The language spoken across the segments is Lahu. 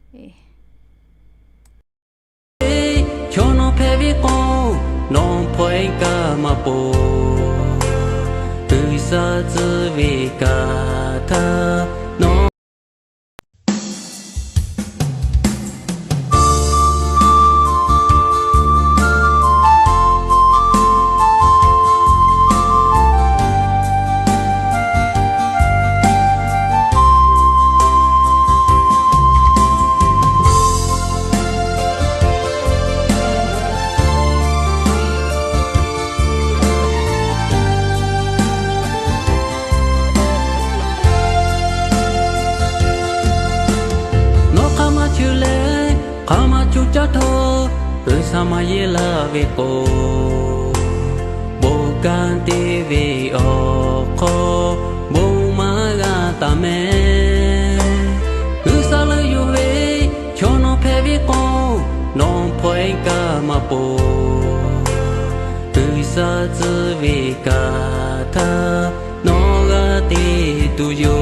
Chaw nawˬ hpehꞈ ve k'o, nawˬ hpawˇ e kaˇ maˇ poˬ. G'uiˬsha tcuh ve kaꞈ htaˇ nawˬ Nawˬ hk'aˬ ma cheuˬ leh, hk'aˬ ma co caˇ htawˇ, G'uiˬsha maˇ yehˇ laˇ ve k'o, bon kanˉ te ve awˬ hk'aw bon maˇ g'a taˍ mehˍ. G'uiˬsha leuˆ yuˬ ve chaw nawˬ hpehꞈ ve k'o, nawˬ hpawˇ e kaˇ maˇ poˬ. G'uiˬsha tcuh ve kaꞈ htaˇ nawˬ g'a te tuˬ yoˬ.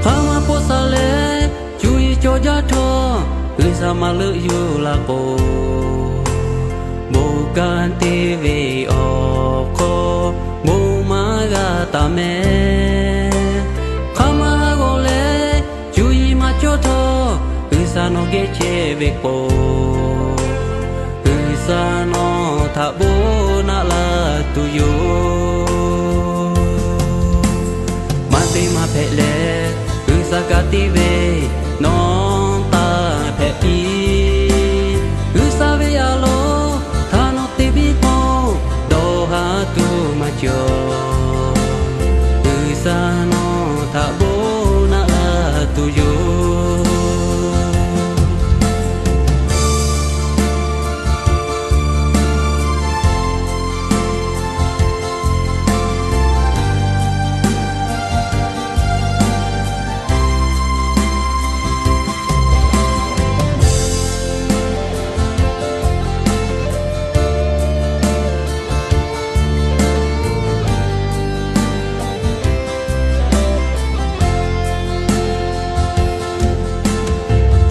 Hk'aˬ ma hpawˇ sha leh, cuˇ yiˍ cawˬ jaˇ htawˇ, G'uiˬsha maˇ leuˆ yuˬ laˇ k'o, bon kanˉ te ve awˬ hk'aw bon maˇ g'a taˍ mehˍ. Hk'aˬ ma ha g'awˬ leh, cuˇ yiˍ maˇ cawˬ htawˇ, G'uiˬsha nawˬ geh chehˇ ve k'o, G'uiˬsha nawˬ htaꞈ bon naꞈ la tuˬ yoˬ. Maˇ te maˇ hpehꞈ leh, G'uiˬsha ka tiˇ ve nawˬ taˇ hpehꞈ piˇ. G'uiˬsha ve a loˍ htaꞈ nawˬ te biˇ k'o, dawˇ ha tuˬ maˇ cawˬ. G'uiˬsha nawˬ htaꞈ bon naꞈ la tuˬ yoˬ.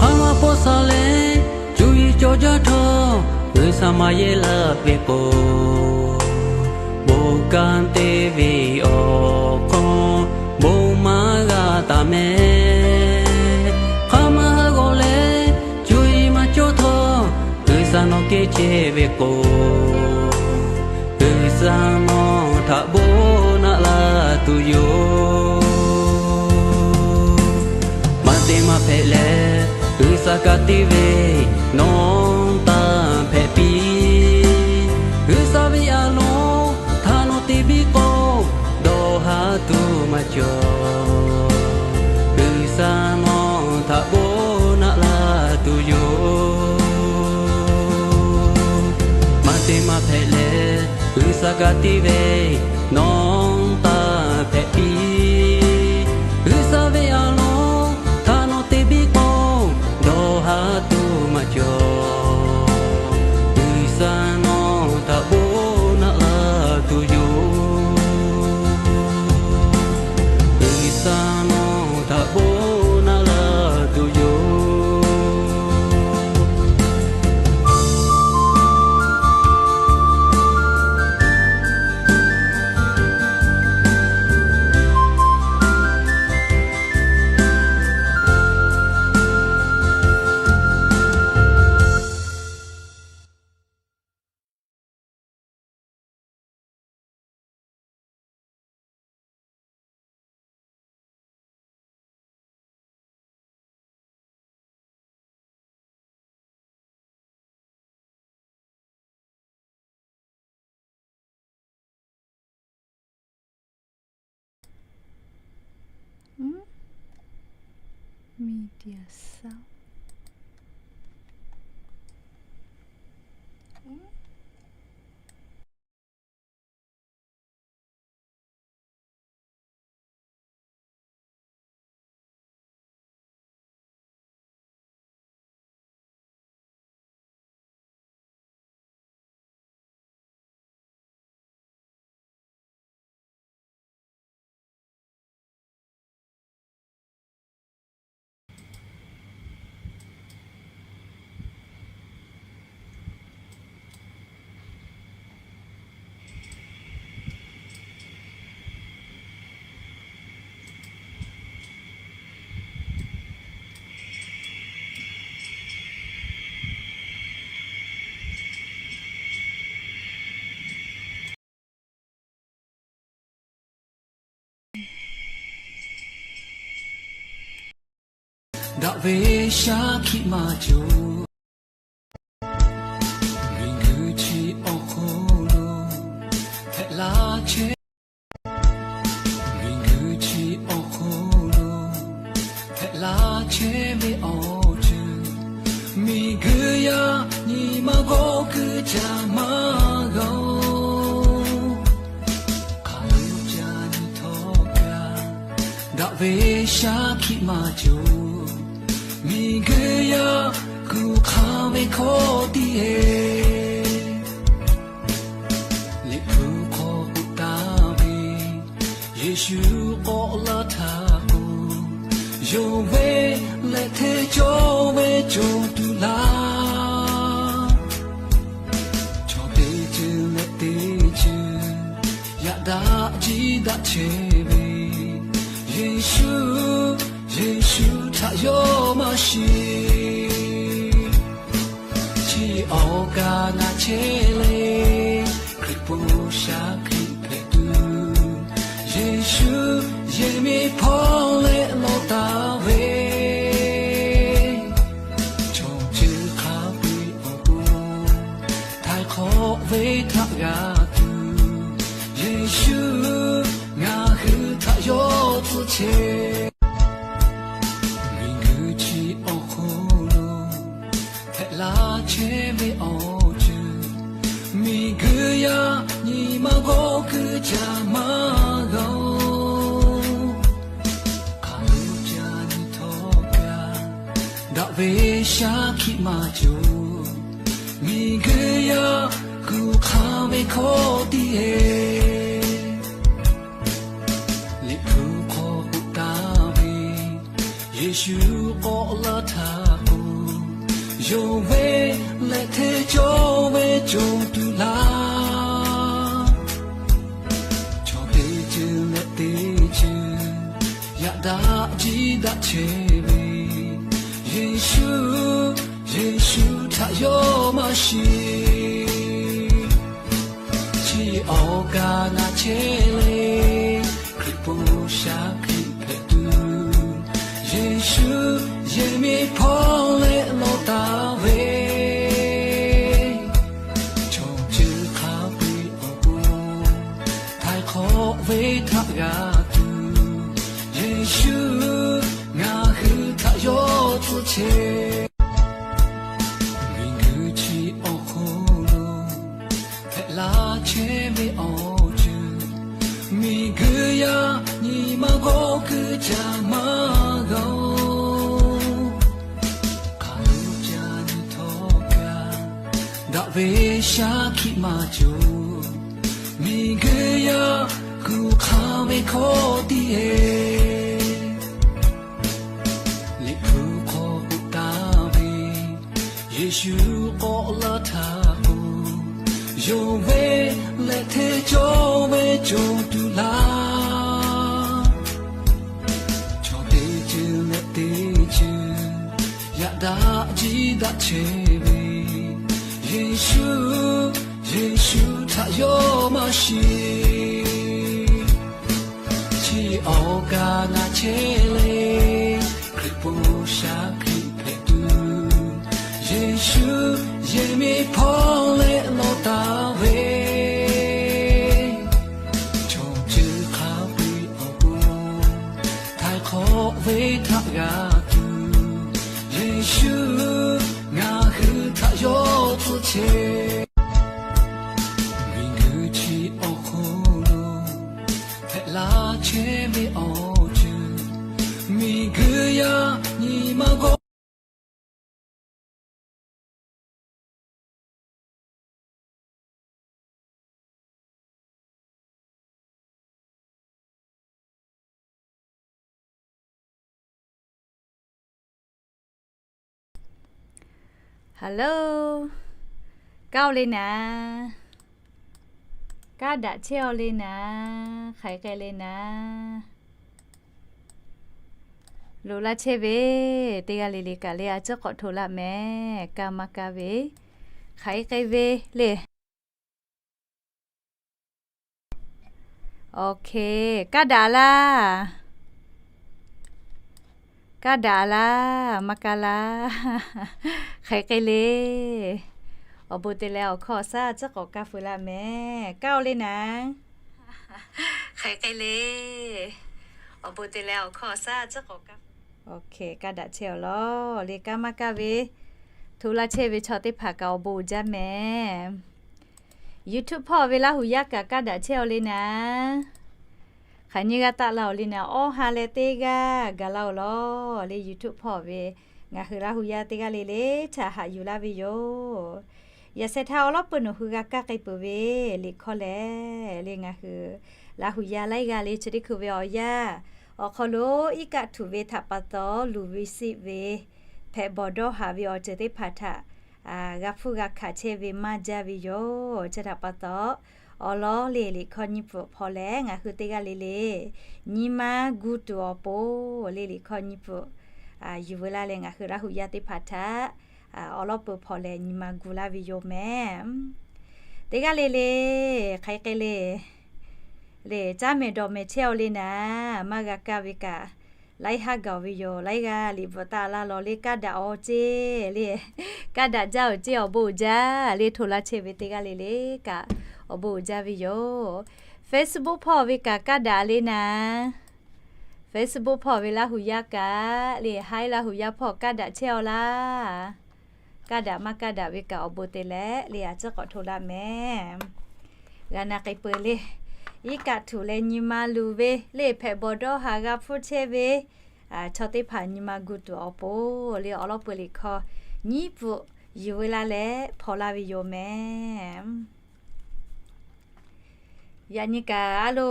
Hk'aˬ ma hpawˇ sha leh, cuˇ yiˍ cawˬ jaˇ htawˇ, G'uiˬsha maˇ yehˇ laˇ ve k'o, bon kanˉ te ve awˬ hk'aw bon maˇ g'a taˍ mehˍ. Hk'aˬ ma ha g'awˬ leh, cuˇ yiˍ maˇ cawˬ htawˇ, G'uiˬsha nawˬ geh chehˇ ve k'o, G'uiˬsha nawˬ htaꞈ bon naꞈ la tuˬ yoˬ. Maˇ te maˇ hpehꞈ leh, G'uiˬsha ka tiˇ ve nawˬ taˇ hpehꞈ piˇ. G'uiˬsha ve a loˍ htaꞈ nawˬ te biˇ k'o, dawˇ ha tuˬ maˇ cawˬ. G'uiˬsha nawˬ htaꞈ bon naꞈ la tuˬ yoˬ. Maˇ te maˇ hpehꞈ leh, G'uiˬsha ka tiˇ ve nawˬ taˇ hpehꞈ piˇ. G'uiˬsha ve a loˍ htaꞈ nawˬ te biˇ k'o, dawˇ ha tuˬ maˇ cawˬ. G'uiˬsha nawˬ htaꞈ bon naꞈ la tuˬ yoˬ. G'uiˬsha nawˬ htaꞈ bon naꞈ la tuˬ yoˬ. Daꞈ ve shaˉ hkiˆ maˇ cawˬ. Miˬguiˬ chi awˬ hk'aw lo hpehꞈ la chehˇ. Miˬguiˬ chi awˬ hk'aw lo hpehꞈ la chehˇ ve awˬ ceuˬ, miˬguiˬ yaˇ nyi ma g'awˇ kuiˬ caˇ maˇ g'a-oˬ. Hk'aˬ lo ca nyi htawˇ kaꞈ, daꞈ ve shaˉ hkiˆ maˇ cawˬ. Miˬguiˬ yaˇ kuˬ hk'aˇ ve hkawˇ tiˉ e, Liꞈ hpu hk'aw k'oˆ taˍ ve, Yeˍsuˆ k'awꞈ laˇ htaˇ k'o, yonˍ ve leh hteˇ cawˇ ve cawˬ tuˬ laˇ. Chaw teˇ ceuˬ leh teˇ ceuˬ yaꞈ daꞈ jiˇ daꞈ chehˇ ve, Yeˍsuˆ, Yeˍsuˆ htaꞈ yawˇ maˇ shiˍ. Chi awˬ kaꞈ ngaˬ chehˇ le, Hkriꞈ po shaˉ hkiˆ hpehꞈ tuˬ, Yeˍsuˆ yehˬ miˇ hpawˇ leh lawˬ taˍ ve, chaw ceuˬ hk'a peu-eˬ awˬ pon htaiˍ hk'awꞈ ve htaꞈ g'a tuˬ, Yeˍsuˆ ngaˬ hui htaꞈ yawˇ tcuhˉ chehˇ. Miˬguiˬ chi awˬ hk'aw lo hpehꞈ la chehˇ ve awˬ ceuˬ, miˬguiˬ yaˇ nyi ma g'awˇ kuiˬ caˇ maˇ g'a-oˬ. Hk'aˬ lo ca nyi htawˇ kaꞈ, daꞈ ve shaˉ hkiˆ maˇ cawˬ. Miˬguiˬ yaˇ kuˬ hk'aˇ ve hkawˇ tiˉ e, Liꞈ hpu hk'aw k'oˆ taˍ ve, Yeˍsuˆ k'awꞈ laˇ htaˇ k'o, yonˍ ve leh hteˇ cawˇ ve cawˬ tuˬ laˇ. Chaw teˇ ceuˬ leh teˇ ceuˬ yaꞈ daꞈ jiˇ daꞈ chehˇ ve, Yeˍsuˆ, Yeˍsuˆ htaꞈ yawˇ maˇ shiˍ. Chi awˬ kaꞈ ngaˬ chehˇ le, Hkriꞈ po shaˉ hkiˆ hpehꞈ tuˬ, Yeˍsuˆ yehˬ miˇ hpawˇ leh lawˬ taˍ ve, chaw ceuˬ hk'a peu-eˬ awˬ pon htaiˍ hk'awꞈ ve htaꞈ g'a tuˬ, Yeˍsuˆ ngaˬ hui htaꞈ yawˇ tcuhˉ chehˇ. Miˬguiˬ chi awˬ hk'aw lo hpehꞈ la chehˇ ve awˬ ceuˬ, miˬguiˬ yaˇ nyi ma g'awˇ kuiˬ caˇ maˇ g'a-oˬ. Hk'aˬ lo ca nyi htawˇ kaꞈ, daꞈ ve shaˉ hkiˆ maˇ cawˬ. Miˬguiˬ yaˇ kuˬ hk'aˇ ve hkawˇ tiˉ e, Liꞈ hpu hk'aw k'oˆ taˍ ve, Yeˍsuˆ k'awꞈ laˇ htaˇ k'o, yonˍ ve leh hteˇ cawˇ ve cawˬ tuˬ laˇ. Chaw teˇ ceuˬ leh teˇ ceuˬ yaꞈ daꞈ jiˇ daꞈ chehˇ ve, Yeˍsuˆ, Yeˍsuˆ htaꞈ yawˇ maˇ shiˍ. Chi awˬ kaꞈ ngaˬ chehˇ le, Hkriꞈ po shaˉ hkiˆ hpehꞈ tuˬ, Yeˍsuˆ yehˬ miˇ hpawˇ leh lawˬ taˍ ve, chaw ceuˬ hk'a peu-eˬ awˬ pon htaiˍ hk'awꞈ ve htaꞈ g'a tuˬ, Yeˍsuˆ ngaˬ hui htaꞈ yawˇ tcuhˉ chehˇ. Miˬguiˬ chi awˬ hk'aw lo hpehꞈ la chehˇ ve awˬ ceuˬ, miˬguiˬ yaˇ nyi ma g'awˇ Hello, kaˇ-oˬ le naˍ, kaˇ daꞈ chehˇ-oˬ le naˍ, hk'aˬ hk'e k'ai le naˍ. Loꞈ laˇ chehˇ ve, teˇ g'aˇ le le kaꞈ le a ciˉ k'awꞈ hto laˇ mehˍ, kaˇ maˇ kaˇ ve, hk'aˬ hk'e k'ai ve le. Okay, kaˇ daꞈ laˇ. Kaˇ daꞈ laˇ, maˇ kaˇ laˇ. Hk'e k'ai le. Awˬ bon te leh awˬ hkawˇ awˬ shaˉ tcuhˉ k'awꞈ kaˇ feu laˇ mehˍ. Kaˇ-oˬ le naˍ. Hk'e k'ai le. Awˬ bon te leh awˬ hkawˇ awˬ shaˉ tcuhˉ k'awꞈ kaˇ. Kaˇ daꞈ chehˇ-oˬ lawˬ le, kaˇ maˇ kaˇ ve, hto laˇ chehˇ ve chaw teˇ hpaˍ kaꞈ awˬ bon uiˍ jaˇ mehˍ. YouTube hpawˇ ve Laˇ hu yaˇ kaꞈ kaˇ daꞈ chehˇ-oˬ le naˍ. Hk'aˬ nyi g'a taˆ la-oˬ le naˍ, awˇ ha leh teˇ g'aˇ gaˬ laˇ-oˬ lawˬ le. YouTube hpawˇ ve ngaˬ hui Laˇ hu yaˇ teˇ g'aˇ le le htaꞈ haꞈ yuˬ laˇ ve yoˬ. Yaꞈ shehˍ htaˇ awˬ lawˉ peuˬ nawˬ hui g'a kaˇ k'ai peuˬ ve liꞈ hkawˇ lehˬ le, ngaˬ hui Laˇ hu yaˇ laiˉ g'aˇ le chi teˇ hkui ve awˬ yanˇ awˬ hk'aw lo iˉ kaˆ htuꞈ ve htaꞈ pa taw luˬ ve siˆ ve hpehꞈ bawˬ dawˇ haˍ ve awˬ ceuˬ teˇ hpaˍ htaꞈ g'a hpfuhˇ g'a hkanˍ chehˇ ve maˇ jaˇ ve yoˬ. Chi htaꞈ pa taw, awˬ lawn le liꞈ hkawˇ nyiˇ pfuhˍ hpawˇ lehˬ ngaˬ hui teˇ g'aˇ le le nyi ma gu tuˬ awˬ pon le liꞈ hkawˇ nyiˇ pfuhˍ yuˬ veu laˇ leh ngaˬ hui Laˇ hu yaˇ teˇ hpaˍ htaꞈ awˬ lawˉ peuˬ hpawˇ lehˬ nyi ma gu laˇ ve yoˬ mehˍ. Teˇ g'aˇ le le hk'aˬ hk'e le le caˉ mehˍ dawˬ mehˍ chehˇ-oˬ le naˍ, maˇ g'a kaˇ ve kaꞈ laiˉ haˉ gaˬ-oˬ ve yoˬ. Laiˉ g'aˇ liꞈ bvuhꞈ taˆ laˇ lawˬ le, kaˇ daꞈ-oˬ ceˇ le, kaˇ daꞈ jaˇ-oˬ ceˇ, awˬ bon uiˍ jaˇ le, hto laˇ chehˇ ve teˇ g'aˇ le le kaꞈ awˬ bon uiˍ jaˇ ve yoˬ. Facebook hpawˇ ve kaꞈ kaˇ daꞈ le naˍ. Facebook hpawˇ ve Laˇ hu yaˇ kaꞈ le, haiˉ Laˇ hu yaˇ hpawˇ kaˇ daꞈ chehˇ-oˬ laˇ. Kaˇ daꞈ maˇ kaˇ daꞈ ve kaꞈ awˬ bon te leh le a ciˉ k'awꞈ hto laˇ mehˍ. G'a na k'ai peuˬ le. Iˉ kaˆ htuꞈ leh nyi ma luˬ ve le hpehꞈ bawˬ dawˇ haˍ g'a hpfuhˇ chehˇ ve chaw teˇ hpaˍ nyi ma gu tuˬ awˬ pon le awˬ lawˉ peuˬ liꞈ hkawˇ nyiˇ pfuhˍ yuˬ veu laˇ leh hpaw laˇ ve yoˬ mehˍ. Yaꞈ nyi kaꞈ a lo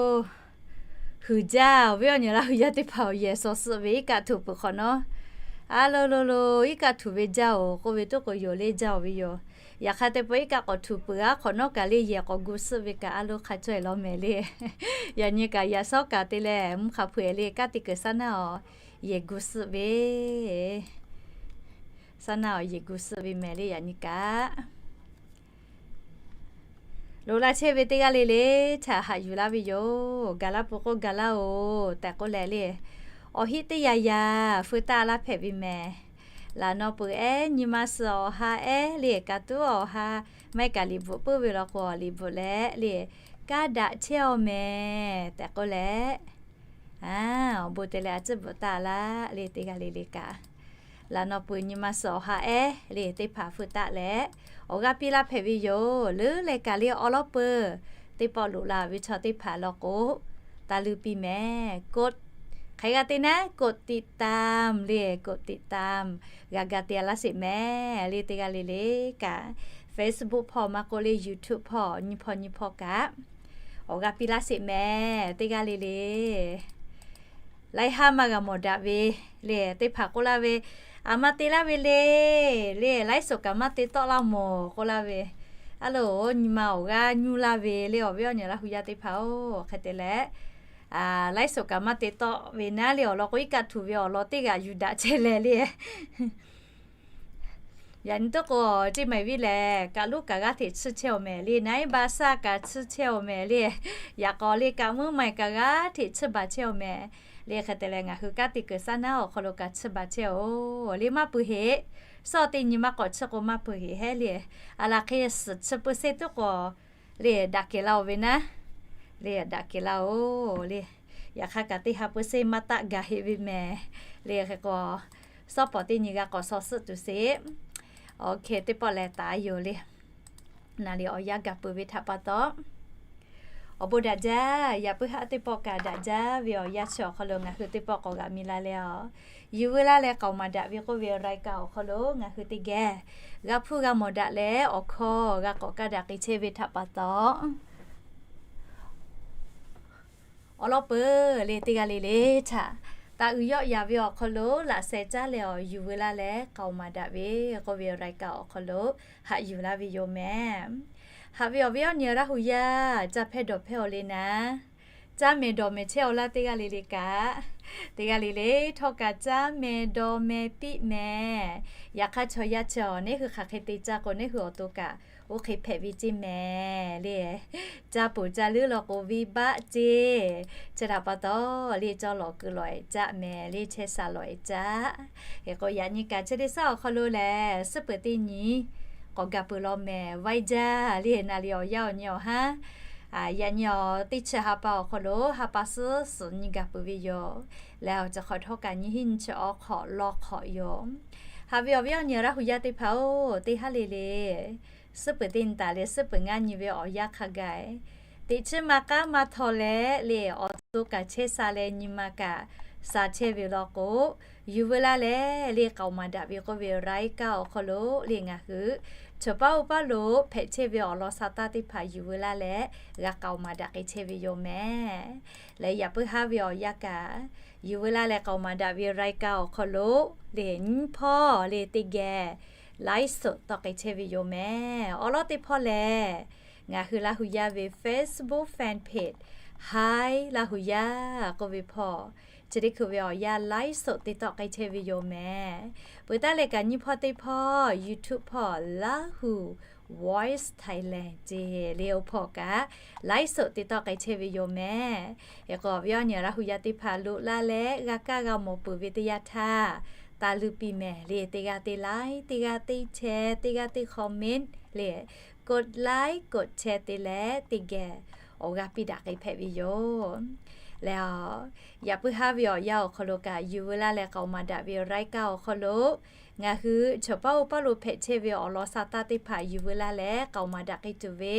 huiˍ jaˇ-oˬ ve awˬ nyi Laˇ hu yaˇ teˇ hpaˍ awˬ yehˬ shawˍ suhˆ ve iˉ kaˆ htuꞈ peuˬ hk'awꞈ nawˉ, a lo lo lo iˉ kaˆ htuꞈ ve jaˇ-oˬ k'oˆ ve tuˉ k'o yoˬ le, jaˇ-oˬ ve yoˬ. Yaꞈ hk'aˇ teˇ pawˆ iˉ kaˆ k'awꞈ htuꞈ peuˬ aˉ hk'awꞈ nawˉ kaꞈ le yehˬ k'awꞈ gu suhˆ ve kaꞈ a lo hk'a caweh lawˬ mehˍ le. Yaꞈ nyi kaꞈ yaꞈ shawˉ kaꞈ te leh mvuhˇ hk'a hpui-e le kanˉ te kuiˬ saˉ naˉ awˬ yehˬ gu suhˆ ve saˉ naˉ awˬ yehˬ gu suhˆ ve mehˍ le yaꞈ nyi kaꞈ. Loꞈ la chehˇ ve teˇ g'aˇ le le htaꞈ haꞈ yuˬ laˇ ve yoˬ. Gaˬ laˇ peuˬ k'o gaˬ laˇ-oˬ tehꞈ k'oˆ leh le, awˬ hiˆ teˇ yaꞈ yaꞈ feu taˆ laˇ hpehꞈ ve mehˍ. Laꞈ naw peuˬ ehˉ nyi ma suhˍ awˬ ha ehˉ le kaꞈ tuˉ awˬ ha maˇ heˆ kaꞈ liꞈ bvuhꞈ puiˉ ve law k'o liꞈ bvuhꞈ leh le kaˇ daꞈ chehˇ-oˬ mehˍ tehꞈ k'oˆ leh, awˬ bon te leh a ciˉ bvuhꞈ taˆ laˇ le teˇ g'aˇ le le kaꞈ. Laꞈ naw peuˬ nyi ma suhˍ awˬ ha ehˉ le teˇ hpaˍ feu taˆ leh, awˬ g'aˇ piˇ laˇ hpehꞈ ve yoˬ. Leuˉ leh kaꞈ le awˬ lawˉ peuˬ teˇ pawˆ loꞈ la ve chaw teˇ hpaˍ law k'o, taˇ leuˉ piˇ mehˍ. กด hk'aˬ hk'e g'a te naˉ กดติดตาม le กดติดตาม g'a ga te laˇ sheˍ mehˍ le teˇ g'aˇ le le kaꞈ. Facebook hpawˇ maˇ k'oˆ le YouTube hpawˇ nyi hpawˇ nyi hpawˇ kaꞈ awˬ g'aˇ piˇ laˇ sheˍ mehˍ teˇ g'aˇ le le. Laiˉ haˉ maˇ g'a mawˬ daꞈ ve le teˇ hpaˍ k'oˆ laˇ ve, aˬ ma te laˇ ve le, le laiˉ suhˍ kaꞈ maˇ te tawˆ laˇ mawˬ k'oˆ laˇ ve, a lo nyi ma awˬ g'aˇ nyuˇ laˇ ve le awˬ viˉ awˬ nyi Laˇ hu yaˇ teˇ hpaˍ-oˬ hk'e te leh, laiˉ suhˍ kaꞈ maˇ te tawˆ ve naˉ le awˬ lawn k'o iˉ kaˆ htuꞈ ve awˬ lawn teˇ g'aꞈ yuˬ daꞈ chehˇ leh le. Yaꞈ nyi tuˉ k'o, teˇ maˬ viˉ lehˬ kaꞈ luˉ kaꞈ g'aˇ hteꞈ tsuhˇ chehˇ-oˬ mehˍ le, naˉ iˉ ba shaˆ kaꞈ tsuhˇ chehˇ-oˬ mehˍ le. Yaꞈ k'aw le kaꞈ meuˇ maˬ kaꞈ g'aˇ hteꞈ tsuhˇ baˬ chehˇ-oˬ mehˍ le. Hk'e te leh ngaˬ hui kanˉ te kuiˬ saˉ naˉ awˬ hk'aw lo kaꞈ tsuhˇ baˬ chehˇ-oˬ le, maˇ peuˬ heˆ. Sawˇ teˇ nyi maˇ k'awꞈ tsuhˇ k'o maˇ peuˬ heˆ heˆ le. A laˬ hk'e suhˍ chi peu seˇ tuˉ k'o le daꞈ kehˬ laˇ-oˬ ve naˉ le daꞈ kehˬ laˇ-oˬ le. Yaꞈ hk'aˇ kaꞈ teˇ ha peu seˇ maˇ taˆ gaˬ heˆ ve mehˍ le. Hk'e k'o, sawˉ pawˍ teˇ nyi g'a k'awꞈ shaw suhˆ tuˬ sheˍ. Awˬ hk'e teˇ pawˆ lehˬ taˍ yoˬ le. Naˍ liꞈ awˬ yanˇ gaˬ peuˬ ve htaꞈ pa taw, awˬ bon daꞈ jaˇ. Yaꞈ puiˉ haˉ teˇ pawˆ kaꞈ daꞈ jaˇ ve awˬ yanˇ chi awˬ hk'aw lo ngaˬ hui teˇ pawˆ k'awꞈ g'aꞈ mi la leh a, yuˬ veu laˇ leh k'aoˍ maˍ daꞈ ve k'oˆ ve รายการ awˬ hk'aw lo ngaˬ hui teˇ geh g'a hpuˇ g'a mawˬ daꞈ leh awˬ hkawˇ g'a k'awꞈ kaˇ daꞈ k'ai chehˇ ve htaꞈ pa taw, awˬ lawn peuˬ le teˇ g'aˇ le le htaꞈ taˍ uiˍ yawˆ yaˍ ve awˬ hk'aw lo laꞈ sheh caˉ leh awˬ yuˬ veu laˇ leh k'aoˍ maˍ daꞈ ve k'oˆ ve รายการ awˬ hk'aw lo haꞈ yuˬ laˇ ve yoˬ mehˍ. Haꞈ ve awˬ viˉ awˬ nyi Laˇ hu yaˇ caˇ hpehˇ dawˬ hpehˇ-oˬ le naˉ, caˇ mehˍ dawˬ mehˍ chehˇ-oˬ laˇ teˇ g'aˇ le le kaꞈ, teˇ g'aˇ le le htawˇ kaꞈ caˇ mehˍ dawˬ mehˍ piˇ mehˍ. Yaꞈ hk'aˇ chaw yaˇ chi awˬ neˇ hui hk'aˬ hk'e te caˇ k'o neˇ hui awˬ to kaꞈ oˇ hk'e hpehꞈ ve ceˇ mehˍ le. Ca poˬ ca leuˉ law k'o, venˇbaˆ ceˇ. Chi htaꞈ pa taw le, cawˇ lawˬ keu lawˬ ehˍ caˆ mehˍ le, chehˇ sha lawˬ ehˍ caˆ. Hk'e k'o, yaꞈ nyi kaꞈ chi teˇ shaˉ awˬ hk'aw lo lehˬ, suhˉ peuˬ teˇ nyi k'awꞈ gaˬ peuˬ law mehˍ. Vaiˇ jaˇ le, naˍ riˍ awˬ yanˇ awˬ nyi awˬ haˉ yaꞈ nyi awˬ teˇ chi ha pa awˬ hk'aw lo ha pa suhˉ suhˍ nyi gaˬ peuˬ ve yoˬ. Lehˬ, awˬ ceuˬ hk'awꞈ htawˇ kaꞈ nyi hiˉ nyi chi awˬ hk'awꞈ law hk'awꞈ yoˬ. Haꞈ ve awˬ viˉ awˬ nyi Laˇ hu yaˇ teˇ hpaˍ-oˬ, teˇ haˉ le le suhˉ peuˬ teˇ nyi taˍ leh suhˉ peuˬ ngaˇ nyi ve awˬ yanˇ hk'a gaˬ, teꞈ chiˉ maˇ k'aˉ maˇ htaw leh le, awˬ to kaꞈ chehˇ sha leh nyi ma kaꞈ sha chehˇ ve law k'o, yuˬ veu laˇ leh le k'aoˍ maˍ daꞈ ve k'oˆ ve รายการ awˬ hk'aw lo le ngaˬ hui chaw paˉ oˇ paˉ lo hpehꞈ chehˇ ve awˬ lawn sa taˇ teˇ hpaˍ yuˬ veu laˇ leh g'a k'aoˍ maˍ daꞈ k'ai chehˇ ve yoˬ mehˍ. Lehˬ, yaꞈ puiˉ haˉ ve awˬ yanˇ kaꞈ yuˬ veu laˇ leh k'aoˍ maˍ daꞈ ve รายการ awˬ hk'aw lo le nyiˇ hpawˇ le teˇ geh ไลฟ์สด tawˆ k'ai chehˇ ve yoˬ mehˍ. Awˬ lawn teˇ hpawˇ lehˬ, ngaˬ hui Laˇ hu yaˇ ve Facebook fan page Hi Laˇ hu yaˇ k'oˆ ve hpawˇ, chi teˇ hkui ve awˬ yanˇ ไลฟ์สด te tawˆ k'ai chehˇ ve yoˬ mehˍ. Peuˬ taˉ leh kaꞈ nyiˇ hpawˇ teˇ hpawˇ YouTube hpawˇ Lahu Voice Thailand ce le oˇ hpawˇ kaꞈ ไลฟ์สด te tawˆ k'ai chehˇ ve yoˬ mehˍ. Hk'e k'o, awˬ viˉ awˬ nyi Laˇ hu yaˇ teˇ hpaˍ loꞈ laˇ leh g'a kaˇ g'a mawˬ peuˬ ve teˇ yanˇ htaˇ, taˇ luˇ piˇ mehˍ le, teˇ g'aˇ teˇ like, teˇ g'aˇ teˇ share, teˇ g'aˇ teˇ comment le, กดไลค์ กดแชร์ te leh teˇ geh awˬ g'aˇ piˇ daꞈ k'ai hpehꞈ ve yoˬ. Lehˬ, yaꞈ puiˉ haˉ ve awˬ yanˇ awˬ hk'aw lo kaꞈ yuˬ veu laˇ leh k'aoˍ maˍ daꞈ ve รายการ awˬ hk'aw lo ngaˬ hui chaw paˉ oˇ paˉ lo hpehꞈ chehˇ ve awˬ lawn sa taˇ teˇ hpaˍ yuˬ veu laˇ leh k'aoˍ maˍ daꞈ k'ai tuˬ ve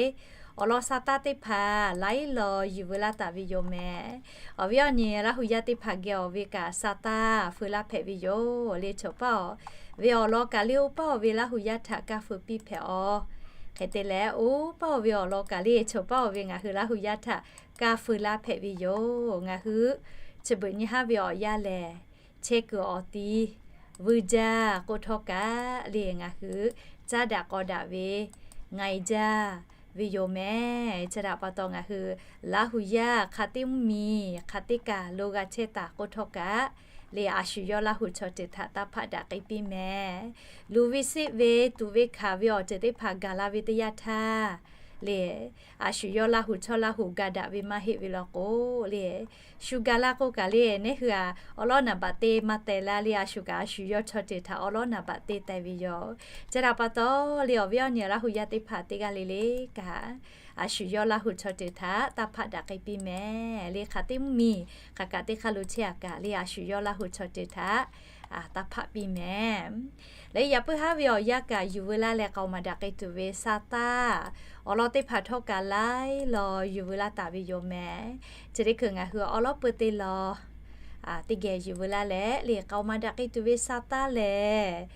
awˬ lawn sa taˇ teˇ hpaˍ ไลฟ์ law yuˬ veu laˇ taˍ ve yoˬ mehˍ. Awˬ viˉ awˬ nyi Laˇ hu yaˇ teˇ hpaˍ geh awˬ ve kaꞈ sa taˇ feu laˇ hpehꞈ ve yoˬ le. Chaw paˉ oˬ ve awˬ lawn kaꞈ le oˇ paˉ oˬ ve Laˇ hu yaˇ htaꞈ kaˇ feu piˇ hpehꞈ aˬ. Hk'e te leh oˇ paˉ oˬ ve awˬ lawn kaꞈ le chaw paˉ oˬ ve ngaˬ hui Laˇ hu yaˇ htaꞈ kaˇ feu laˇ hpehꞈ ve yoˬ. Ngaˬ hui chi beuꞈ nyi haˉ ve awˬ yanˇ lehˬ, chehˇ kuiˬ awˬ ti vuiˇ jaˇ k'oˆ htawˇ kaꞈ le ngaˬ hui caˇ daꞈ k'aw daꞈ ve ngaiˬ jaˇ ve yoˬ mehˍ. Chi htaꞈ pa taw ngaˬ hui Laˇ hu yaˇ hk'a teˇ mvuhˇ miˬ hk'a teˇ kaˬ lo g'a chehˇ taˍ k'oˆ htawˇ kaꞈ le, a shu yawˇ Laˇ hu chaw ceuˬ htaꞈ taˇ hpaˆ daꞈ k'ai piˇ mehˍ. Luˬ ve seˆ ve tuꞈ ve hkanˍ ve awˬ ceuˬ teˇ hpaˍ gaˬ la ve teˇ yanˇ htaˇ le, a shu yawˇ Laˇ hu chaw Laˇ hu ga daꞈ ve maˇ heˆ ve law k'o le, shu ga laˇ k'oˆ kaꞈ le, neˉ hui a awˬ lawˉ naˍ baꞈ te maˇ teh laˇ le, a shu kaꞈ a shu yawˇ chaw ceuˬ htaꞈ awˬ lawˉ naˍ baꞈ te teh ve yoˬ. Chi htaꞈ pa taw le, awˬ viˉ awˬ nyi Laˇ hu yaˇ teˇ hpaˍ teˇ g'aˇ le le kaꞈ, a shu yawˇ Laˇ hu chaw ceuˬ htaꞈ taˇ hpaˆ daꞈ k'ai piˇ mehˍ le. Hk'aˬ teˇ mvuhˇ miˬ hk'aˬ kaꞈ teˇ hk'aˇ lo chehˇ a kaꞈ le, a shu yawˇ Laˇ hu chaw ceuˬ htaꞈ taˇ hpaˆ piˇ mehˍ. Leh yaꞈ puiˉ haˉ ve awˬ yanˇ kaꞈ yuˬ veu laˇ leh k'aoˍ maˍ daꞈ k'ai tuˬ ve sa taˇ awˬ lawn teˇ hpaˍ htawˇ kaꞈ laiˉ law yuˬ veu laˇ taˍ ve yoˬ mehˍ. Chi teˇ hkui ngaˬ hui awˬ lawˉ peu te law teˇ geh yuˬ veu laˇ leh le k'aoˍ maˍ daꞈ k'ai tuˬ ve sa taˇ lehˬ,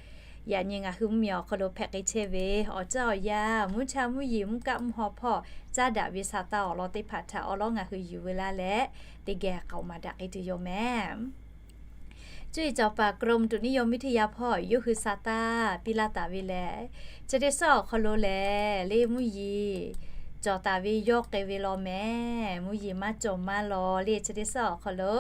yaꞈ nyi ngaˬ hui mvuhˇ miˬ awˬ hk'aw lo hpehꞈ k'ai chehˇ ve awˬ caˇ awˬ yanˇ, mvuhˇ cha mvuhˇ yeˬ, mvuhˇ kaˆ mvuhˇ haw hpawˇ caˇ daꞈ ve sa taˇ awˬ lawn teˇ hpaˍ htaꞈ awˬ lawˉ ngaˬ hui yuˬ veu laˇ leh teˇ geh k'aoˍ maˍ daꞈ k'ai tuˬ yoˬ mehˍ. Cuˇ yiˍ cawˬ paˍ กรมอุตุนิยมวิทยา hpawˇ yawˇ hui sa taˇ piˇ laˇ taˍ ve lehˬ, chi teˇ shaˉ awˬ hk'aw lo lehˬ le mvuhˇ yeˬ cawˬ taˍ ve yawˇ k'ai ve law mehˍ. Mvuhˇ yeˬ maˇ cawˬ maˇ law le, chi teˇ shaˉ awˬ hk'aw lo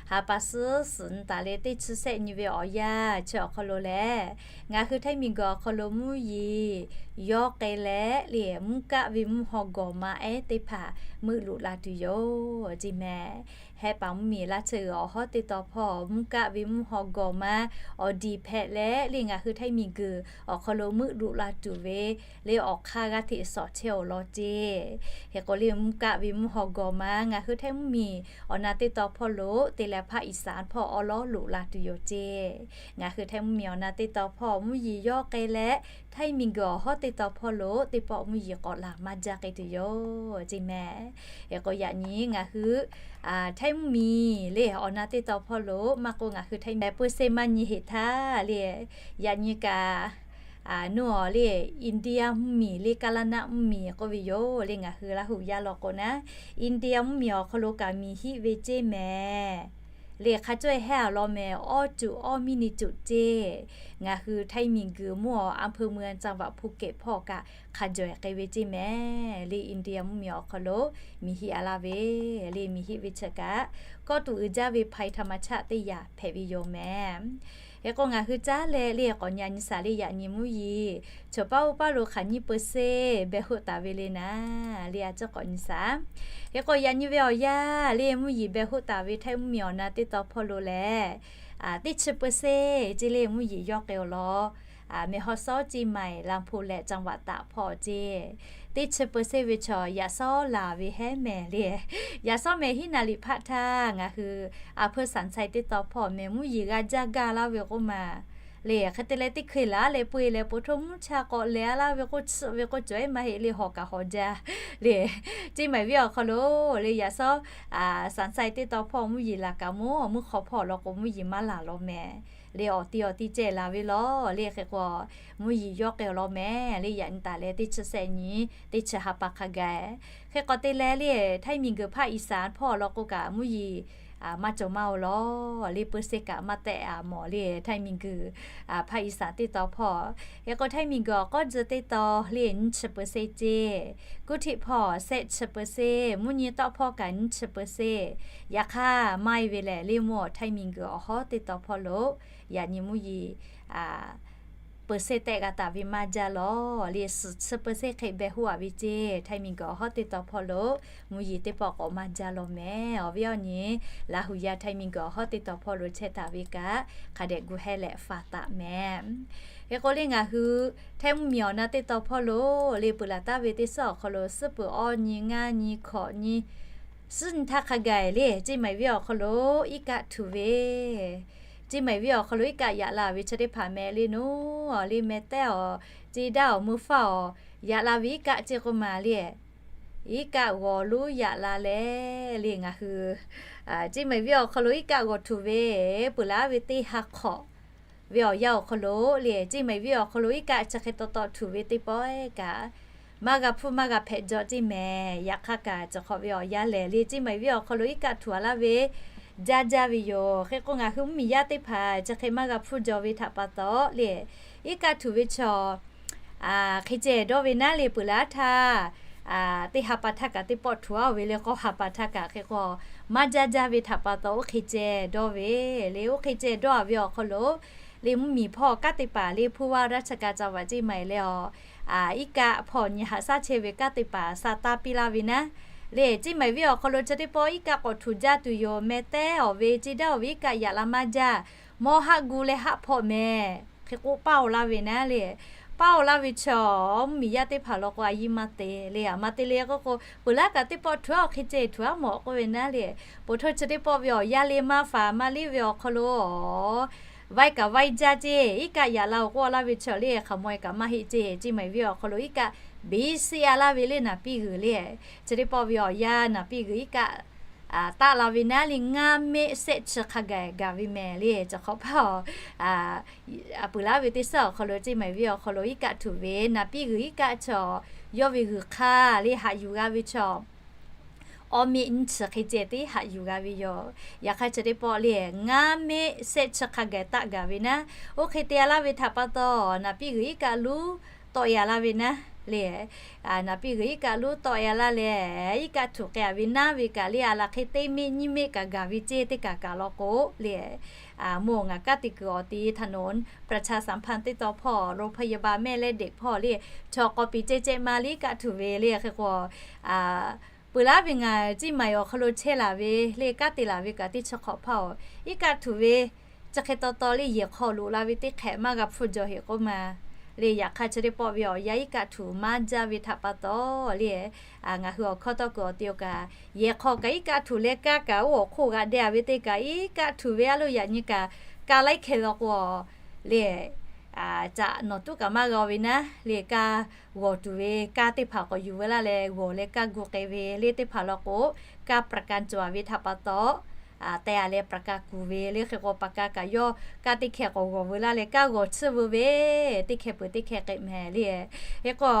ha pa suhˉ suhˍ nyi taˍ leh teˇ chi shehˆ nyi ve awˬ yanˇ chi awˬ hk'aw lo lehˬ, ngaˬ hui Htaiˇ miˬguiˬ awˬ hk'aw lo mvuhˇ yeˬ yawˇ k'ai leh le mvuhˇ kaˆ ve mvuhˇ haw gawˬ ma ehˉ teˇ hpaˍ meuˆ loꞈ la tuˬ yoˬ ceˇ mehˍ. Heh paˍ mvuhˇ miˬ laˇ chi g'uiˬ awˬ hawˉ teˇ taw hpawˇ mvuhˇ kaˆ ve mvuhˇ haw gawˬ ma awˬ diˬ hpehꞈ leh le ngaˬ hui Htaiˇ miˬguiˬ awˬ hk'aw lo meuˆ loꞈ la tuˬ ve le awˬ hk'aˇ g'aˇ hteꞈ shawˍ chehˇ awˬ lawn ceˇ. Hk'e k'o le mvuhˇ kaˆ ve mvuhˇ haw gawˬ ma ngaˬ hui Htaiˇ mvuhˇ miˬ awˬ na teˇ taw hpawˇ lo te leh hpaˇ iˍ saˍ hpawˇ awˬ lawˉ loꞈ la tuˬ yoˬ ceˇ. Ngaˬ hui Htaiˇ mvuhˇ miˬ awˬ na teˇ taw hpawˇ mvuhˇ yeˬ yawˇ k'ai leh Htaiˇ miˬguiˬ awˬ hawˉ teˇ taw hpawˇ lo teˇ pawˆ mvuhˇ yeˬ k'awꞈ laˬ maˇ jaˇ k'ai tuˬ yoˬ ceˇ mehˍ. Hk'e k'o yaꞈ nyi ngaˬ hui Htaiˇ mvuhˇ miˬ le awˬ na teˇ taw hpawˇ lo maˇ k'oˆ ngaˬ hui Htaiˇ miˬ pui se maˇ nyi heꞈ htaˇ le, yaꞈ nyi kaꞈ nuˇ awˬ le India mvuhˇ miˬ le Kaˇlaˇ naˆ mvuhˇ miˬ k'oˆ ve yoˬ le. Ngaˬ hui Laˇ hu yaˇ law k'o naˉ, India mvuhˇ miˬ awˬ hk'aw lo kaꞈ miˬ hiˆ ve ceˇ mehˍ. Le hk'a cawehˇ hehˉ a law mehˍ, awˇ cuꞈ awˇ miˇ ni cuꞈ ceˇ. Ngaˬ hui Htaiˇ miˬguiˬ mvuhˇ awˬ อำเภอเมือง จังหวัดภูเก็ต hpawˇ kaꞈ hk'a jawehˬ k'ai ve ceˇ mehˍ. Le India mvuhˇ miˬ awˬ hk'aw lo miˬ hiˆ a laˇ ve, le miˬ hiˆ ve chi kaꞈ kawˇ tuꞈ uiˍ jaˇ ve ภัยธรรมชาติ teˇ yanˇ hpehꞈ ve yoˬ mehˍ. Hk'e k'o ngaˬ hui caˉ leh le k'awꞈ nyi a nyi shaˍ le yaꞈ nyi mvuhˇ yeˬ, chaw paˉ oˇ paˉ lo hk'aˬ nyiˇ เปอร์เซ็นต์ beh hoˆ taˍ ve le naˍ, le a ciˉ k'awꞈ nyi shaˍ. Hk'e k'o yaꞈ nyi ve awˬ yanˇ le mvuhˇ yeˬ beh hoˆ taˍ ve Htaiˇ mvuhˇmiˬ awˬ na teˇ taw hpawˇ lo lehˬ, teˇ chi เปอร์เซ็นต์ ce le mvuhˇ yeˬ yawˇ k'ai awˬ lawn แม่ฮ่องสอน Chiˇ Maiˍ ลำพูน leh จังหวัดตาก hpawˇ ce teˇ chi เปอร์เซ็นต์ ve chaw yaꞈ shawˉ laˬ ve hehˉ mehˍ le. Yaꞈ shawˉ mehˍ hiˉ naˍ liꞈ hpaˆ htaˇ ngaˬ hui a hpeu สันทราย teˇ taw hpawˇ mehˍ mvuhˇ yeˬ g'a jaˇ gaˇ laˇ ve k'oˆ ma le. Hk'e te leh teˇ hkui laˬ leh peu eˬ leh po htoˇ mvuhˇ cha k'awꞈ lehˬ a laˇ ve k'oˆ chi ve k'o cawˬ ehˉ maˇ heˆ le, hawˬ kaꞈ hawˬ jaˇ le. Chiˇ Maiˍ venˇ awˬ hk'aw lo le yaꞈ shawˉ สันทราย teˇ taw hpawˇ mvuhˇ yeˬ laˬ kaꞈ mawˇ mvuhˇ hk'aw hpawˇ law k'o mvuhˇ yeˬ maˇ laˬ law mehˍ le. Awˬ ti awˬ ti ceh laˬ ve law le. Hk'e k'o mvuhˇ yeˬ yawˇ k'ai awˬ lawn mehˍ le. Yaꞈ nyi taˍ leh teˇ chi sehˆ nyi teˇ chi ha pa hk'a gaˬ. Hk'e k'awꞈ te leh le Htaiˇ miˬguiˬ hpaˆ Iˍsaˍ hpawˇ awˬ lawn k'o kaꞈ mvuhˇ yeˬ maˇ cawˬ maˇ oˬ law le. เปอร์เซ็นต์ kaꞈ maˇ tehꞈ a mawˬ le Htaiˇ miˬguiˬ hpaˆ Iˍsaˍ teˇ taw hpawˇ. Hk'e k'o Htaiˇ miˬguiˬ awˬ k'awˇ ji teˇ taw le nyiˇ chi เปอร์เซ็นต์ ce, Guˇhtiˆ hpawˇ shehˆ chi เปอร์เซ็นต์, mvuhˇ nyi tawˆ hpawˇ kaꞈ nyiˇ chi เปอร์เซ็นต์. Yaꞈ hk'aˇ maˇ e ve lehˬ le mvuhˇ awˬ Htaiˇ miˬguiˬ awˬ hawˉ teˇ taw hpawˇ lo yaꞈ nyi mvuhˇ yeˬ percent tehꞈ g'a taˍ ve maˇ jaˇ law le. Suhˍ chi เปอร์เซ็นต์ hk'e beh hoˆ a ve ce Htaiˇ miˬguiˬ awˬ hawˉ teˇ taw hpawˇ lo mvuhˇ yeˬ teˇ pawˆ k'awꞈ maˇ jaˇ law mehˍ. Awˬ viˉ awˬ nyi Laˇ huˍ yaˇ Htaiˇ miˬguiˬ awˬ hawˉ teˇ taw hpawˇ lo chehˇ taˍ ve kaꞈ hk'a dehꞈ gu heh leh faˍ taˍ mehˍ. Hk'e k'o le ngaˬ hui Htaiˇ mvuhˇmiˬ awˬ na teˇ taw hpawˇ lo le peuˬ laˬ taˍ ve teˇ suhˉ awˬ hk'aw lo suhˉ peuˬ awˇ nyi ngaˇ nyi hkawꞈ nyi suhˉ nyi htaˇ hk'a gaˬ le Chiˇ Maiˍ venˇ awˬ hk'aw lo iˉ kaˆ htuꞈ ve Chiˇ Maiˍ venˇ awˬ hk'aw lo iˉ kaˆ yaꞈ la ve chi teˇ hpaˍ meh le naˉ, le meh tehˉ awˬ, ce daˇ awˬ, meuˇ faˇ awˬ, yaꞈ la ve iˉ kaˆ ce k'oˆ ma le. Iˉ kaˆ g'awˬ lonˉ yaꞈ la leh le ngaˬ hui Chiˇ Maiˍ venˇ awˬ hk'aw lo iˉ kaˆ g'awˬ htuꞈ ve peuˬ laˬ ve teˇ ha hk'awꞈ ve awˬ yanˇ awˬ hk'aw lo le Chiˇ Maiˍ venˇ awˬ hk'aw lo iˉ kaˆ chi hk'e taw taw htuꞈ ve teˇ pawˆ kaꞈ maˇ g'a hpfuhˇ maˇ g'a hpehꞈ jaw ce mehˍ. Yaꞈ hk'aˇ kaꞈ chi hk'awꞈ ve awˬ yanˇ lehˬ le Chiˇ Maiˍ venˇ awˬ hk'aw lo iˉ kaˆ htuꞈ a laˇ ve jaˇ jaˇ ve yoˬ. Hk'e k'o ngaˬ hui mvuhˇmiˬ yaˇ teˇ hpaˍ chi hk'e maˇ g'a hpfuhˇ jaw ve htaꞈ pa taw le iˉ kaˆ htuꞈ ve chaw hk'e ceh dawˇ ve naˉ le peuˬ laˬ htaˇ teˇ ha pa htaˇ kaꞈ teˇ pawˆ htuꞈ a oˬ ve le k'awˇ ha pa htaˇ kaꞈ hk'e k'o maˇ jaˇ jaˇ ve htaꞈ pa taw oˇ hk'e ceh dawˇ ve le. Oˇ hk'e ceh dawˇ a ve awˬ hk'aw lo le mvuhˇmiˬ hpawˇ kanˉ teˇ hpaˍ le ผู้ว่าราชการจังหวัดเชียงใหม่ le awˬ iˉ kaˆ hpawˇ nyi haꞈ shaˉ chehˇ ve kanˉ teˇ hpaˍ sha taˇ piˇ laˇ ve naˉ le Chiˇ Maiˍ venˇ awˬ hk'aw lo chi teˇ pawˆ iˉ kaˆ k'awꞈ htuꞈ jaˇ tuˬ yoˬ. Meh tehˉ awˬ ve ce daˇ awˬ ve iˉ kaˆ yaꞈ la maˇ jaˇ. Mawˇ haˆ gu leh haˆ hpawˆ mehˍ. Hk'e k'o paˇ oˬ laˇ ve naˉ le paˇ oˬ laˇ ve chaw mvuhˇmiˬ yaˇ teˇ hpaˍ law k'o a yiˇ maˇ te le a ma te le k'oˆ k'o peuˬ laˇ kaꞈ teˇ pawˆ htuꞈ a oˬ hk'e ceh htuꞈ a mawˬ k'oˆ ve naˉ le. Poˬ htoˇ chi teˇ pawˆ ve awˬ yanˇ le maˇ faˍ maˇ liˇ ve awˬ hk'aw lo awˬ vaiˇ kaꞈ vaiˇ jaˇ ce iˉ kaˆ yaꞈ la oˬ k'oˆ laˇ ve chaw le hk'aˬ maweh kaꞈ maˇ heˆ ce Chiˇ Maiˍ venˇ awˬ hk'aw lo iˉ kaˆ beˬ seˆ a laˇ ve le naˍ piˇ g'uiˬ le chi teˇ pawˆ ve awˬ yanˇ naˍ piˇ g'uiˬ iˉ kaˆ taˆ la ve naˉ le ngaˇ meˆ shehˆ chi hk'a gaˬ gaˬ ve mehˍ le. Chi hk'awꞈ hpaˇ a peuˬ laˇ ve teˇ suhˉ awˬ hk'aw lo Chiˇ Maiˍ venˇ awˬ hk'aw lo iˉ kaˆ htuꞈ ve naˍ piˇ g'uiˬ iˉ kaˆ chaw yawˇ ve g'uiˬ hk'aˇ le haꞈ yuˬ g'a ve chaw awˬ meꞈ nyi chi hk'e ceh teˇ haꞈ yuˬ g'a ve yoˬ. Yaꞈ hk'aˇ chi teˇ pawˆ le ngaˇ meˆ shehˆ chi hk'a gaˬ taˆ gaˬ ve naˉ oˇ hk'e te a laˇ ve htaꞈ pa taw naˍ piˇ g'uiˬ iˉ kaˆ luˉ tawˆ e a laˇ ve naˉ le naˍ piˇ g'uiˬ iˉ kaˆ luˉ tawˆ e a laˇ leh iˉ kaˆ htuꞈ k'ai a ve naˉ ve kaꞈ le a laˬ hk'e teˇ meˆ nyiˇ meˆ kaꞈ gaˬ ve ce teˇ kaꞈ kaꞈ law k'o le mvuhˇ ngaˬ kaˉ te kuiˬ awˬ ti ถนนประชาสัมพันธ์ teˇ taw hpawˇ โรงพยาบาลแม่และเด็ก hpawˇ le chaw k'awꞈ piˍ ceh ceh ma le iˉ kaˆ htuꞈ ve le hk'e k'o peuˬ laˇ ve ngaˬ Chiˇ Maiˍ awˬ hk'aw lo chehˇ laˬ ve le kanˉ te laˬ ve kaꞈ teˇ chi hk'awꞈ hpaˇ oˬ iˉ kaˆ htuꞈ ve chi hk'e taw taw le yehˬ hk'aw loꞈ la ve teˇ hk'ehꞈ maˇ g'a hpfuhˇ jaw heꞈ k'oˆ ma le. Yaꞈ hk'aˇ chi teˇ pawˆ ve awˬ yanˇ iˉ kaˆ htuꞈ maˇ jaˇ ve htaꞈ pa taw le ngaˬ hui awˬ hkawˇ tawˇ kuiˬ awˬ ti oˬ kaꞈ yehˬ hk'aw kaꞈ iˉ kaˆ htuꞈ leh kaˇ kaꞈ oˇ awˬ hk'oˆ g'a deh a ve teˇ kaꞈ iˉ kaˆ htuꞈ ve a lo yaꞈ nyi kaꞈ ka laiˉ hkeh law k'o le caꞈ nawˬ tuˉ kaꞈ maˇ g'a ve naˉ le kaˇ g'awˬ tuˬ ve kaˇ teˇ hpaˍ k'awꞈ yuˬ veu laˇ leh g'awˬ leh kaˇ gu k'ai ve le teˇ hpaˍ law k'o kaˇ ประกัน cawˬ a ve htaꞈ pa taw te a leh ประกัน kuˬ ve le hk'e k'o ประกัน kaꞈ yawˇ kaˇ teˇ hkeh k'awꞈ g'awˬ veu laˇ leh kaˇ g'awˬ tsuhˇ veu ve teˇ hkeh peuˬ teˇ hkeh k'ai mehˍ le. Hk'e k'o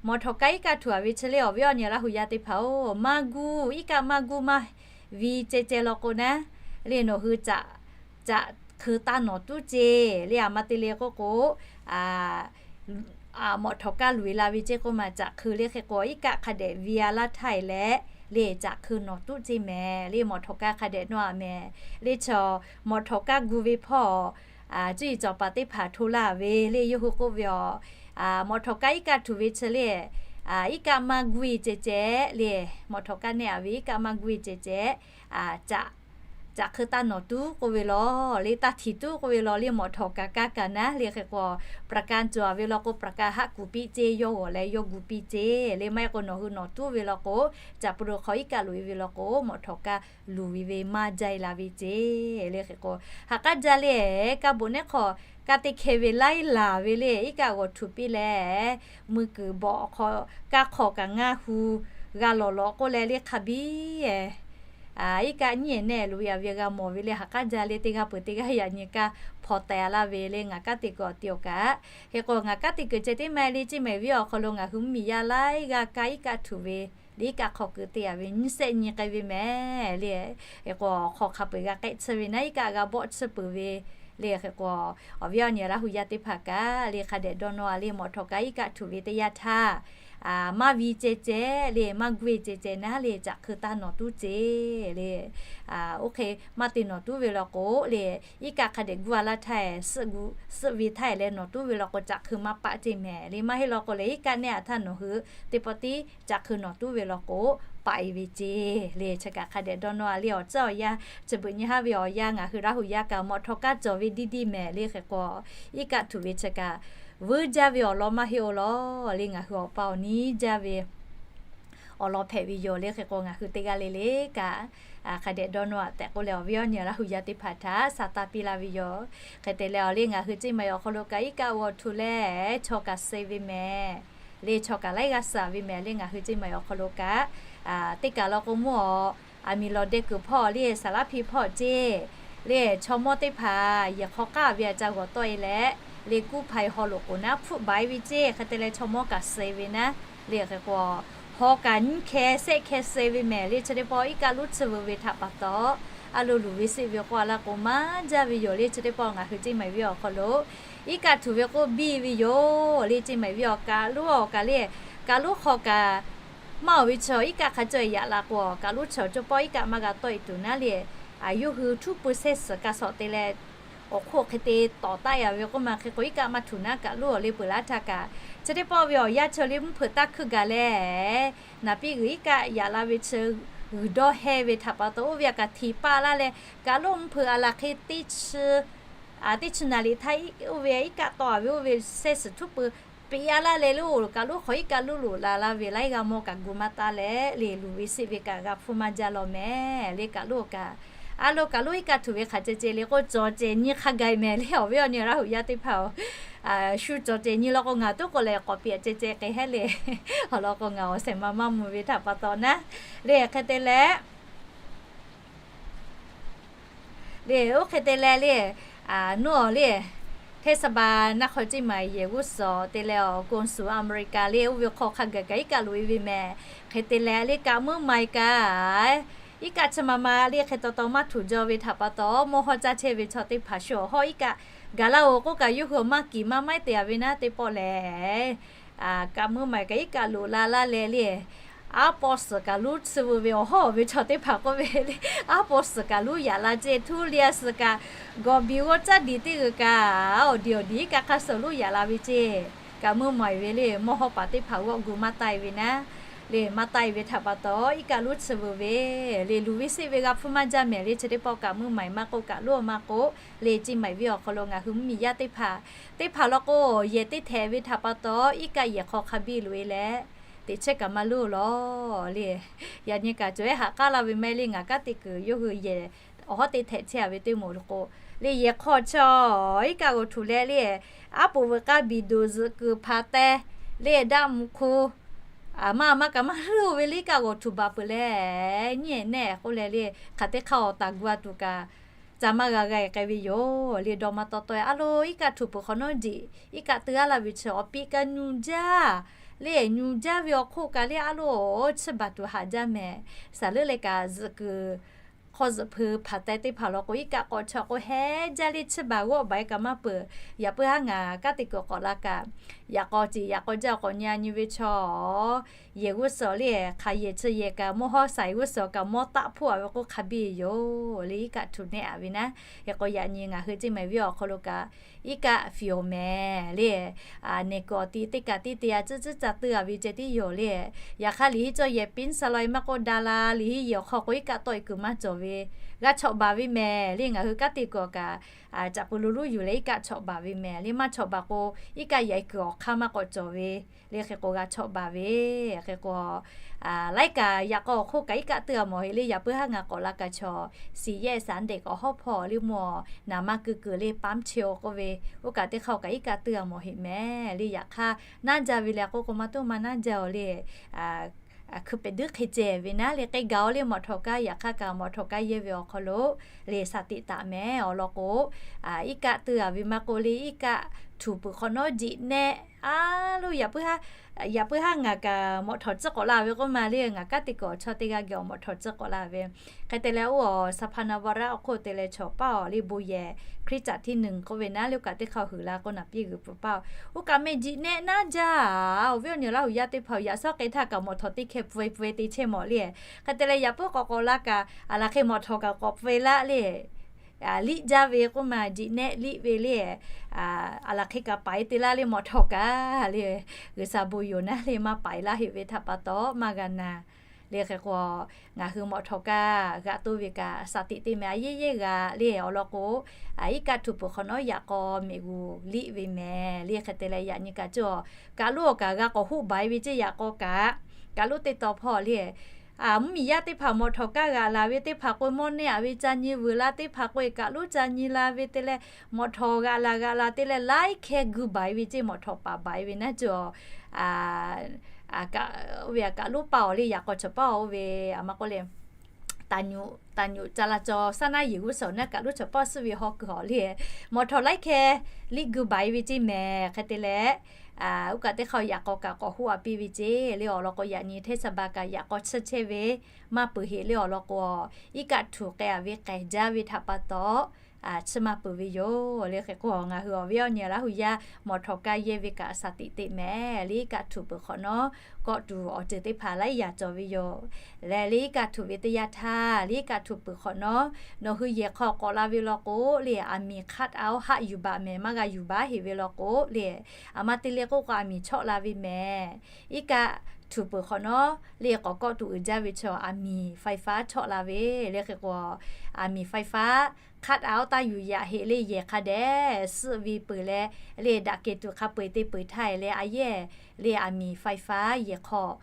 mawˬ htawꞈ kaˇ iˉ kaˆ htuꞈ a ve chi le awˬ viˉ awˬ nyi Laˇ huˍ yaˇ teˇ hpaˍ oˬ maˇ gu iˉ kaˆ maˇ gu maˇ vi ceh ceh law k'o naˉ le nawˬ hui caꞈ caꞈ hkui taˇ nawˬ tuˉ ce le a ma te le k'oˆ k'o mawˬ htawꞈ kaˇ luˬ e la ve ce k'oˆ ma caꞈ hkui le hk'e k'o iˉ kaˆ hk'a dehꞈ vi a laˇ htaˇ e leh le caꞈ hk'eu nawˬ tuˉ ceˇ mehˍ le. Mawꞈ htawꞈ kaˇ hk'a dehꞈ dawˇ a mehˍ le. Chaw mawꞈ htawꞈ kaˇ gu ve hpawˇ cuˇ yiˍ cawˬ paˍ teˇ hpaˍ hto laˇ ve le. Yawˇ hui k'oˆ ve aˬ, mawꞈ htawꞈ kaˇ iˉ kaˆ htuꞈ ve chi le, iˉ kaˆ maˇ gu e ceh ceh le. Mawꞈ htawꞈ kaˇ neˇ a ve iˉ kaˆ maˇ gu e ceh ceh, caꞈ hk'eu taˇ nawˬ tuˉ k'oˆ ve law le, taˇ htiˍ tuˉ k'oˆ ve law le. Mawꞈ htawꞈ kaꞈ kaˇ kaꞈ naˉ le. Hk'e k'o ประกัน cawˬ ve law k'o ประกัน haˆ kuˬ piˇ ceˇ, yawˇ g'awˬ leh yawˇ gu piˇ ceˇ le. Maˇ heˆ k'o nawˬ hui nawˬ tuˉ ve law k'o, caꞈ pun lo hk'aw iˉ kaˆ loꞈ e ve law k'o, mawꞈ htawꞈ kaˇ luˬ ve ve maˇ jaˇ e la ve ceˇ le. Hk'e k'o, ha k'aˉ jaˇ le, kaˇ boꞈ neˉ hk'aw kaˇ teˇ hkeh ve laiˉ laˬ ve le, iˉ kaˆ g'awˬ htuꞈ piˇ leh, mui kuiˬ bawꞈ hk'aw kaˇ hk'aw kaꞈ ngaˇ hu g'a lawˬ lawꞈ k'oˆ leh le hk'a biˇ iˉ kaˆ nyiˉ e neˆ loꞈ e a ve g'a mawˬ ve le. Ha k'aˉ jaˇ le, teˇ g'aˇ peuˬ teˇ g'aˇ yaꞈ nyi kaˇ hpaw teh a laˇ ve le. Ngaˬ kaˉ te kuiˬ awˬ te awˬ kaꞈ, hk'e k'o ngaˬ kaˉ te kuiˬ ceh tiˉ maˇ le, Ceˇ mehˍ viˉ awˬ hk'aw lo ngaˬ hui mvuhˇmiˬ yaˇ laiˉ g'aˇ kaˇ iˉ kaˆ htuꞈ ve le, iˉ kaˆ hk'aw keu te a ve nyiˇ shehˆ nyi k'ai ve mehˍ le. Hk'e k'o hk'aw hk'a peu-eˬ g'a k'ehˆ tsuhˇ ve naˉ, iˉ kaˆ g'a bawˆ tsuhˇ peuˬ ve le. Hk'e k'o awˬ viˉ awˬ nyi Laˇ hu yaˇ teˇ hpaˍ kaꞈ le, hk'a dehꞈ dawˇ nawˇ a le. Mawꞈ htawꞈ kaˇ iˉ kaˆ htuꞈ ve teˇ yanˇ htaˇ, maˇ vi ceh ceh le, maˇ gu e ceh ceh naˉ le, caꞈ hk'eu taˇ nawˬ tuˉ ceˇ le. Oˇ hk'e maˇ te nawˬ tuˉ ve law k'o le, iˉ kaˆ hk'a dehꞈ gu a laˇ htaˇ, suhˆ ve htaˇ leh nawˬ tuˉ ve law k'o, caꞈ hk'eu maˇ paˆ ceˇ mehˍ le. Maˇ heˆ law k'o leh, iˉ kaˆ neˇ a htaˇ nawˬ hui teˇ pawˆ tiˉ caꞈ hk'eu nawˬ tuˉ ve law k'o, paˆ e ve ceˇ le. Chi kaꞈ hk'a dehꞈ dawˇ nawˇ a le. Awˬ tcuhˉ awˬ yanˇ chi beuꞈ nyi haˉ ve awˬ yanˇ ngaˬ hui Laˇ hu yaˇ kaꞈ mawꞈ htawꞈ kaˇ cawˬ ve diˇ diˇ mehˍ le. Hk'e k'o iˉ kaˆ htuꞈ ve chi kaꞈ vuiˇ jaˇ ve awˬ lawn maˇ heˆ oˬ law le. Ngaˬ hui awˬ pa awˬ niˉ jaˇ ve awˬ lawn hpehꞈ ve yoˬ le. Hk'e k'o ngaˬ hui teˇ g'aˇ le le kaꞈ hk'a dehꞈ dawˇ nawˇ a tehꞈ k'oˆ leh, awˬ viˉ awˬ nyi Laˇ hu yaˇ teˇ hpaˍ htaꞈ sa taˇ piˇ laˇ ve yoˬ. Hk'e te leh awˬ le, ngaˬ hui Ceˇ mehˍ awˬ hk'aw lo kaꞈ iˉ kaˆ g'awˬ htuꞈ leh chaw kaꞈ suh ve mehˍ le. Chaw kaꞈ laiˉ g'aˇ suh ve mehˍ le. Ngaˬ hui Ceˇ mehˍ awˬ hk'aw lo kaꞈ teˇ kaˬ law k'o mawˇ aˬ, aˬ miˍ lawˬ deh kuiˬ hpawˇ le, saˍ laˉ hpiˇ hpawˇ ceˇ le, chaw mawˇ teˇ hpaˍ yehˬ hk'aw k'aˉ ve a ca g'awˬ tawˆ e leh, le kuˇ hpaˍ e haw loꞈ k'oˍ naˉ hpfuhˆ baˬ e ve ceˇ. Hk'e te leh chaw mawˇ kaꞈ suh ve naˉ le. Hk'e k'o haw kaꞈ nyiˇ hkeh shehˆ hkeh suh ve mehˍ le. Chi teˇ pawˆ iˉ kaˆ luˉ tsuhˇ veu ve htaꞈ pa taw, a lo luˬ ve seˆ ve k'oˆ a laˇ k'o, maˇ jaˇ ve yoˬ le. Chi teˇ pawˆ ngaˬ hui Ceˇ mehˍ viˉ awˬ hk'aw lo iˉ kaˆ htuꞈ ve k'oˆ biˇ ve yoˬ le. Ceˇ mehˍ viˉ awˬ kaꞈ luˉ awˬ kaꞈ le, kaꞈ luˉ hk'aw kaꞈ maˇ oˬ ve chaw iˉ kaˆ hk'a cawˇ e yaꞈ la k'o, kaꞈ luˉ chaw cawˇ pawˆ iˉ kaˆ maˇ g'a tawˆ e tuˬ naˉ le. Aˬ, yawˇ hui htuˉ pui sehˇ suhˍ ka shawˍ te leh awˬ hk'oˆ hk'e te tawˍ taˆ e a ve k'oˆ ma. Hk'e k'o iˉ kaˆ maˇ htuꞈ naˉ kaꞈ luˉ awˬ le peuˬ laˇ htaˇ kaꞈ, chi teˇ pawˆ ve awˬ yanˇ chaw le mvuhˇ hpeuꞈ taˇ hkuiˇ gaˬ leh, naˍ piˇ g'uiˬ iˉ kaˆ yaꞈ la ve chi g'uiˬ dawˇ heh ve htaꞈ pa taw, oˇ ve a kaꞈ htiˍ paˆ laˇ leh, kaꞈ luˉ mvuhˇ hpeuꞈ a laˬ hk'e teˇ chi teˇ chi naˍ liꞈ htaˇ oˇ ve iˉ kaˆ tawˆ a ve oˇ ve sehˇ suhˍ htuˉ pui peꞈ a laˇ leh le, oˬ kaꞈ luˉ hk'aw iˉ kaˆ luˉ loꞈ la laˇ ve laiˉ g'aˇ mawˇ kaꞈ gu maˇ taˇ leh le, luˬ ve seˆ ve kaꞈ g'a hpfuhˇ maˇ jaˇ law mehˍ le. Kaꞈ luˉ kaꞈ, a lo kaꞈ luˉ iˉ kaˆ htuꞈ ve hk'aˬ ceh ceh le k'o, cawˬ ceh nyi hk'a gaˬ mehˍ le. Awˬ viˉ awˬ nyi Laˇ hu yaˇ teˇ hpaˍ oˬ, shu cawˬ ceh nyi law k'o ngaˬ tuˉ k'oˆ leh k'awꞈ piˇ a ceh ceh k'ai hehˉ le. Awˬ lawn k'o ngaˬ awˬ shehˍ ma maˇ mvuh ve htaꞈ pa taw naˉ le. Hk'e te leh le, oˇ hk'e te leh le, nuˇ awˬ le, เทศบาลนครเชียงใหม่ yehˬ g'uˇ suhˍ te leh awˬ กงสุล America le, oˇ ve hk'aw hk'a gaˬ kaꞈ iˉ kaˆ loꞈ e ve mehˍ. Hk'e te leh le, kaꞈ muiˉ ma e kaꞈ iˉ kaˆ chi ma ma le hk'e taw taw maˇ htuꞈ jaw ve htaꞈ pa taw, mawˇ hawˇ caˇ chehˇ ve chaw teˇ hpaˍ shu awˬ hawˉ iˉ kaˆ gaˬ laˇ oˬ k'oˆ kaꞈ, yawˇ hui awˬ maˇ kiˬ maˇ maiˉ te a ve naˉ teˇ pawˆ lehˬ, kaꞈ muiˉ ma e kaꞈ iˉ kaˆ loꞈ la laˇ leh le, aˉ paw suhˍ kaꞈ luˉ tsuhˇ veu ve awˬ hawˉ ve chaw teˇ hpaˍ k'oˆ ve le, aˉ paw suhˍ kaꞈ luˉ yaꞈ la ceˇ, htuˇ liˇ a suhˍ kaꞈ gawˬ biˬ g'awˇ caˉ diˬ teˇ g'uiˬ kaꞈ, awˬ diˬ awˬ diˬ iˉ kaˆ hk'a suh luˉ yaꞈ la ve ceˇ. Kaꞈ muiˉ ma e ve le, mawˇ hawˉ paˍ teˇ hpaˍ g'awˆ gu maˇ taˆ e ve naˉ le, maˇ taˆ e ve htaꞈ pa taw iˉ kaˆ luˉ tsuhˇ veu ve le, luˬ ve seˆ ve g'a hpfuhˇ maˇ jaˇ mehˍ le. Chi teˇ pawˆ kaꞈ muiˉ ma e maˇ k'oˆ, kaꞈ luˉ awˬ maˇ k'oˆ le, Ceˇ maiˍ venˇ awˬ hk'aw lo ngaˬ hui mvuhˇmiˬ yaˇ teˇ hpaˍ, teˇ hpaˍ law k'o, yehˬ teˇ htehꞈ ve htaꞈ pa taw iˉ kaˆ yehˬ hk'aw hk'a biˇ loꞈ e leh, teꞈ chehˇ kaꞈ maˇ luˇ law le. Yaꞈ nyi kaꞈ cawˬ ehˉ haꞈ k'aˉ laˇ ve maˇ heˆ le, ngaˬ kanˉ te kuiˬ yawˇ hui yehˬ awˬ hawˉ teˇ htehꞈ chehˇ a ve teˇ moˍ k'o le, yehˬ hk'aw chaw iˉ kaˆ g'awˬ htuꞈ leh le, aˉ poꞈ veuꞈ k'aˇ biˬ doˬ zuhꞈ kuiˬ hpaˍ teh le, daˆ mvuh hku maˇ maˇ kaꞈ maˇ luˇ ve le, iˉ kaˆ g'awˬ htuꞈ baˬ peuˬ leh, nyiˉ ehˍ neˆ k'oˆ leh le, hk'aˬ teˇ hk'aˇ awˬ taˍ gu a tuˬ kaꞈ ca maˇ g'a g'a e k'ai ve yoˬ le. Dawˇ maˇ tawˆ tawˆ e a lo iˉ kaˆ htuꞈ peuˬ hk'awꞈ nawˉ diꞈ, iˉ kaˆ teu aˉ laˇ ve chi awˬ piˇ kaꞈ nyu jaˇ le, nyu jaˇ ve awˬ hk'oˆ kaꞈ le, a lo chiˇ baˬ tuˬ haꞈ jaˇ mehˍ. Saˍ leuˉ leh kaꞈ zuhꞈ kuiˬ hk'aw zuhꞈ hpui hpanˍ teh teˇ hpaˍ law k'o, iˉ kaˆ k'awꞈ chaw k'o heh jaˇ le, chiˇ baˬ g'awˆ baˬ e kaꞈ maˇ peuˬ. Yaꞈ puiˉ haˉ ngaˬ kanˉ te kuiˬ k'awꞈ la kaꞈ, yaꞈ k'aw ceˬ yaꞈ k'aw jaˇ k'awꞈ nyi a nyi ve chaw yehˬ g'uˇ suhˍ le, hk'aˬ yehˬ chi yehˬ kaꞈ mawˇ hawˉ saiˍ g'uˇ suhˍ kaꞈ mawˇ taˆ hpfuhˆ a ve k'o hk'a biˇ yoˬ le, iˉ kaˆ htuꞈ nehˆ a ve naˉ. Hk'e k'o yaꞈ nyi ngaˬ hui ceˇ mehˍ viˉ awˬ hk'aw lo kaꞈ iˉ kaˆ fiˍ awˬ mehˍ le, neˬ kuiˬ awˬ ti teˇ kaꞈ tiˉ te a ciˉ ciˉ ca tuiˇ a ve ceh tiˉ yoˬ le. Yaꞈ hk'aˇ liꞈ hiˉ cawˇ yehˬ piˉ sa law e maˇ k'oˆ, da la liꞈ hiˉ yehˬ awˬ hk'aw k'o iˉ kaˆ tawˆ e kuiˬ maˇ cawˬ ve, g'a chawꞈ baˬ ve mehˍ le. Ngaˬ hui kanˉ te kuiˬ awˬ kaꞈ caꞈ pu lo luˉ yuˬ leh iˉ kaˆ chawꞈ baˬ ve mehˍ le. Maˇ chawꞈ baˬ k'o, iˉ kaˆ yehˬ e kuiˬ awˬ hk'aˇ maˇ k'awꞈ cawˬ ve le. Hk'e k'o g'a chawꞈ baˬ ve. Hk'e k'o laiˉ kaꞈ yaꞈ k'aw awˬ hk'oˆ kaꞈ iˉ kaˆ tuiˇ a mawˬ heˆ le. Yaꞈ puiˉ haˉ ngaˬ k'awꞈ la kaꞈ chaw siˍ yehˆ saˍ ndeˍ k'awꞈ hawˉ hpawˇ le mawˬ naˍ maˇ keu kuiˬ le pamˇ chehˇ-oˬ k'oˆ ve, oˇ kaꞈ teˇ hk'aˇ kaꞈ iˉ kaˆ tuiˇ a mawˬ heˆ mehˍ le. Yaꞈ hk'aˇ naˉ jaˇ ve le k'oˆ k'o maˇ toˇ maˇ naˉ jaˇ-oˬ le. Hkui pehˍ duiˉ hk'e ceh ve naˉ le, k'e gaˬ-oˬ le mawꞈ htawꞈ kaˇ, yaꞈ hk'aˇ kaꞈ mawꞈ htawꞈ kaˇ yehˇ ve awˬ hk'aw lo le saˍ teꞈ taˍ mehˍ. Awˬ lawn k'o, iˉ kaˆ tuiˇ a ve maˇ k'oˆ le, iˉ kaˆ htuꞈ peuˬ hk'awꞈ nawˉ jiꞈ nehˆ a lo, yaꞈ puiˉ haˉ ngaˬ kaꞈ mawꞈ htawꞈ tcuhˉ k'awꞈ la ve k'oˆ ma le, ngaˬ kanˉ te kuiˬ awˬ chaw teˇ g'aˇ geh awˬ mawꞈ htawꞈ tcuhˉ k'awꞈ la ve. Hk'e te leh oˇ awˬ saˍ hpaˍ naˍ vaˍ raˆ awˬ hk'oˆ te leh chaw paˇ awˬ le bon yehˬ Hkriꞈ caꞈ tiˉ nuˬ k'oˆ ve naˉ le, oˇ kaꞈ teˇ hk'aˇ huiˍ la k'oˆ naˍ piˇ g'uiˬ peuˬ paˇ-oˬ. Oˇ kaꞈ meh jiꞈ nehˆ naˉ jaˇ. Awˬ viˉ awˬ nyi Laˇ huˍ yaˇ teˇ hpaˍ yaꞈ shawˉ k'ai htaˇ kaꞈ mawꞈ htawꞈ teˇ hkeh pfuhˇ e pfuhˇ e te chehˇ mawˬ le. Hk'e te leh yaꞈ puiˉ k'awꞈ k'awꞈ la kaꞈ a laˬ hk'e mawꞈ htawꞈ kaꞈ k'awꞈ pfuhˇ e laˇ le. Liˇ jaˇ ve k'oˆ ma, jiꞈ nehˆ liˇ ve le. A laˬ hk'e kaꞈ paiˍ te laˇ le mawꞈ htawꞈ kaꞈ le. G'uiˬ sha bon yoˬ naˉ le maˇ paiˍ laˇ heˆ ve htaꞈ pa taw maˇ g'a na. Le hk'e k'o, ngaˬ hui mawꞈ htawꞈ kaˇ g'aꞈ toˇ ve kaꞈ saˍ teꞈ te mehˍ a yehˇ yehˇ g'aꞈ le. Awˬ lawn k'o, iˉ kaˆ htuꞈ peuˬ hk'awꞈ nawˉ yaꞈ k'aw mehꞈ g'uˬ liˇ ve mehˍ le. Hk'e te leh yaꞈ nyi kaꞈ cawˬ, kaꞈ lonˉ awˬ kaꞈ g'a k'awꞈ hoˆ baˬ e ve ceˇ yaꞈ k'aw kaꞈ, kaꞈ lonˉ teˇ taw hpawˇ le. Mvuhˇmiˬ yaˇ teˇ hpaˍ mawꞈ htawꞈ kaˇ g'aꞈ laˬ ve teˇ hpaˍ k'o, mawˇ neˆ a ve ca nyi vuiˬ la teˇ hpaˍ k'o e kaꞈ lonˉ ca nyi la ve te leh, mawꞈ htawꞈ g'aꞈ laˬ g'aꞈ laˬ te leh laiˉ hkeh gu baˬ e ve ceˇ, mawꞈ htawꞈ paˍ baˬ e ve naˉ cawˬ. Oˇ ve kaꞈ lonˉ paˇ awˬ le yaꞈ k'aw chaw paˇ oˇ ve a ma k'oˆ le, taˍ nyoꞈ ca la caw saˉ naˉ yehˬ g'uˇ suhˍ naˉ kaꞈ lonˉ chaw paˇ suhˉ ve haw kuiˬ awˬ le, mawꞈ htawꞈ laiˉ hkeh liˇ gu baˬ e ve ceˇ mehˍ. Hk'e te leh, oˇ kaꞈ teˇ hk'aˇ yaꞈ k'aw kaꞈ k'awꞈ hoˆ a piˇ ve ceˇ le. Awˬ lawn k'o yaꞈ nyi hteˇ saˍ ba kaꞈ yaꞈ k'aw chiˇ chehˇ ve maˇ peuˬ heˆ le. Awˬ lawn k'o, iˉ kaˆ htuꞈ k'ai a ve k'ehˬ jaˇ ve htaꞈ pa taw, chiˇ maˇ peuˬ ve yoˬ le. Hk'e k'o ngaˬ hui awˬ viˉ awˬ nyi Laˇ huˍ yaˇ mawꞈ htawꞈ kaˇ yehˇ ve kaꞈ saˍ teꞈ teꞈ mehˍ le. Iˉ kaˆ htuꞈ peuˬ hk'awꞈ nawˉ kawˆ tuˬ awˬ ceuˬ teˇ hpaˍ laiˉ yaꞈ cawˬ ve yoˬ. Lehˬ le iˉ kaˆ htuꞈ ve teˇ yanˇ htaˇ le iˉ kaˆ htuꞈ peuˬ hk'awꞈ nawˉ nawˬ hui yehˬ hk'aw k'awꞈ la ve law k'o le, aˬ miˍ hk'aˆ a oˇ haˆ yuˬ baˬ mehˍ, maˇ g'a yuˬ baˬ heˆ ve law k'o le, aˬ ma te le k'oˆ k'o aˬ miˍ chawˆ la ve mehˍ. Iˉ kaˆ htuꞈ peuˬ hk'awꞈ nawˉ le k'awꞈ kawˆ tuˬ uiˍ jaˇ ve chaw aˬ miˍ faiˍ faˉ chawˆ la ve le. Hk'e k'o, aˬ miˍ faiˍ faˉ hk'aˆ a oˇ taˇ yuˬ yaꞈ heˆ le, yehˬ hk'a dehꞈ suhˆ ve peuˬ leh le, daꞈ kehˬ tuˬ hk'a peu-eˬ te peuˬ htaˇ e le a yehˇ le aˬ miˍ faiˍ faˉ yehˬ hk'aw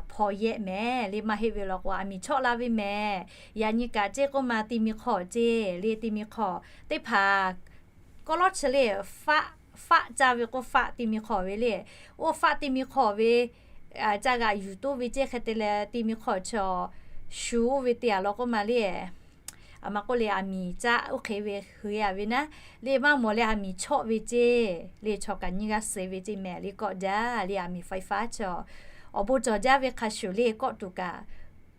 hpaw yehˆ mehˍ le. Maˇ heˆ ve law k'o aˬ miˍ chawˆ la ve mehˍ. Yaꞈ nyi kaꞈ ceˇ k'oˆ ma, ti mi hk'aw ceˇ le, ti mi hk'aw teˇ hpaˍ kawˆ lawˉ chi le, faˆ, faˆ ca ve k'o faˆ ti mi hk'aw ve le. Oˇ faˆ ti mi hk'aw ve ca g'aꞈ yuˬ toˇ ve ceˇ. Hk'e te leh ti mi hk'aw chaw shu oˇ ve te a law k'oˆ ma le, aˬ ma k'oˆ le aˬ miˍ caˆ oˇ hk'e ve hui a ve naˉ le, maˇ mawˬ leh aˬ miˍ chawˆ ve ceˇ le, chaw kaꞈ nyiˇ g'aˇ suh ve ceˇ mehˍ le. Kawˆ jaˇ le aˬ miˍ faiˍ faˉ chaw awˬ bon cawˬ jaˇ ve hk'a shuˍ le, kawˆ tuˬ kaꞈ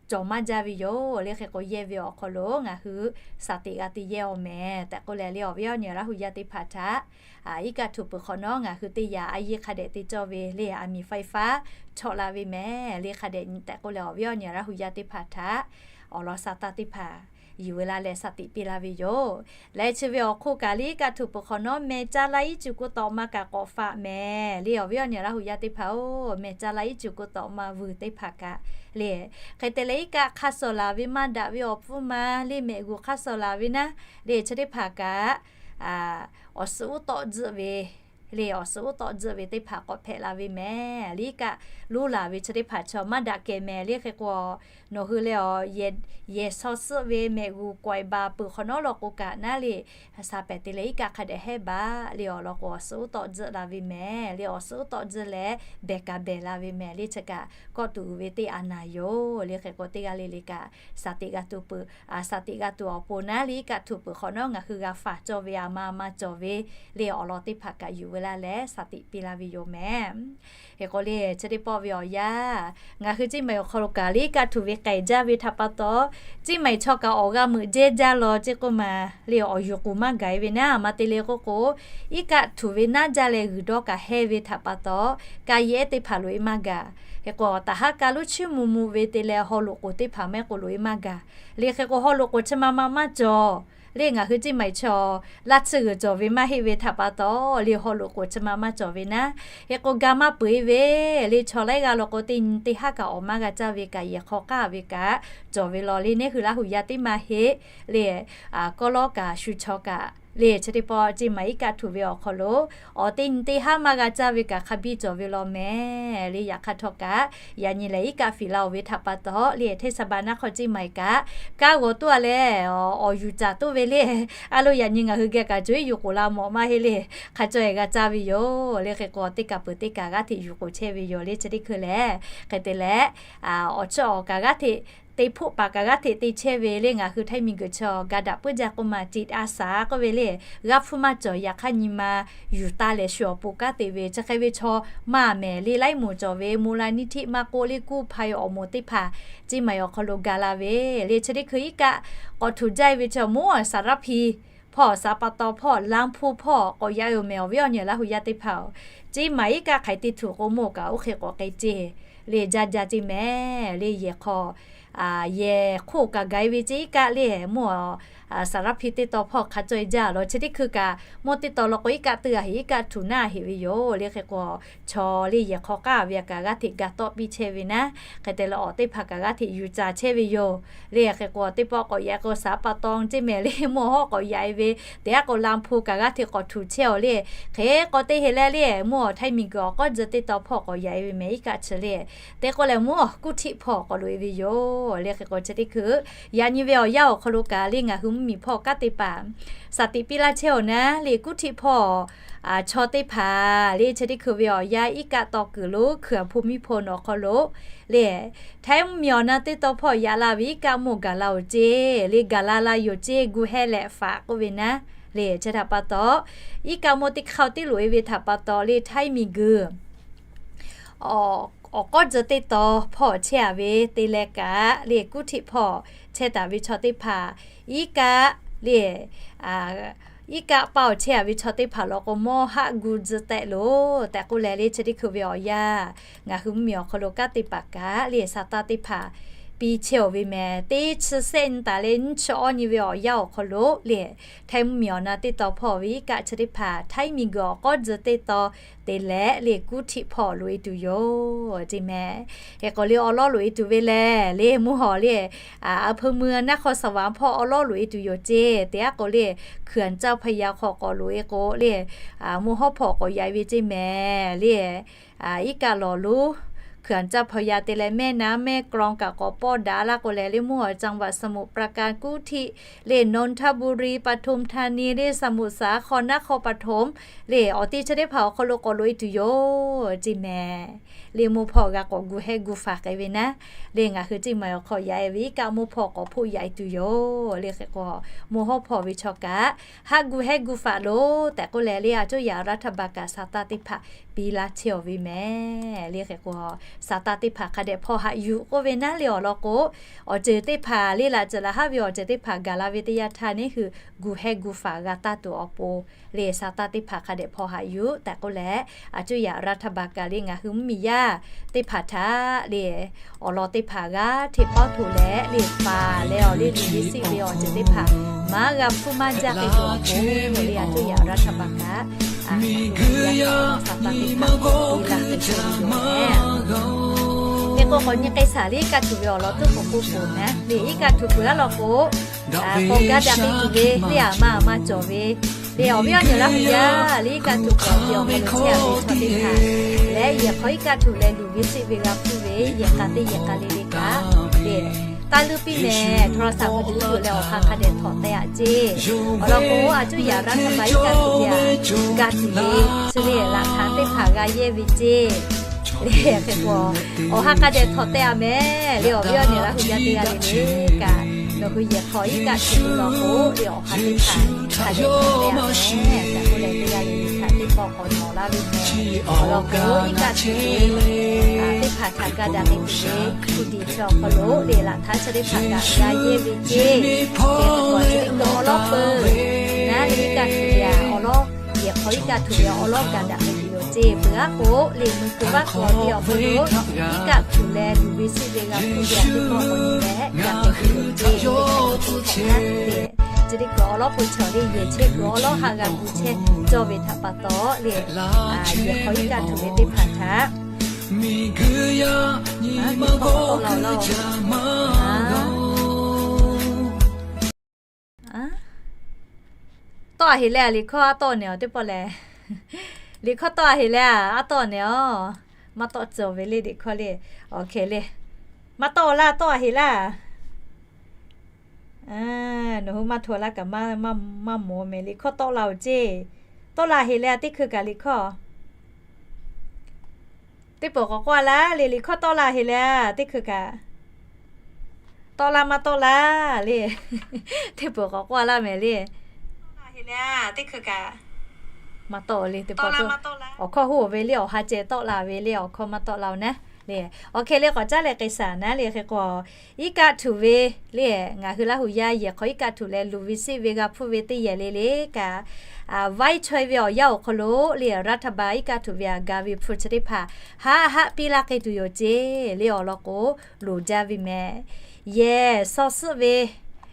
cawˬ maˇ jaˇ ve yoˬ le. Hk'e k'o yehˇ ve awˬ hk'aw lo ngaˬ hui saˍ teꞈ g'a te yehˇ awˬ mehˍ tehꞈ k'oˆ leh le, awˬ viˉ awˬ nyi Laˇ huˍ yaˇ teˇ hpaˍ htaꞈ iˉ kaˆ htuꞈ peuˬ hk'awꞈ nawˉ ngaˬ hui teˇ yanˇ a yehˇ hk'a dehꞈ te cawˇ ve le, aˬ miˍ faiˍ faˉ chawˆ la ve mehˍ le. Hk'a dehꞈ nyi tehꞈ k'oˆ leh awˬ viˉ awˬ nyi Laˇ huˍ yaˇ teˇ hpaˍ htaꞈ awˬ lawn sa taˇ teˇ hpaˍ yuˬ ve la leh saˍ teꞈ piˇ la ve yoˬ. Leh chi ve awˬ hk'oˆ kaꞈ le iˉ kaˆ htuꞈ peuˬ hk'awꞈ nawˉ meh caˇ laˇ iˉ cuˬ k'o tawꞈ ma kaꞈ k'awꞈ faꞈ mehˍ le. Awˬ viˉ awˬ nyi Laˇ huˍ yaˇ teˇ hpaˍ-oˬ, meh caˇ laˇ iˉ cuˬ k'o tawꞈ ma vuiˬ teˇ hpaˍ kaꞈ le, hk'e te leh iˉ kaˆ hk'a sawˍ laˬ ve maˇ daꞈ ve awˬ pfuhˇ ma le, mehꞈ g'uˬ hk'a sawˍ laˬ ve naˉ le, chi teˇ hpaˍ kaꞈ awˬ suhˍ uˉ tawˆ tzuhˆ ve le, awˬ suhˍ uˉ tawˆ tzuhˆ ve teˇ hpaˍ k'awꞈ hpehꞈ la ve mehˍ le. Iˉ kaˆ lonˉ laˬ ve chi teˇ hpaˍ chaw maˇ daꞈ kehˬ mehˍ le. Hk'e k'o nawˬ hui leh a yehˬ shaw suhˆ ve mehꞈ g'uˬ k'awehꞈ baˬ peuˬ hk'awꞈ nawˉ law k'o kaꞈ naˉ le, sha pehˍ te leh iˉ kaˆ hk'a dehꞈ hehˉ baˬ le. Awˬ lawn k'o awˬ suhˍ uˉ tawˆ tzuhˆ la ve mehˍ le. Awˬ suhˍ uˉ tawˆ tzuhˆ leh behˬ kaꞈ behˬ la ve mehˍ le. Chi kaꞈ kawˆ tuˬ uiˍ ve teˇ a naˍ yoˬ le. Hk'e k'o teˇ g'aˇ le le kaꞈ saˍ teꞈ g'a tuˬ peuˬ, saˍ teꞈ g'a tuˬ awˬ pon naˉ le iˉ kaˆ htuꞈ peuˬ hk'awꞈ nawˉ ngaˬ hui g'a faˍ cawˇ ve a ma ma cawˬ ve le. Awˬ lawn teˇ hpaˍ kaꞈ yuˬ peuˬ laˇ leh shaˍ tiꞈ piˇ laˇ ve yoˬ mehˍ. Hk'e k'o le chi teˇ pawˆ ve awˬ yanˇ, ngaˬ hui Ceˇ Maiˍ awˬ hk'aw lo kaꞈ le iˉ kaˆ htuꞈ ve k'ai jaˇ ve htaꞈ pa taw, Ceˇ Maiˍ chaw kaꞈ awˬ g'a meuꞈ jehˇ jaˇ law ceˇ k'oˆ ma le awˬ yuˬ k'oˍ maˇ gaˬ e ve naˉ. Maˇ te le k'oˆ k'o, iˉ kaˆ htuꞈ ve naˉ jaˇ leh g'uiˬ dawˇ kaꞈ hehˇ ve htaꞈ pa taw, ka yehˇ teˇ hpaˍ loꞈ e maˇ gaˬ. Hk'e k'o taˍ haˉ ka lonˉ chiˇ mvuh mvuh ve te leh haw loꞈ k'oˍ teˇ hpaˍ mehˆ k'o loꞈ e maˇ gaˬ. Le hk'e k'o haw loꞈ k'oˍ chi ma ma maˇ cawˬ. Le ngaˬ hui Ceˇ Maiˍ chaw laˇ tsuhˇ g'uiˬ cawˬ ve maˇ heˆ ve htaꞈ pa taw, le haw loꞈ k'oˍ chi ma maˇ cawˬ ve naˉ. Hk'e k'o ga maˇ peuˬ e ve, le chaw laiˉ g'aˇ law k'o teˇ nyi teˇ haˉ kaꞈ awˬ maˇ g'a caˇ ve kaꞈ yehˬ hk'aw k'aˇ ve kaꞈ cawˬ ve law. Le neˇ hui Laˇ huˍ yaˇ teˇ maˇ heˆ. Le kawˆ lawˉ kaꞈ shu chaw kaꞈ le chi teˇ pawˆ Ceˇ Maiˍ iˉ kaˆ htuꞈ ve awˬ hk'aw lo awˬ teˇ nyi teˇ haˉ maˇ g'a caˇ ve kaꞈ hk'a biˇ cawˬ ve law mehˍ. Le yaꞈ hk'aˇ htawˇ kaꞈ yaꞈ nyi lehˬ iˉ kaˆ fiˍ la oˬ ve htaꞈ pa taw le hteˇ saˍ baˆ naˆ hk'aw Ceˇ Maiˍ kaꞈ kaˇ g'awˬ toˇ a leh awˬ yuˬ caˍ toˇ ve le. A lo yaꞈ nyi ngaˬ hui geh kaꞈ co iˉ yuˬ k'oˍ la mawˬ maˇ heˆ le. Hk'a caw e g'a caˇ ve yoˬ. Le hk'e k'o teˇ kaˬ peuˬ teˇ kaˬ g'aˇ hteꞈ yuˬ k'oˍ chehˇ ve yoˬ. Le chi teˇ hkui lehˬ hk'e te leh awˬ chiˇ awˬ kaꞈ g'aˇ hteꞈ te hpoˆ paˍ kaꞈ g'aˇ hteꞈ te chehˇ ve le ngaˬ hui htaiˇ miˬ guiˬ chaw ga daꞈ puiˉ jaˇ k'oˆ ma จิตอาสา k'oˆ ve le g'aˇ hpfuhˇ maˇ cawˬ yaꞈ hk'aˇ nyi ma yuˬ taˇ lehˬ shu awˬ pon kanˉ te ve chi hk'e ve chaw maˇ mehˍ. Le laiˉ moˍ cawˬ ve moˇ la niˇ htiˆ maˇ k'oˆ le kuˇ hpaˇ ve awˬ moˍ teˇ hpaˍ Ceˇ Maiˍ awˬ hk'aw lo ga la ve le chi teˇ hkui iˉ kaˆ k'awꞈ htuꞈ jaˇ e ve chi moˇ สารพี hpawˇ สระปะตอง hpawˇ ลำพูน hpawˇ k'awꞈ yaꞈ e yoˬ mehˍ. Awˬ viˉ awˬ nyi Laˇ huˍ yaˇ teˇ hpaˍ-oˬ, Ceˇ Maiˍ iˉ kaˆ hk'aiˬ te htuꞈ k'o mawˇ kaꞈ oˇ hk'e k'awꞈ k'ai ceˇ le jaˇ jaˇ ceˇ mehˍ. Le yehˬ hk'aw yehˬ hk'oˆ kaꞈ gaˬ e ve ceˇ iˉ kaˆ le mawˇ สารพี teˇ taw hpawˇ hk'a caw e jaˇ law chi teˇ hkui kaꞈ mawˇ teˇ taw law k'o iˉ kaˆ teuˇ a heꞈ iˉ kaˆ htuꞈ naˉ heꞈ ve yoˬ. Le hk'e k'o chaw le yehˬ hk'aw k'aˇ ve a kaꞈ g'aˇ hteꞈ ga tawˆ piˇ chehˇ ve naˉ. Hk'e te leh awˬ teˇ hpaˍ kaꞈ g'aˇ hteꞈ yuˬ caˍ chehˇ ve yoˬ. Le hk'e k'o teˇ pawˆ k'awꞈ yaꞈ k'o สระปะตอง ceˇ mehˍ le mawˇ hawˉ k'awꞈ yaꞈ e ve teˇ g'aˇ k'o ลำพูน kaꞈ g'aˇ hteꞈ k'awꞈ htuꞈ chehˇ oˬ le. Hk'e k'o teˇ heꞈ leh le mawˇ htaiˇ miˬ guiˬ awˬ k'awˉ dzuh teˇ taw hpawˇ k'awꞈ yaꞈ e ve mehˍ iˉ kaˆ chi le. Te k'o lehˬ mawˇ กรุงเทพ hpawˇ k'awꞈ loꞈ e ve yoˬ. Le hk'e k'o chi teˇ hkui yaꞈ nyi ve awˬ yanˇ awˬ hk'aw lo kaꞈ le ngaˬ hui mvuhˇmiˬ hpawˇ kanˉ te paˍ shaˍ tiꞈ piˇ laˇ chehˇ oˬ naˉ le กรุงเทพ hpawˇ chaw teˇ hpaˍ le chi teˇ hkui ve awˬ yanˇ iˉ kaˆ taw kuiˬ lo Hkriꞈ awˬ hpu miˇ hpu nawˬ awˬ hk'aw lo le htaiˇ mvuhˇmiˬ awˬ na teˇ taw hpawˇ yaꞈ la ve iˉ kaˆ mawˇ gaˬ la oˬ ceˇ le gaˬ la la yoˬ ceˇ gu heh leh faꞈ k'oˆ ve naˉ. Le chi htaꞈ pa taw iˉ kaˆ mawˇ teˇ hk'aˇ tiˉ loꞈ e ve htaꞈ pa taw le htaiˇ miˬ guiˬ awˬ k'awˉ dzuh teˇ taw hpawˇ chehˇ a ve te leh kaꞈ le กรุงเทพ hpawˇ chehˇ taˍ ve chaw teˇ hpaˍ iˉ kaˆ le iˉ kaˆ paˇ awˬ chehˇ a ve chaw teˇ hpaˍ law k'o mawˇ haˆ gu tzuhˇ tehˆ loˬ tehꞈ k'oˆ leh le chi teˇ hkui ve awˬ yanˇ ngaˬ hui mvuhˇmiˬ awˬ hk'aw lo kanˉ te paˍ kaꞈ le sa taˇ teˇ hpaˍ piˇ chehˇ oˬ ve mehˍ. Teˇ chi sehˆ nyi taˍ leh nyiˇ chi awˇ nyi ve awˬ yanˇ awˬ hk'aw lo le htaiˇ mvuhˇmiˬ awˬ na teˇ taw hpawˇ ve iˉ kaˆ chi teˇ hpaˍ htaiˇ miˬ guiˬ awˬ k'awˉ dzuh teˇ taw te leh le กรุงเทพ hpawˇ loꞈ e tuˬ yoˬ ceˇ mehˍ. Hk'e k'o le awˉ lawˉ loꞈ e tuˬ ve lehˬ le mvuhˇ hawˬ le a hpeu mui naˆ hk'aw saˍ vaˍ hpawˇ awˉ lawˉ loꞈ e tuˬ yoˬ ceˇ. Teˇ g'aˇ k'o le เขื่อนเจ้าพระยา hk'aw k'awꞈ loꞈ e k'o le mawˇ hawˉ hpawˇ k'awꞈ yaꞈ e ve ceˇ mehˍ le iˉ kaˆ lawˬ lonˉ เขื่อนเจ้าพระยา te leh แม่น้ำแม่กลอง kaꞈ k'awꞈ pawˇ daꞈ laˇ k'o leh le mvuhˇ hawˬ จังหวัดสมุทรปราการ กรุงเทพ le นนทบุรี ปทุมธานี le สมุทรสาคร นครปฐม le awˬ te chi teˇ hpaˍ awˬ hk'aw lo k'awꞈ loꞈ e tuˬ yoˬ ceˇ mehˍ. Le mawˇ hpawˇ g'a k'awꞈ gu heh gu faˍ k'ai ve naˉ le ngaˬ hui ceˇ maiˍ awˬ hk'aw yaꞈ e ve iˉ kaˆ mawˇ hpawˇ k'awꞈ hpoˆ yaꞈ e tuˬ yoˬ. Le hk'e k'o mawˇ hawˉ hpawˇ ve chaw kaꞈ haˆ gu heh gu faˍ loˬ tehꞈ k'oˆ leh le a coˇ yaꞈ รัฐบาล kaꞈ sa taˇ teˇ hpaˍ piˇ laˇ chehˇ oˬ ve mehˍ. Le hk'e k'o sa taˇ teˇ hpaˍ hk'a dehꞈ hpawˇ haꞈ yuˬ k'oˆ ve naˉ le awˬ lawn k'o awˬ ceuˬ teˇ hpaˍ le laꞈ ceuˬ laꞈ haˉ ve awˬ ceuˬ teˇ hpaˍ gaˬ la ve teˇ yanˇ htaˇ neˇ hui gu heh gu faˍ g'a taˇ tuˬ awˬ pon le sa taˇ teˇ hpaˍ hk'a dehꞈ hpawˇ haꞈ yuˬ tehꞈ k'oˆ leh a coˇ yaꞈ รัฐบาล kaꞈ le ngaˬ hui mvuhˇmiˬ yaˇ teˇ hpaˍ htaꞈ le awˬ lawn teˇ hpaˍ g'aˇ hteꞈ pawˇ htoꞈ leh le faˍ leh awˬ le liꞈ ve siˆ ve awˬ ceuˬ teˇ hpaˍ maˇ g'a hpfuhˇ maˇ jaˇ hk'e tuˬ awˬ pon le a coˇ yaꞈ รัฐบาล kaꞈ a sa taˇ teˇ hpaˍ piˇ laˇ hk'e tuˬ yoˬ mehˍ. Hk'e k'o k'awꞈ nyi k'ai shaˍ le iˉ kaˆ htuꞈ ve awˬ lawn tuˉ k'awꞈ k'oˆ peuˬ mehˍ. Le iˉ kaˆ htuꞈ peuˬ aˉ law k'o k'awꞈ gaˇ daꞈ k'ai tuˬ ve le aˬ ma aˬ ma cawˬ ve le awˬ viˉ awˬ nyi Laˇ huˍ yaˇ le iˉ kaˆ htuꞈ peuˬ awˬ te awˬ hk'aw lo chehˇ a ve chaw teˇ hpaˍ leh yehˬ hk'aw iˉ kaˆ htuꞈ leh luˬ ve siˆ ve g'a hpuˇ ve yehˬ k'a teˇ yehˬ k'a le le kaꞈ le taˇ luˇ piˇ mehˍ. โทรศัพท์ ma tuˬ tuˬ leh awˬ ha hk'a dehꞈ htawꞈ teh aꞈ ceˇ. Awˬ lawn k'o a coˇ yaꞈ รัฐบาล iˉ kaˆ htuꞈ ve aꞈ ga tuˬ ve chi le laꞈ hkanˍ teˇ hpaˍ g'a yehˇ ve ceˇ. Le hk'e k'o awˬ ha hk'a dehꞈ htawꞈ teh aꞈ mehˍ. Le awˬ viˉ awˬ nyi Laˇ huˍ yaˇ teˇ g'aˇ le le kaꞈ nawˬ hui yehˬ hk'aw iˉ kaˆ htuꞈ ve law k'o le awˬ ha teˇ hpaˍ hk'a dehꞈ htawꞈ teh aꞈ mehˍ tehꞈ k'oˆ leh teˇ g'aˇ le le htaꞈ teˇ pawˆ k'awꞈ nawˬ awˬ lawn k'o, iˉ kaˆ tuˬ ve teˇ hpaˍ htaꞈ ga daꞈ k'ai tuˬ ve hpu diˍ chi awˬ hk'aw lo le, laꞈ htaˇ chi teˇ hpaˍ kaꞈ g'a yehˇ ve ceˇ. Teˇ hpaˍ chi teˇ hpaˍ awˬ lawˉ peuˬ naˉ le, iˉ kaˆ tuˬ ve awˬ lawˉ, yehˬ hk'aw iˉ kaˆ tuˬ ve awˬ lawˉ ga daꞈ k'ai tuˬ yoˬ ceˇ. Peuˬ aˉ k'o le, mvuhˇ kuˬ vaˇ hk'aw teˇ awˬ hk'aw lo iˉ kaˆ tuˬ leh luˬ ve siˆ ve g'a hpuˇ ve teˇ pawˆ k'awꞈ nyi leh ga k'ai tuˬ yoˬ ceˇ. Chi teˇ hpaˍ awˬ lawˉ peuˬ chaw le, yehˬ chehˇ kuiˬ awˬ lawˉ haꞈ g'a gu chehˇ cawˇ ve htaꞈ pa taw le, yehˬ hk'aw iˉ kaˆ tuˬ ve teˇ hpaˍ htaꞈ tawˆ a heˍ leh, liꞈ hkawˇ aˉ tawˆ nehˬ awˬ teˇ pawˆ lehˬ, liꞈ hkawˇ tawˆ a heˍ leh aˉ tawˆ nehˬ awˬ, maˇ tawˆ cawˬ ve le liꞈ hkawˇ le. Awˬ hk'e le, maˇ tawˆ laˇ, tawˆ a heˍ laˇ. Nawˬ hui maˇ htaw laˇ kaꞈ maˇ mawˬ mehˍ, liꞈ hkawˇ tawˆ la oˬ ceˇ. Tawˆ la heˍ leh teˇ hkui kaꞈ liꞈ hkawˇ teˇ peuˬ k'awꞈ k'oˆ a laˇ le, liꞈ hkawˇ tawˆ la heˍ leh teˇ hkui kaꞈ tawˆ laˇ maˇ tawˆ laˇ le. Teˇ peuˬ k'awꞈ k'oˆ a laˇ mehˍ le. Maˇ tawˆ le, teˇ peuˬ awˬ hkawˇ hoˉ ve le, awˬ ha ceh tawˆ la ve le, awˬ hkawˇ maˇ tawˆ la oˬ naˉ le. Awˬ hk'e le k'awꞈ caˉ leh k'ai shaˍ naˉ le hk'e k'o, iˉ kaˆ tuˬ ve le, ngaˬ hui Laˇ huˍ yaˇ yehˬ hk'aw iˉ kaˆ tuˬ leh luˬ ve siˆ ve g'a hpuˇ ve teˇ yehˬ le le kaꞈ, vaiˇ chaweh ve awˬ yanˇ awˬ hk'aw lo le, raˇ htaˇ ba iˉ kaˆ tuˬ ve aꞈ ga ve hpu chi teˇ hpaˍ haˆ haˆ piˇ laˇ k'ai tuˬ yoˬ ceˇ le. Awˬ lawn k'o, loˍ jaˇ ve mehˍ. Yehˬ shaw suhˆ ve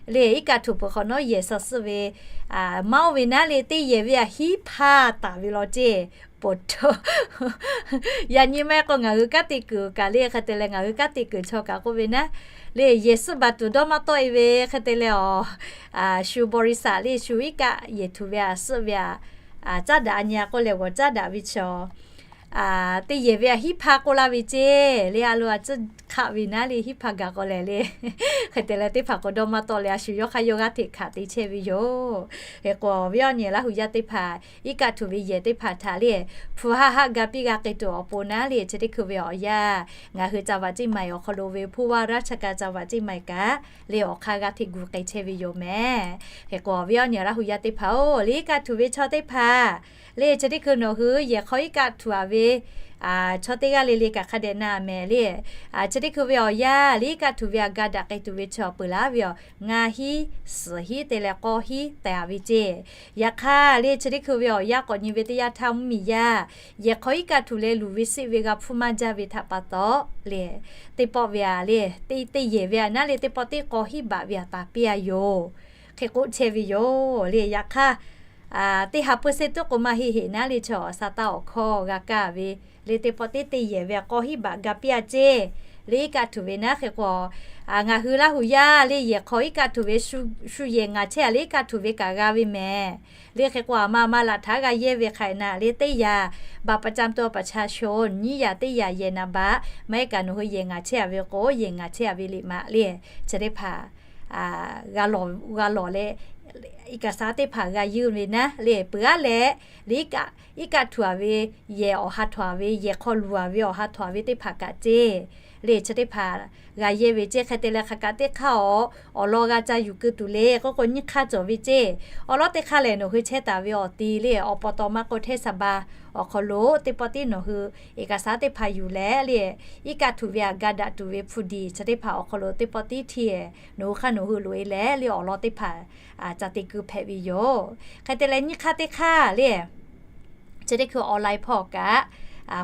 le, iˉ kaˆ tuˬ peuˬ hk'awꞈ nawˉ yehˬ shaw suhˆ ve maˇ oˇ ve naˉ le, teˇ yehˬ ve aꞈ hiˉ hpaˇ taˍ ve law ceˇ. Poˬ to yaꞈ nyi maˇ heˆ k'o ngaˬ hui kanˉ te kuiˬ kaꞈ le, hk'e te leh ngaˬ hui kanˉ te kuiˬ chaw kaꞈ k'oˆ ve naˉ le, yehˬ suhˆ baˬ tuˬ dawˇ maˇ tawˆ e ve hk'e te leh awˬ, shu บริษัท le, shu iˉ kaˆ yehˬ tuˬ ve aꞈ suhˆ ve aꞈ caˉ daꞈ a nyi a k'oˆ leh g'awˬ caˉ daꞈ ve chaw teˇ yehˬ ve aꞈ hiˉ hpaˇ k'oˆ laˇ ve ceˇ le. A lo a tcuhˇ hk'aˆ ve naˉ le, hiˉ hpaˇ gaˬ k'o lehˬ le, hk'e te leh teˇ hpaˍ k'o dawˇ maˇ tawˆ leh a shu yawˇ hk'aˇ yawˇ g'aˇ hteꞈ hkanˍ te chehˇ ve yoˬ. Hk'e k'o, awˬ viˉ awˬ nyi Laˇ huˍ yaˇ teˇ hpaˍ iˉ kaˆ tuˬ ve yehˬ teˇ hpaˍ htaꞈ le, hpu haˆ haˆ ga piˇ g'a k'ai tuˬ awˬ pon naˉ le, chi teˇ hkui ve awˬ yanˇ ngaˬ hui จังหวัดเชียงใหม่ awˬ hk'aw lo ve ผู้ว่าราชการจังหวัดเชียงใหม่ kaꞈ le awˬ hk'aˇ g'aˇ hteꞈ gu k'ai chehˇ ve yoˬ mehˍ. Hk'e k'o, awˬ viˉ awˬ nyi Laˇ huˍ yaˇ teˇ hpaˍ-oˬ, le iˉ kaˆ tuˬ ve chaw teˇ hpaˍ le, chi teˇ hkui nawˬ hui yehˬ hk'aw iˉ kaˆ tuˬ a ve chaw teˇ g'aˇ le le kaꞈ hk'a dehꞈ na mehˍ le. Chi teˇ hkui ve awˬ yanˇ le, iˉ kaˆ tuˬ ve aꞈ ga daꞈ k'ai tuˬ ve chaw peuˬ laˇ ve awˬ, ngaˇ hiˉ suhˍ hiˉ te leh k'awˇ hiˉ tehˬ a ve ceˇ. Yaꞈ hk'aˇ le, chi teˇ hkui ve awˬ yanˇ k'awꞈ nyi ve teˇ yanˇ htaˇ mvuhˇmiˬ yaˇ yehˬ hk'aw iˉ kaˆ tuˬ leh luˬ ve siˆ ve g'a hpuˇ maˇ jaˇ ve htaꞈ pa taw le, teˇ pawˆ ve aꞈ le, teˇ yehˬ ve aꞈ naˉ le, teˇ pawˆ teˇ k'awˇ hiˉ baꞈ ve aꞈ taˍ piˇ a yoˬ. Hk'e k'oˆ chehˇ ve yoˬ le. Yaꞈ hk'aˇ, teˇ ha เปอร์เซ็นต์ tuˉ k'o maˇ heˆ heˆ naˉ le, chaw awˬ sa taˇ awˬ hkawˇ g'a kaˇ ve le, teˇ pawˆ teˇ teˇ yehˬ ve aꞈ k'awˇ hiˉ baꞈ ga piˇ a ceˇ le, iˉ kaˆ tuˬ ve naˉ. Hk'e k'o, ngaˬ hui Laˇ huˍ yaˇ le yehˬ hk'aw iˉ kaˆ tuˬ ve shu yehˬ ngaˬ chehˇ a le, iˉ kaˆ tuˬ ve kaꞈ g'a ve mehˍ le. Hk'e k'o, aˬ ma ma laꞈ htaˇ g'a yehˇ ve hk'aˬ hk'e naˉ le, teˇ yaꞈ บัตรประจำตัวประชาชน nyiˇ yaꞈ teˇ yaꞈ yehˬ นามบัตร maˇ heˆ kaꞈ nawˬ hui yehˬ ngaˬ chehˇ a ve k'o, yehˬ ngaˬ chehˇ a ve liꞈ maꞈ le, chi teˇ hpaˍ g'a lawˬ leh, iˉ kaˆ saˉ teˇ hpaˍ g'a yeuˇ ve naˉ le, peuˬ aˉ leh le, iˉ kaˆ tuˬ a ve yehˬ awˬ ha htawnˍ a ve, yehˬ hk'aw luˬ a ve awˬ ha htawnˍ a ve teˇ hpaˍ kaꞈ ceˇ le, chi teˇ hpaˍ g'a yehˇ ve ceˇ. Hk'e te leh hk'aˬ kaꞈ teˇ hk'aˇ awˬ, awˬ lawn g'a ca yuˬ keu tuˬ le k'oˆ k'o, nyiˇ hk'aˇ cawˬ ve ceˇ. Awˬ lawn teˇ hk'aˇ lehˬ, nawˬ hui chehˇ taˍ ve awˬ ti le, awˬ pa taw maˇ k'o เทศบาล awˬ hk'aw lo teˇ pawˆ tiˉ nawˬ hui เอกสาร teˇ hpaˍ yuˬ leh le, iˉ kaˆ tuˬ ve aꞈ ga daꞈ tuˬ ve hpu diˍ chi teˇ hpaˍ awˬ hk'aw lo teˇ pawˆ tiˉ htiˇ nawˬ hui hk'aˇ nawˬ hui loꞈ e leh le, awˬ lawn teˇ hpaˍ ca te keu hpehꞈ ve yoˬ. Hk'e te leh nyiˇ hk'aˇ teˇ hk'aˇ le, chi teˇ hkui online hpawˇ kaꞈ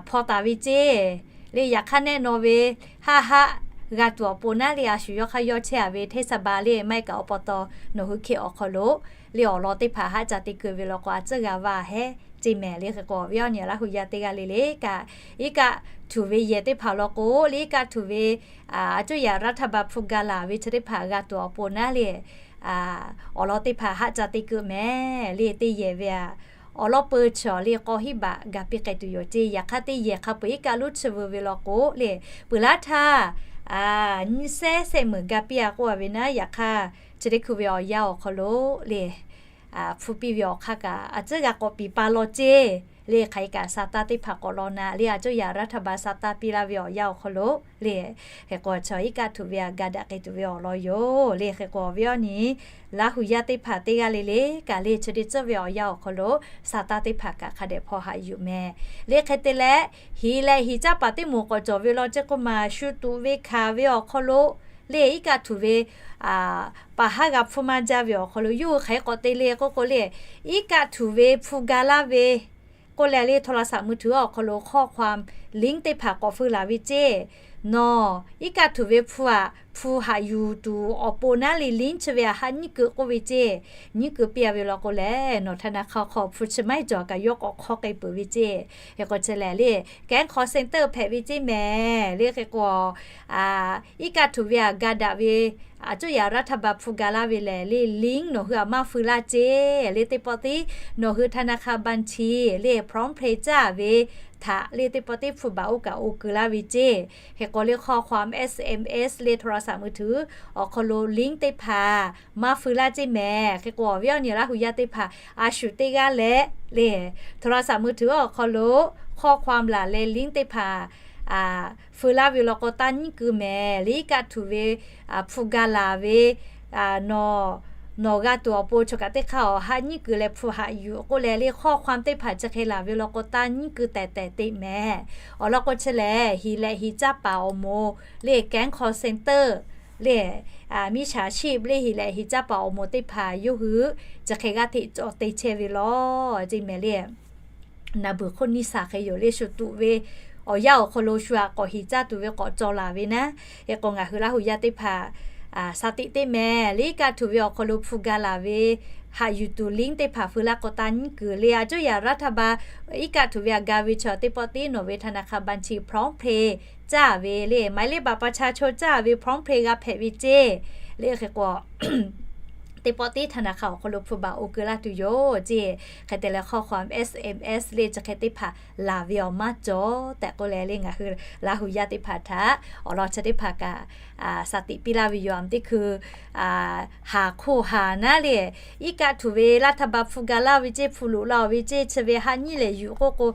hpaw taˍ ve ceˇ le. Yaꞈ hk'aˇ nehˆ naw ve haˆ haˆ g'a tuˬ awˬ pon naˉ le, a shu yawˇ hk'aˇ yawˇ chehˇ a ve เทศบาล le, maˇ heˆ kaꞈ awˬ pa taw nawˬ hui hk'e awˬ hk'aw lo le, awˬ lawn teˇ hpaˍ haˆ ca te keu ve law k'o, a tcuhˇ g'a vaˇ hehˉ ceˇ mehˍ le. Hk'e k'o, awˬ viˉ awˬ nyi Laˇ huˍ yaˇ teˇ g'aˇ le le kaꞈ, iˉ kaˆ tuˬ ve yehˬ teˇ hpaˍ law k'o le, iˉ kaˆ tuˬ ve aˬ cuˇ yaꞈ รัฐบาล hpu ga laˬ ve chi teˇ hpaˍ g'a tuˬ awˬ pon naˉ le, awˬ lawn teˇ hpaˍ haˆ ca te keu mehˍ le. Teˇ yehˬ ve aꞈ awˬ lawn peuˬ chaw le, k'awˇ hiˉ baꞈ ga piˇ k'ai tuˬ yoˬ ceˇ. Yaꞈ hk'aˇ teˇ yehˬ hk'a peu-eˬ iˉ kaˆ lonˉ chi veu ve law k'o le, peuˬ laˇ htaˇ nyiˇ sehˉ sehˆ meunˍ ga piˇ a k'oˆ a ve naˉ, yaꞈ hk'aˇ chi teˇ hkui ve awˬ yanˇ awˬ hk'aw lo le, hpu piˇ ve awˬ hk'aˇ kaꞈ a tcuhˇ g'a k'awꞈ piˍ pa law ceˇ le hk'aˬ hk'e kaꞈ สตางค์ teˇ hpaˍ k'awꞈ law na le, อาจจะ รัฐบาล สตางค์ piˇ laˇ ve awˬ yanˇ awˬ hk'aw lo le, hk'e k'o chaw iˉ kaˆ htuꞈ ve htaꞈ ga daꞈ k'ai tuˬ ve awˬ lawn yoˬ le. Hk'e k'o awˬ viˉ awˬ nyi Laˇ hu yaˇ teˇ hpaˍ teˇ g'aˇ le le kaꞈ le chi teˇ tcuhˉ ve awˬ yanˇ awˬ hk'aw lo สตางค์ teˇ hpaˍ kaꞈ hk'a dehꞈ hpaw haꞈ yuˬ meh. Le hk'e te leh, hiˍ leh hiˍ caˇ paˍ teˇ moˍ k'awꞈ cawˬ ve law ceh k'oˆ ma shu tuꞈ ve hkanˍ ve awˬ hk'aw lo le, iˉ kaˆ htuꞈ ve paˍ haˉ g'a hpfuhˇ maˇ jaˇ ve awˬ hk'aw lo yawˇ hui hk'aˬ hk'e k'awꞈ te le k'oˆ k'o le, iˉ kaˆ htuꞈ ve hpu ga laˇ ve k'oˆ leh le, โทรศัพท์มือถือ awˬ hk'aw lo ข้อความ link teˇ hpaˍ k'awꞈ feu laˬ ve ceˇ. Nawˬ iˉ kaˆ htuꞈ ve hpu aꞈ hpu haꞈ yuˬ tuˬ awˬ pon naˉ le, link chi ve aꞈ haꞈ nyiˉ keu k'oˆ ve ceˇ. Nyiˉ keu piˇ a ve law k'o lehˬ, nawˬ ธนาคาร hk'aw hpu chi maˇ heˆ cawˬ kaꞈ yawˇ k'awꞈ hk'awˇ k'ai peuˬ ve ceˇ. Hk'e k'o chi lehˬ le, แก๊ง call center hpehꞈ ve ceˇ mehˍ le. Hk'e k'o iˉ kaˆ htuꞈ ve aꞈ ga daꞈ ve อาจจะ รัฐบาล hpu ga laˇ ve lehˬ le, link nawˬ hui aꞈ maˇ feu laˇ ceˇ le. Teˇ pawˆ tiˉ nawˬ hui ธนาคาร บัญชี le พร้อมเพย์ caˇ ve htaꞈ le teˇ pawˆ tiˉ hpu baꞈ oˇ kaꞈ oˇ keu laˇ ve ceˇ. Hk'e k'o le ข้อความ SMS le โทรศัพท์มือถือ awˬ hk'aw lo link teˇ hpaˍ maˇ feu laˇ ceˇ mehˍ. Hk'e k'o awˬ viˉ awˬ nyi Laˇ hu yaˇ teˇ hpaˍ a shu teˇ g'aˇ leh le โทรศัพท์มือถือ awˬ hk'aw lo ข้อความ laˬ leh link teˇ hpaˍ feu laˇ ve law k'o taˇ nyiˉ keu mehˍ le. Iˉ kaˆ htuꞈ ve hpu ga laˬ ve nawˬ, nawˬ g'a tuˬ awˬ pon chaw kaꞈ teˇ hk'aˇ awˬ haꞈ nyiˉ keu leh hpu haꞈ yuˬ k'oˆ leh le ข้อความ teˇ hpaˍ chi hk'e laˬ ve law k'o taˇ nyiˉ keu tehˬ tehˬ te mehˍ. Awˬ lawn k'o chi lehˬ, hiˍ leh hiˍ caˇ paˍ awˬ moˍ le แก๊ง call center le มิจฉาชีพ le hiˍ leh hiˍ caˇ paˍ awˬ moˍ teˇ hpaˍ yawˇ hui chi hk'e g'aˇ hteꞈ cawˬ te chehˇ ve law ceˇ mehˍ le. Naˍ beuˬ hk'oˆ นิสัย hk'e yoˬ le, shu tuꞈ ve awˬ yanˇ awˬ hk'aw lo shu aꞈ k'awꞈ hiˍ caˇ tuˬ ve k'awꞈ cawˬ laˬ ve naˉ. Hk'e k'o ngaˬ hui Laˇ hu yaˇ teˇ hpaˍ สติ teˇ mehˍ le. Iˉ kaˆ htuꞈ ve awˬ hk'aw lo hpu ga laˬ ve haꞈ yuˬ tuˬ link teˇ hpaˍ feu laˇ k'o taˇ nyiˉ keu le. อาจจะ รัฐบาล iˉ kaˆ htuꞈ ve aꞈ ga ve chaw teˇ pawˆ tiˉ nawˬ ve ธนาคาร บัญชี พร้อมเพย์ caˇ ve le, หมายเลขบัตรประชาชน caˇ ve พร้อมเพย์ g'a hpehꞈ ve ceˇ le. Hk'e k'o teˇ pawˆ tiˉ ธนาคาร awˬ hk'aw lo hpu baꞈ oˇ keu laˇ tuˬ yoˬ ceˇ. Hk'e te leh ข้อความ SMS le chi hk'e teˇ hpaˍ laˬ ve awˬ maˇ cawˬ tehꞈ k'oˆ leh le ngaˬ hui Laˇ hu yaˇ teˇ hpaˍ htaꞈ awˬ lawn chi teˇ hpaˍ kaꞈ สติ piˇ laˇ ve yoˬ. Aˬ teˇ hkui haˍ hkoˇ haˍ naˉ le, iˉ kaˆ htuꞈ ve รัฐบาล hpu ga laˇ ve ceˇ, hpu loꞈ la-oˬ ve ceˇ, chi ve haꞈ nyiˉ lehˬ yuˬ k'oˆ k'o,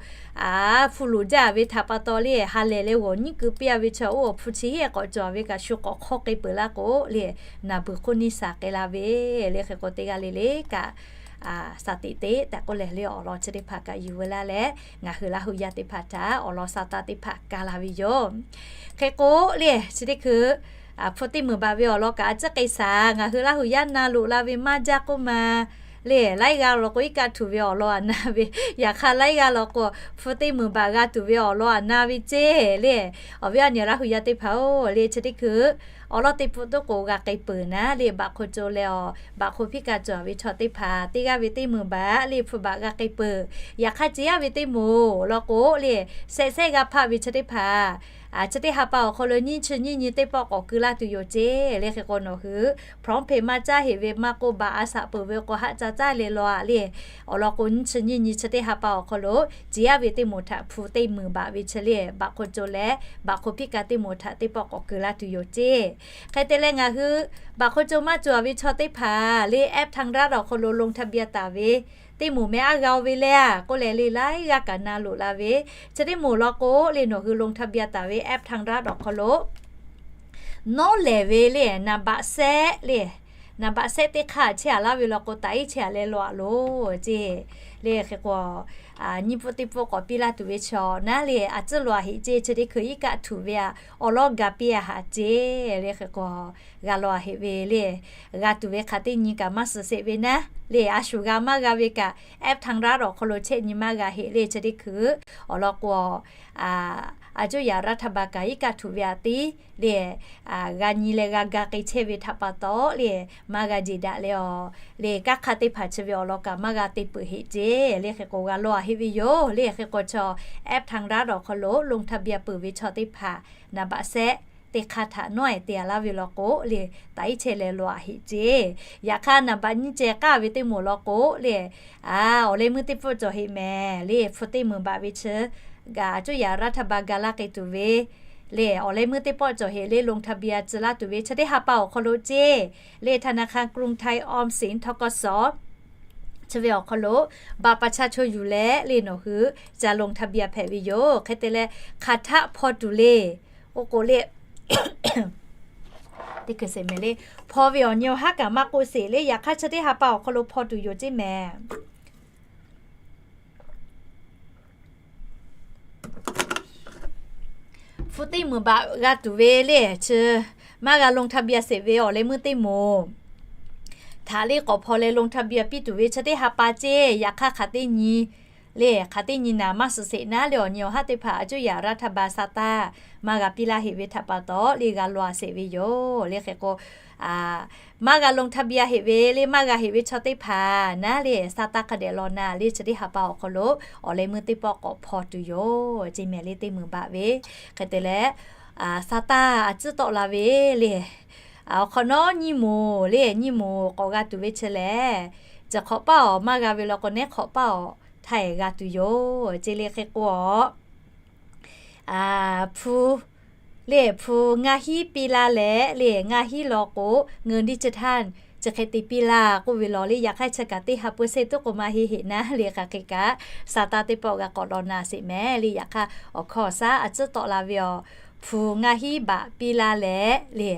hpu loꞈ jaˇ ve htaꞈ pa taw le ha lehˬ leh g'awˬ nyiˉ keu piˇ a ve chaw oˇ awˬ hpu chi heˆ k'awꞈ cawˬ ve kaꞈ shu k'awꞈ hk'awˇ k'ai peuˬ laˇ k'o le, naˍ beuˬ hk'oˆ นิสัย k'ai la ve le. Hk'e k'o teˇ g'aˇ le le kaꞈ สติ teˇ tehꞈ k'oˆ leh le awˬ lawn chi teˇ hpaˍ kaꞈ yuˬ ve laˇ leh ngaˬ hui Laˇ hu yaˇ teˇ hpaˍ htaꞈ awˬ lawn สติ teˇ hpaˍ ka la ve yoˬ. Hk'e k'o le chi teˇ hkui hpu teˇ meunˍ baꞈ ve awˬ lawn kaꞈ a ciˉ k'ai shaˍ. Ngaˬ hui Laˇ hu yaˇ na loꞈ la ve maˇ jaˇ k'oˆ ma le, laiˉ g'aˇ law k'o iˉ kaˆ htuꞈ ve awˬ lawn aꞈ na ve, yaꞈ hk'aˇ laiˉ g'aˇ law k'o hpu teˇ meunˍ baꞈ g'a tuˬ ve awˬ lawn aꞈ na ve ceˇ le. Awˬ viˉ awˬ nyi Laˇ hu yaˇ teˇ hpaˍ-oˬ le, chi teˇ hkui awˬ lawn teˇ pawˆ toˉ k'o g'a k'ai peuˬ naˉ le, baꞈ hk'o co leh awˬ baꞈ hk'o piˇ ka cawˬ ve chaw teˇ hpaˍ teˇ g'aˇ ve teˇ meunˍ baꞈ le hpu baꞈ g'a k'ai peuˬ. Yaꞈ hk'aˇ ceˬ yaˇ ve teˇ moˍ law k'o le, shehˆ shehˆ g'a hpaˆ ve chi teˇ hpaˍ chi teˇ ha pa awˬ hk'aw lo nyiˇ chi nyiˇ nyi teˇ pawˆ k'awꞈ keu laˇ tuˬ yoˬ ceˇ le. Hk'e k'o nawˬ hui พร้อมเพย์ maˇ caˇ heˆ ve maˇ k'oˆ, baꞈ a shaꞈ peuˬ ve k'o haˆ ca caˇ leh law aꞈ le. Awˬ lawn k'o nyiˇ chi nyiˇ nyi chi teˇ ha pa awˬ hk'aw lo ceˬ yaˇ ve teˇ moˍ htaꞈ hpu teˇ meunˍ baꞈ ve chi le baꞈ hk'o co leh baꞈ hk'o piˇ ka teˇ moˍ htaꞈ teˇ pawˆ k'awꞈ keu laˇ tuˬ yoˬ ceˇ. Hk'e te leh ngaˬ hui baꞈ hk'o co maˇ cawˬ ve chaw teˇ hpaˍ le app ทางรัฐ awˬ hk'aw lo ลงทะเบียน taˍ ve teˇ moˍ meh aˉ g'a-o ve le a k'oˆ leh le laiˉ g'aˇ kaꞈ na loꞈ la ve chi teˇ moˍ law k'o le nawˬ hui ลงทะเบียน taˍ ve app ทางรัฐ awˬ hk'aw lo nawˉ lehˬ ve le naˍ baꞈ sehˆ le, naˍ baꞈ sehˆ teˇ hk'aˇ chehˇ a laˇ ve law k'o taꞈ iˉ chehˇ a leh law aꞈ loˬ ceˇ le. Hk'e k'o nyiˇ pawˆ teˇ pawˆ k'awꞈ piˇ laˇ tuˬ ve chaw naˉ le a ciˉ law a heꞈ ceˇ. Chi teˇ hkui iˉ kaˆ htuꞈ ve aꞈ awˬ lawn ga piˇ a haꞈ ceˇ le. Hk'e k'o g'a law a heꞈ ve le, g'a tuˬ ve hk'aˬ teˇ nyi kaꞈ maˇ suhˍ sheˍ ve naˉ le a shu g'a maˇ g'a ve kaꞈ app ทางรัฐ awˬ hk'aw lo chehˇ nyi maˇ g'a heꞈ le. Chi teˇ hkui awˬ lawn k'o a coˇ yaꞈ รัฐบาล kaꞈ iˉ kaˆ htuꞈ ve aꞈ tiˉ le g'a nyi leh g'a ga k'ai chehˇ ve htaꞈ pa taw le maˇ g'a jeˬ daꞈ leh awˬ le kanˉ hk'aˇ teˇ hpaˍ chi ve awˬ lawn kaꞈ maˇ g'a te peuˬ heꞈ ceˇ le. Hk'e k'o g'a law a heꞈ ve yoˬ le. Hk'e k'o chaw app ทางรัฐ awˬ hk'aw lo ลงทะเบียน peuˬ ve chaw teˇ hpaˍ naˍ baꞈ sehˆ teˇ hk'aˇ htaꞈ nawˉ e te a laˇ ve law k'o le taꞈ iˉ chehˇ leh law a heꞈ ceˇ. Yaꞈ hk'aˇ naˍ baꞈ nyiˇ ceh k'aˇ ve teˇ moˍ law k'o le a awˬ leh meuˇ teˇ pawˆ cawˬ heꞈ mehˍ le hpu teˇ meunˍ baꞈ ve chi ga coˇ yaꞈ รัฐบาล ga laˇ k'ai tuˬ ve le awˬ leh meuˇ teˇ pawˆ cawˬ heꞈ le ลงทะเบียน tcuh laˇ tuˬ ve chi teˇ ha pa awˬ hk'aw lo ceˇ le ธนาคารกรุงไทย ออมสิน ทกส chi ve awˬ hk'aw lo บัตรประชาชน yuˬ leh le nawˬ hui ca ลงทะเบียน hpehꞈ ve yoˬ. Hk'e te leh hk'aˬ htaˆ hpaw tuˬ le, oˇ k'o le, teˇ hkui sheˍ mehˍ le, hpaw ve awˬ nyi awˬ haˉ kaꞈ maˇ k'oˆ sheˍ le, yaꞈ hk'aˇ chi teˇ ha pa awˬ hk'aw lo hpaw tuˬ yoˬ ceˇ mehˍ. Hpu teˇ meunˍ baꞈ g'a tuˬ ve le chi maˇ g'a ลงทะเบียน sheˍ ve awˬ leh meuˇ teˇ moˍ htaꞈ le k'awꞈ hpaw leh ลงทะเบียน piˇ tuˬ ve chi teˇ ha pa ceˇ. Yaꞈ hk'aˇ hk'aˬ teˇ nyi le, hk'aˬ teˇ nyi naˍ maˇ suhˍ sheˍ naˉ le awˬ nyi awˬ haˉ teˇ hpaˍ a cuˇ yaꞈ รัฐบาล sa taˇ maˇ g'a piˇ laˇ heˆ ve htaꞈ pa taw le g'a law sheˍ ve yoˬ le. Hk'e k'o, maˇ g'a ลงทะเบียน heˆ ve le maˇ g'a heˆ ve chaw teˇ hpaˍ naˉ le sa taˇ hk'a dehꞈ law na le chi teˇ ha pa awˬ hk'aw lo awˬ leh meuˇ teˇ pawˆ k'awꞈ hpaw tuˬ yoˬ ceˇ mehˍ le teˇ meunˍ baꞈ ve. Hk'e te leh sa taˇ a tcuhˉ tawˆ la ve le, awˬ hk'awꞈ nawˉ nyiˇ moˍ le nyiˇ moˍ k'awꞈ g'a tuˬ ve chi lehˬ, chi hk'awꞈ paˇ awˬ maˇ g'a ve law k'o nehˉ hk'awꞈ paˇ awˬ htaˇ g'a tuˬ yoˬ ceˇ le. Hk'e k'o, hpu le hpu ngaˇ hinˉ piˇ laˇ leh le ngaˇ hinˉ law k'o เงินดิจิทัล chi hk'e te piˇ laˇ k'oˆ ve law le. Yaꞈ hk'aˇ chi kaꞈ teˇ ha เปอร์เซ็นต์ tuˉ k'o maˇ heˆ heˆ naˉ le hk'aˬ hk'e kaꞈ sa taˇ teˇ pawˆ g'a k'awꞈ law na sheˍ mehˍ le. Yaꞈ hk'aˇ awˬ hkawˇ awˬ shaˉ a tcuhˉ tawˆ la ve awˬ, hpu ngaˇ hinˉ baꞈ piˇ laˇ leh le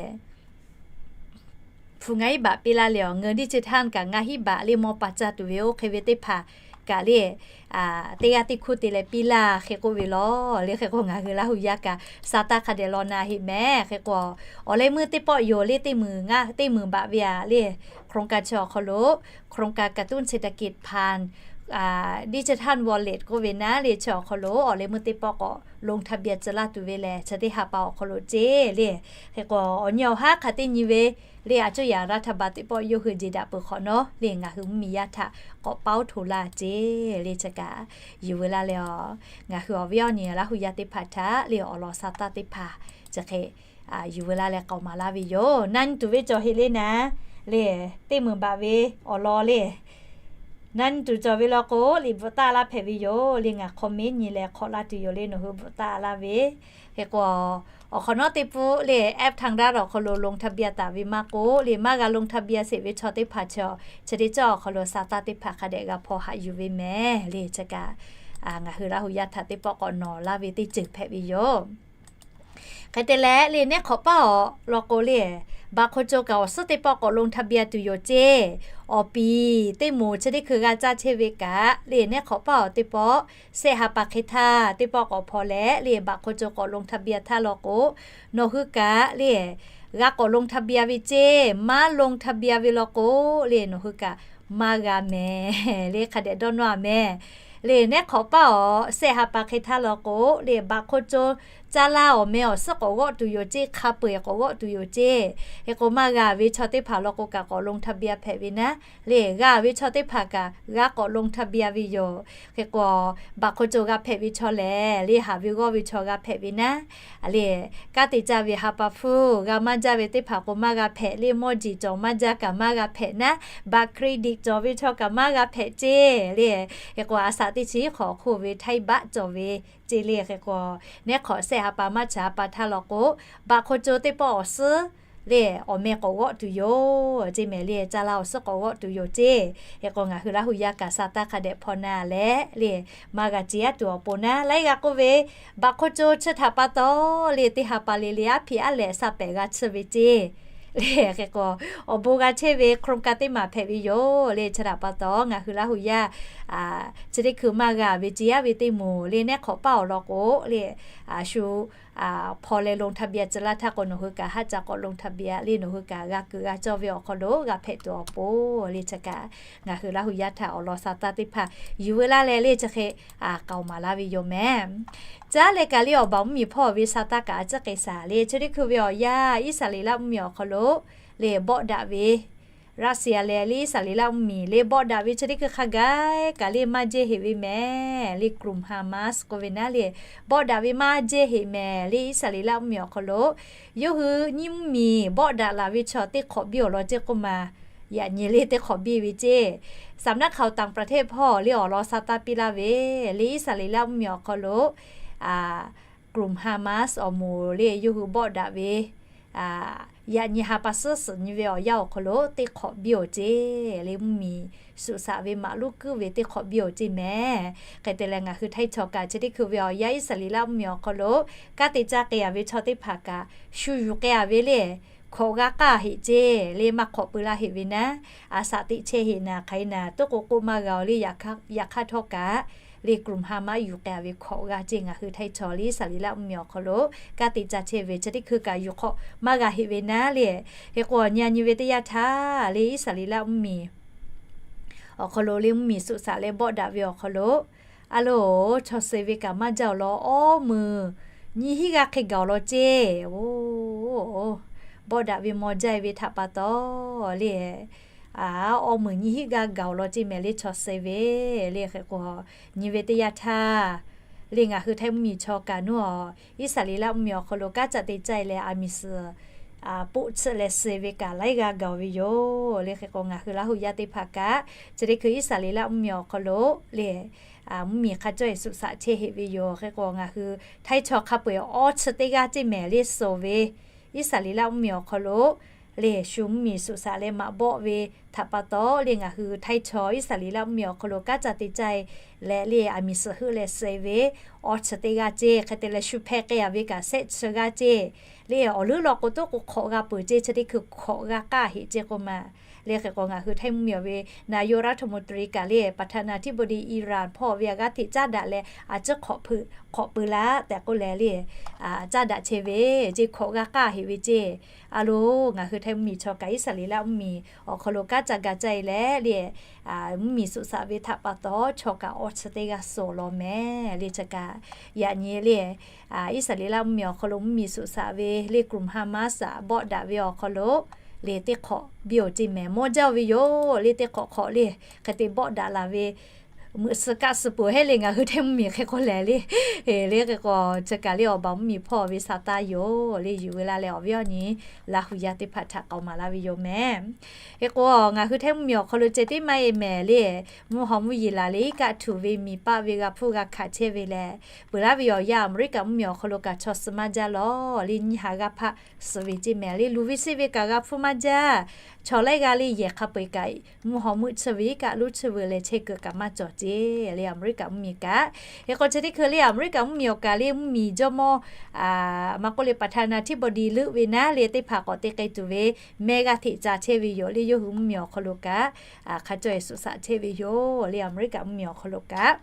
hpu ngaˇ hinˉ baꞈ piˇ laˇ leh awˬ เงินดิจิทัล kaꞈ ngaˇ hinˉ baꞈ le mawˇ pa caˇ tuˬ ve oˇ hk'e ve teˇ hpaˍ kaꞈ le teˇ g'aˇ teˇ hkuˇ te leh piˇ laˇ hk'e k'oˆ ve law le. Hk'e k'o ngaˬ hui Laˇ hu yaˇ kaꞈ sa taˇ hk'a dehꞈ law na heˆ mehˍ. Hk'e k'o awˬ leh meuˇ teˇ pawˆ yoˬ le teˇ meunˍ ngaˇ teˇ meunˍ baꞈ ve a le โครงการ chi awˬ hk'aw lo โครงการกระตุ้นเศรษฐกิจผ่าน ดิจิทัลวอลเล็ต k'oˆ ve naˉ le chi awˬ hk'aw lo awˬ leh meuˇ teˇ pawˆ k'awꞈ ลงทะเบียน tcuh laˇ tuˬ ve lehˬ chi teˇ ha pa awˬ hk'aw lo ceˇ le. Hk'e k'o awˬ nyi awˬ haˉ hk'aˬ teˇ nyi ve le a cuˇ yaꞈ รัฐบาล teˇ pawˆ yawˇ hui jeˬ daꞈ peuˬ hk'awꞈ nawˉ le ngaˬ hui mvuhˇmiˬ yaˇ htaꞈ k'awꞈ paoˉ hto laˇ ceˇ le. Chi kaꞈ yuˬ veu laˇ leh a, ngaˬ hui awˬ viˉ awˬ nyi Laˇ hu yaˇ teˇ hpaˍ htaꞈ le awˬ lawn sa taˇ teˇ hpaˍ chi hk'e yuˬ veu laˇ leh k'aoˍ maˍ laˇ ve yoˬ. Na nyi tuˬ ve cawˬ heˆ le naˉ le, teˇ meunˍ baꞈ ve awˬ lawn le na nyi tuˬ cawˬ ve law k'o liꞈ bvuhꞈ taˆ laˇ hpehꞈ ve yoˬ le. Ngaˬ hk'aw meˉ nyi leh hk'awꞈ laˇ tuˬ yoˬ le nawˬ hui bvuhꞈ taˆ laˇ ve. Hk'e k'o awˬ hk'awꞈ nawˉ teˇ pfuhˆ le แอปทางรัฐ awˬ hk'aw lo ลงทะเบียน taˍ ve maˇ k'oˆ le maˇ g'a ลงทะเบียน sheˍ ve chaw teˇ hpaˍ chi chi teˇ cawˇ awˬ hk'aw lo sa taˇ teˇ hpaˍ hk'a dehꞈ g'a hpaw haꞈ yuˬ ve mehˍ le. Chi kaꞈ ngaˬ hui Laˇ hu yaˇ htaꞈ teˇ pawˆ k'awꞈ nawˬ laˇ ve teˇ ceuˬ hpehꞈ ve yoˬ. Hk'e te leh le nehˉ hk'awꞈ paˇ awˬ lawn k'o le, baꞈ hk'aw co kaꞈ awˬ suhˉ teˇ pawˆ k'awꞈ ลงทะเบียน tuˬ yoˬ ceˇ. Awˬ piˍ teˇ moˍ chi teˇ hkui g'a caˇ chehˇ ve kaꞈ le nehˉ hk'awꞈ paˇ awˬ teˇ pawˆ sehˆ ha pa hk'e htaˇ teˇ pawˆ k'awꞈ hpaw leh le baꞈ hk'aw co k'awꞈ ลงทะเบียน htaˇ law k'o, nawˬ hui kaꞈ le g'a k'awꞈ ลงทะเบียน ve ceˇ. Maˇ ลงทะเบียน ve law k'o le nawˬ hui kaꞈ maˇ g'a mehˍ le hk'a dehꞈ dawˇ nawˇ a mehˍ. Le nehˉ hk'awꞈ paˇ awˬ sehˆ ha pa hk'e htaˇ law k'o le baꞈ hk'aw co caˇ laˇ awˬ meh awˬ suhˉ k'awꞈ g'awˆ tuˬ yoˬ ceˇ, hk'a peu-eˬ k'awꞈ g'awˆ tuˬ yoˬ ceˇ. Hk'e k'o maˇ g'a ve chaw teˇ hpaˍ law k'o kaꞈ k'awꞈ ลงทะเบียน hpehꞈ ve naˉ le g'a ve chaw teˇ hpaˍ kaꞈ g'a k'awꞈ ลงทะเบียน ve yoˬ. Hk'e k'o baꞈ hk'aw co g'a hpehꞈ ve chaw lehˬ le haˍ ve g'awˇ ve chaw g'a hpehꞈ ve naˉ le kanˉ te caˇ ve ha pa hpfuhˇ g'a maˇ jaˇ ve teˇ hpaˍ k'o maˇ g'a hpehꞈ le mawˇ jeˬ cawˬ maˇ jaˇ kaꞈ maˇ g'a hpehꞈ naˉ, baꞈ เครดิต cawˬ ve chaw kaꞈ maˇ g'a hpehꞈ ceˇ le. Hk'e k'o a shaꞈ teˇ chi hk'awꞈ hk'oˆ ve ไทยบัตร cawˬ ve ceˇ le. Hk'e k'o nehˉ hk'awꞈ sehˆ ha pa maˇ chi ha pa htaˇ law k'o baꞈ hk'aw co teˇ pawˆ awˬ suhˉ le awˬ meh k'awꞈ g'awˆ tuˬ yoˬ ceˇ mehˍ le. Caˇ laˇ awˬ suhˉ k'awꞈ g'awˆ tuˬ yoˬ ceˇ. Hk'e k'o ngaˬ hui Laˇ hu yaˇ kaꞈ sa taˇ hk'a dehꞈ hpaw na leh le maˇ g'a ceˇ aˉ tuˬ awˬ pon naˉ laiˉ g'a k'oˆ ve baꞈ hk'aw co chi htaꞈ pa taw le teˇ ha pa le le aˉ hpiꞈ aˉ lehꞈ sa pehˍ g'a tsuhˇ ve ceˇ le. Hk'e k'o awˬ bon g'a chehˇ ve โครงการ teˇ maˬ hpehꞈ ve yoˬ le. Chi htaꞈ pa taw ngaˬ hui Laˇ hu yaˇ chi teˇ hkui maˇ g'a ve ceˇ aˉ ve teˇ moˍ le nehˉ hk'awꞈ paˇ awˬ lawn k'o le shu hpaw leh ลงทะเบียน tcuh laˇ htaˇ k'o nawˬ hui kaꞈ haˉ ca k'awꞈ ลงทะเบียน le nawˬ hui kaꞈ g'a kuiˬ g'a cawˇ ve awˬ hk'aw lo g'a hpehꞈ tuˬ awˬ pon le chi kaꞈ ngaˬ hui Laˇ hu yaˇ htaꞈ awˬ lawn sa taˇ teˇ hpaˍ yuˬ veu laˇ leh le chi hk'e k'aoˍ maˍ laˇ ve yoˬ mehˍ. Caˉ leh kaꞈ le awˬ baˬ mvuhˇmiˬ hpawˇ ve sa taˇ kaꞈ a ciˉ k'ai shaˍ le chi teˇ hkui ve awˬ yanˇ Iˉsaˍreˍlaˆ mvuhˇmiˬ awˬ hk'aw lo le bawˆ daꞈ ve Russia leh le Iˉsaˍreˍlaˆ mvuhˇmiˬ le bawˆ daꞈ ve chi teˇ hkui hk'a gaˬ kaꞈ le maˇ jehˇ heˆ ve mehˍ le กลุ่ม Hamas k'oˆ ve naˉ le bawˆ daꞈ ve maˇ jehˇ heˆ mehˍ le Iˉsaˍreˍlaˆ mvuhˇmiˬ awˬ hk'aw lo yawˇ hui nyiˇ mvuhˇmiˬ bawˆ daꞈ laˬ ve chaw teˇ hk'awꞈ biˇ awˬ lawn ceˇ k'oˆ ma yaꞈ nyi le teˇ hk'awꞈ biˇ ve ceˇ. สำนักข่าวต่างประเทศ hpawˇ le awˬ lawn sa taˇ piˇ laˇ ve le Iˉsaˍreˍlaˆ mvuhˇmiˬ awˬ hk'aw lo a กลุ่ม Hamas awˬ moˍ le yawˇ hui bawˆ daꞈ ve a yaꞈ nyi ha pa suhˉ suhˍ nyi ve awˬ yanˇ awˬ hk'aw lo teˇ hk'awꞈ biˇ awˬ ceˇ le, mvuhˇmiˬ suꞈ shaꞈ ve maꞈ luˉ kuiˉ ve teˇ hk'awꞈ biˇ awˬ ceˇ mehˍ. Hk'e te leh ngaˬ hui htaiˇ chaw kaꞈ chi teˇ hkui ve awˬ yanˇ Iˉsaˍreˍlaˆ mvuhˇmiˬ awˬ hk'aw lo kanˉ te caˇ k'ai-a ve chaw teˇ hpaˍ kaꞈ shu yuˬ k'ai-a ve le, hkawꞈ g'a k'aˇ heꞈ ceˇ le, maˇ hk'awꞈ pui laˇ heꞈ ve naˉ, a shaꞈ teꞈ chehˇ heꞈ naˍ hk'aˬ hk'e naˍ toˉ k'o k'oˆ maˇ g'a-o le. Yaꞈ hk'aˇ htawˇ kaꞈ le, group Hamas yuˬ k'ai-a ve hkawꞈ g'a ceˇ. Ngaˬ hui htaiˇ chaw le Iˉsaˍreˍlaˆ mvuhˇmiˬ awˬ hk'aw lo kanˉ te caˇ chehˇ ve chi teˇ hkui kaꞈ yuˬ hk'awꞈ maˇ g'a heꞈ ve naˉ le. Hk'e k'o nyi-a nyi ve teˇ yanˇ htaˇ le, Iˉsaˍreˍlaˆ mvuhˇmiˬ awˬ hk'aw lo le mvuhˇmiˬ suꞈ shaꞈ leh bawˆ daꞈ ve awˬ hk'aw lo, a loˬ, chaw suh ve kaꞈ maˇ jaˇ-oˬ law, awˇ meunˍ nyiˇ hinˉ g'aˇ hk'e gaˬ-oˬ law ceˇ. Oˬ, bawˆ daꞈ ve maw jaˇ-e ve htaꞈ pa taw le, awˇ meunˍ nyiˇ hinˉ g'aˇ gaˬ-oˬ law ceˇ mehˍ le, chaw suh ve le. Hk'e k'o nyi ve teˇ yanˇ htaˇ le, ngaˬ hui htaiˇ mvuhˇmiˬ chaw kaꞈ nuˉ-a, Iˉsaˍreˍlaˆ mvuhˇmiˬ awˬ hk'aw lo kanˉ caˇ te caˇ-e leh a miˬ suhˍ poˆ tsuhˆ leh suh ve kaꞈ laiˉ g'aˇ gaˬ-oˬ ve yoˬ le. Hk'e k'o ngaˬ hui Laˇ huˍ yaˇ teˇ hpaˍ kaꞈ chi teˇ hkui Iˉsaˍreˍlaˆ mvuhˇmiˬ awˬ hk'aw lo le mvuhˇmiˬ hk'a cawˇ-e suꞈ shaꞈ chehˇ heꞈ ve yoˬ. Hk'e k'o ngaˬ hui htaiˇ chaw hk'a peu-eˬ awˇ chi teˇ g'aˇ ceˇ mehˍ le suh ve, Iˉsaˍreˍlaˆ mvuhˇmiˬ awˬ hk'aw lo le shu mvuhˇmiˬ suꞈ shaꞈ leh maꞈ bawˆ ve htaꞈ pa taw le, ngaˬ hui htaiˇ chaw Iˉsaˍreˍlaˆ mvuhˇmiˬ awˬ hk'aw lo kanˉ caˇ te caˇ-e leh le a miˬ suhˍ heuˆ leh suh ve awˇ chi teˇ g'aˇ ceˇ. Hk'e te leh shu hpeh k'ai-a ve kaꞈ shehˆ chi g'aˇ ceˇ le. Awˬ leuˉ law k'o toˉ k'o hkawꞈ g'a peuˬ ceˇ, chi teˇ hkui hkawꞈ g'a k'aˇ heꞈ ceˇ k'oˆ ma le. Hk'e k'o ngaˬ hui htaiˇ mvuhˇmiˬ awˬ ve นายกรัฐมนตรี kaꞈ le ประธานาธิบดี Iran hpawˇ ve a g'aˇ hteꞈ caˉ daꞈ leh a ciˉ hk'awꞈ hk'awꞈ pui laˇ tehꞈ k'oˆ leh le, caˉ daꞈ chehˇ ve ceˇ, hkawꞈ g'a k'aˇ heꞈ ve ceˇ. A loˬ, ngaˬ hui htaiˇ mvuhˇmiˬ chaw kaꞈ Iˉsaˍreˍlaˆ mvuhˇmiˬ awˬ hk'aw lo kanˉ caˇ ga caˇ-e leh le, mvuhˇmiˬ suꞈ shaꞈ ve htaꞈ pa taw chaw kaꞈ awˇ chi teˇ g'aˇ suh law mehˍ le. Chi kaꞈ yaꞈ nyi le, Iˉsaˍreˍlaˆ mvuhˇmiˬ awˬ hk'aw lo mvuhˇmiˬ suꞈ shaꞈ ve le group Hamas aꞈ bawˆ daꞈ ve awˬ hk'aw lo le teˇ hk'awꞈ biˇ-oˬ ceˇ mehˍ, mawˇ jaˇ-oˬ ve yoˬ le. Teˇ hk'awꞈ hk'awꞈ le hk'e te bawˆ daꞈ laˬ ve meuꞈ suh kaˆ suh peuˬ heˆ le. Ngaˬ hui htaiˇ mvuhˇmiˬ hk'e k'oˆ lehˬ le, le hk'e k'o chi kaꞈ le awˬ baˬ mvuhˇmiˬ hpawˇ ve sa taˇ yoˬ le. Yuˬ ve la leh awˬ viˉ awˬ nyi Laˇ huˍ yaˇ teˇ hpaˍ htaꞈ k'aoˍ maˍ laˇ ve yoˬ mehˍ. Hk'e k'o ngaˬ hui htaiˇ mvuhˇmiˬ awˬ hk'aw lo ceh tiˉ maˇ e mehˍ le, mvuhˇ haw mvuhˇ yeˬ laˬ le iˉ kaˆ htuꞈ ve miˬ paˆ ve g'a hpfuhˇ g'a hkanˍ chehˇ ve leh, peuˬ laˇ ve awˬ yanˇ Aˍmeˍriˆkaꞈ mvuhˇmiˬ awˬ hk'aw lo kaꞈ chaw suh maˇ jaˇ law le, nyiˇ ha g'aˇ hpaˆ suh ve ceˇ mehˍ le. Luˬ ve siˇ ve kaꞈ g'a hpfuhˇ maˇ jaˇ. Chaw laiˉ g'aˇ le yehˬ hk'a peu-eˬ kaꞈ mvuhˇ haw mvuhˇ tsuhˇ ve iˉ kaˆ luˇ tsuhˇ ve leh chehˇ kuiˬ kaꞈ maˇ cawˬ ceˇ le Aˍmeˍriˆkaꞈ mvuhˇmiˬ kaꞈ. Hk'e k'o chi teˇ hkui le Aˍmeˍriˆkaꞈ mvuhˇmiˬ awˬ kaꞈ le mvuhˇmiˬ jawˇmawˇ maˇ k'oˆ le ประธานาธิบดี leuˆ ve naˉ le teˇ hpaˍ k'awꞈ te k'ai tuˬ ve mehˆ g'aˇ hteꞈ ca chehˇ ve yoˬ le. Yawˇ hui mvuhˇmiˬ awˬ hk'aw lo kaꞈ hk'a cawˇ-e suꞈ shaꞈ chehˇ ve yoˬ le Aˍmeˍriˆkaꞈ mvuhˇmiˬ awˬ hk'aw lo kaꞈ.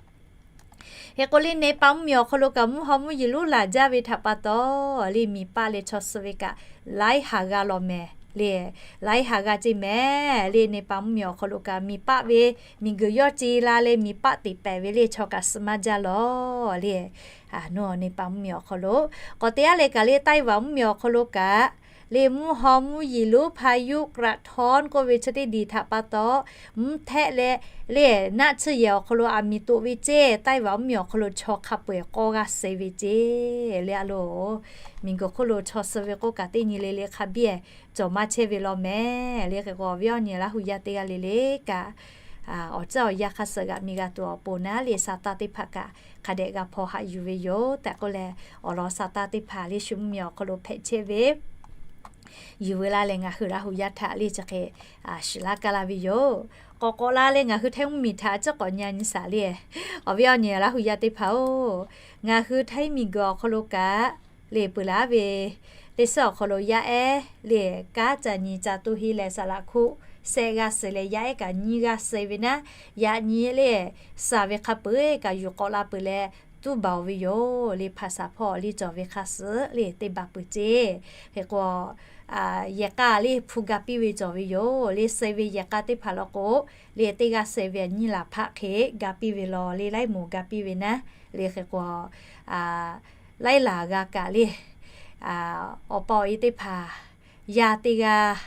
Hk'e k'o le Neˍpaˍ mvuhˇmiˬ awˬ hk'aw lo kaꞈ mvuhˇ haw mvuhˇ yeˬ lonˉ laˬ jaˇ ve htaꞈ pa taw le miˬ paˆ leh chaw suh ve kaꞈ laiˉ ha g'aˇ law mehˍ le. Laiˉ ha g'aˇ ceˇ mehˍ le. Neˍpaˍ mvuhˇmiˬ awˬ hk'aw lo kaꞈ miˬ paˆ ve miˬguiˬ yawˇ ce la leh miˬ paˆ teꞈ pehˍ ve le chaw kaꞈ suh maˇ jaˇ law le. Neˍpaˍ mvuhˇmiˬ awˬ hk'aw lo k'awꞈ te aˉ leh kaꞈ le Taiˇvaˍ mvuhˇmiˬ awˬ hk'aw lo kaꞈ le mvuhˇ haw mvuhˇ yeˬ lonˉ พายุกระท้อน k'oˆ ve chi teˇ diˬ htaꞈ pa taw mvuhˇ htehˆ leh le naˆ tsuhˇ yehˬ awˬ hk'aw lo aˬ miˍ toꞈ ve ceˇ. Taiˇvaˍ mvuhˇmiˬ awˬ hk'aw lo chaw hk'a peu-eˬ k'awˇ g'aˇ suh ve ceˇ le. A loˬ, miˬguiˬ hk'oˆ lo chaw suh ve k'oˆ kaꞈ teˇ nyi le le hk'a biˇ cawˬ maˇ chehˇ ve law mehˍ le. Hk'e k'o awˬ viˉ awˬ nyi Laˇ huˍ yaˇ teˇ g'aˇ le le kaꞈ awˬ tcuhˉ awˬ yanˇ hk'a suh g'aꞈ mi g'a tuˬ awˬ pon naˉ le sa taˇ teˇ hpaˍ kaꞈ hk'a dehꞈ g'a hpaw haꞈ yuˬ ve yoˬ tehꞈ k'oˆ leh, awˬ lawn sa taˇ teˇ hpaˍ le shu mvuhˇmiˬ awˬ hk'aw lo hpehꞈ chehˇ ve yuˬ ve la leh ngaˬ hui Laˇ huˍ yaˇ htaꞈ le chi hk'e shiˍ laˇ kaˇ laˇ ve yoˬ. K'awꞈ k'awꞈ la leh ngaˬ hui htaiˇ mvuhˇmiˬ htaꞈ a ciˉ k'awꞈ nyi nyi shaˍ le. Awˬ viˉ awˬ nyi Laˇ huˍ yaˇ teˇ hpaˍ-oˬ, ngaˬ hui htaiˇ miˬguiˬ awˬ hk'aw lo kaꞈ le peuˬ laˇ ve teˇ suhˉ awˬ hk'aw lo yaˇ ehˉ le kanˉ ca nyi ca toˇ henˇ leh saˍ laꞈ hkuˆ shehˆ g'aˇ suh leh yaˇ ehˉ kaꞈ nyiˇ g'aˇ suh ve naˉ, yaꞈ nyi le saˍ ve hk'a peu-eˬ kaꞈ yuˬ k'awꞈ la peuˬ leh tuˉ baˬ-oˬ ve yoˬ le. Hpaˍsaˍ hpawˇ le cawˬ ve hk'a suh le teˇ baˬ peuˬ ceˇ. Hk'e k'o yehˬ k'a le hpu ga piˇ ve cawˬ ve yoˬ le. Suh ve yehˬ k'a teˇ hpaˍ law k'o le teˇ g'aˇ suh ve nyiˇ laˬ hpaˆ hk'e ga piˇ ve law le, laiˉ moˍ ga piˇ ve naˉ le. Hk'e k'o laiˉ laˬ g'a kaꞈ le awˬ pa awˬ e teˇ hpaˍ yaˇ teˇ g'aˇ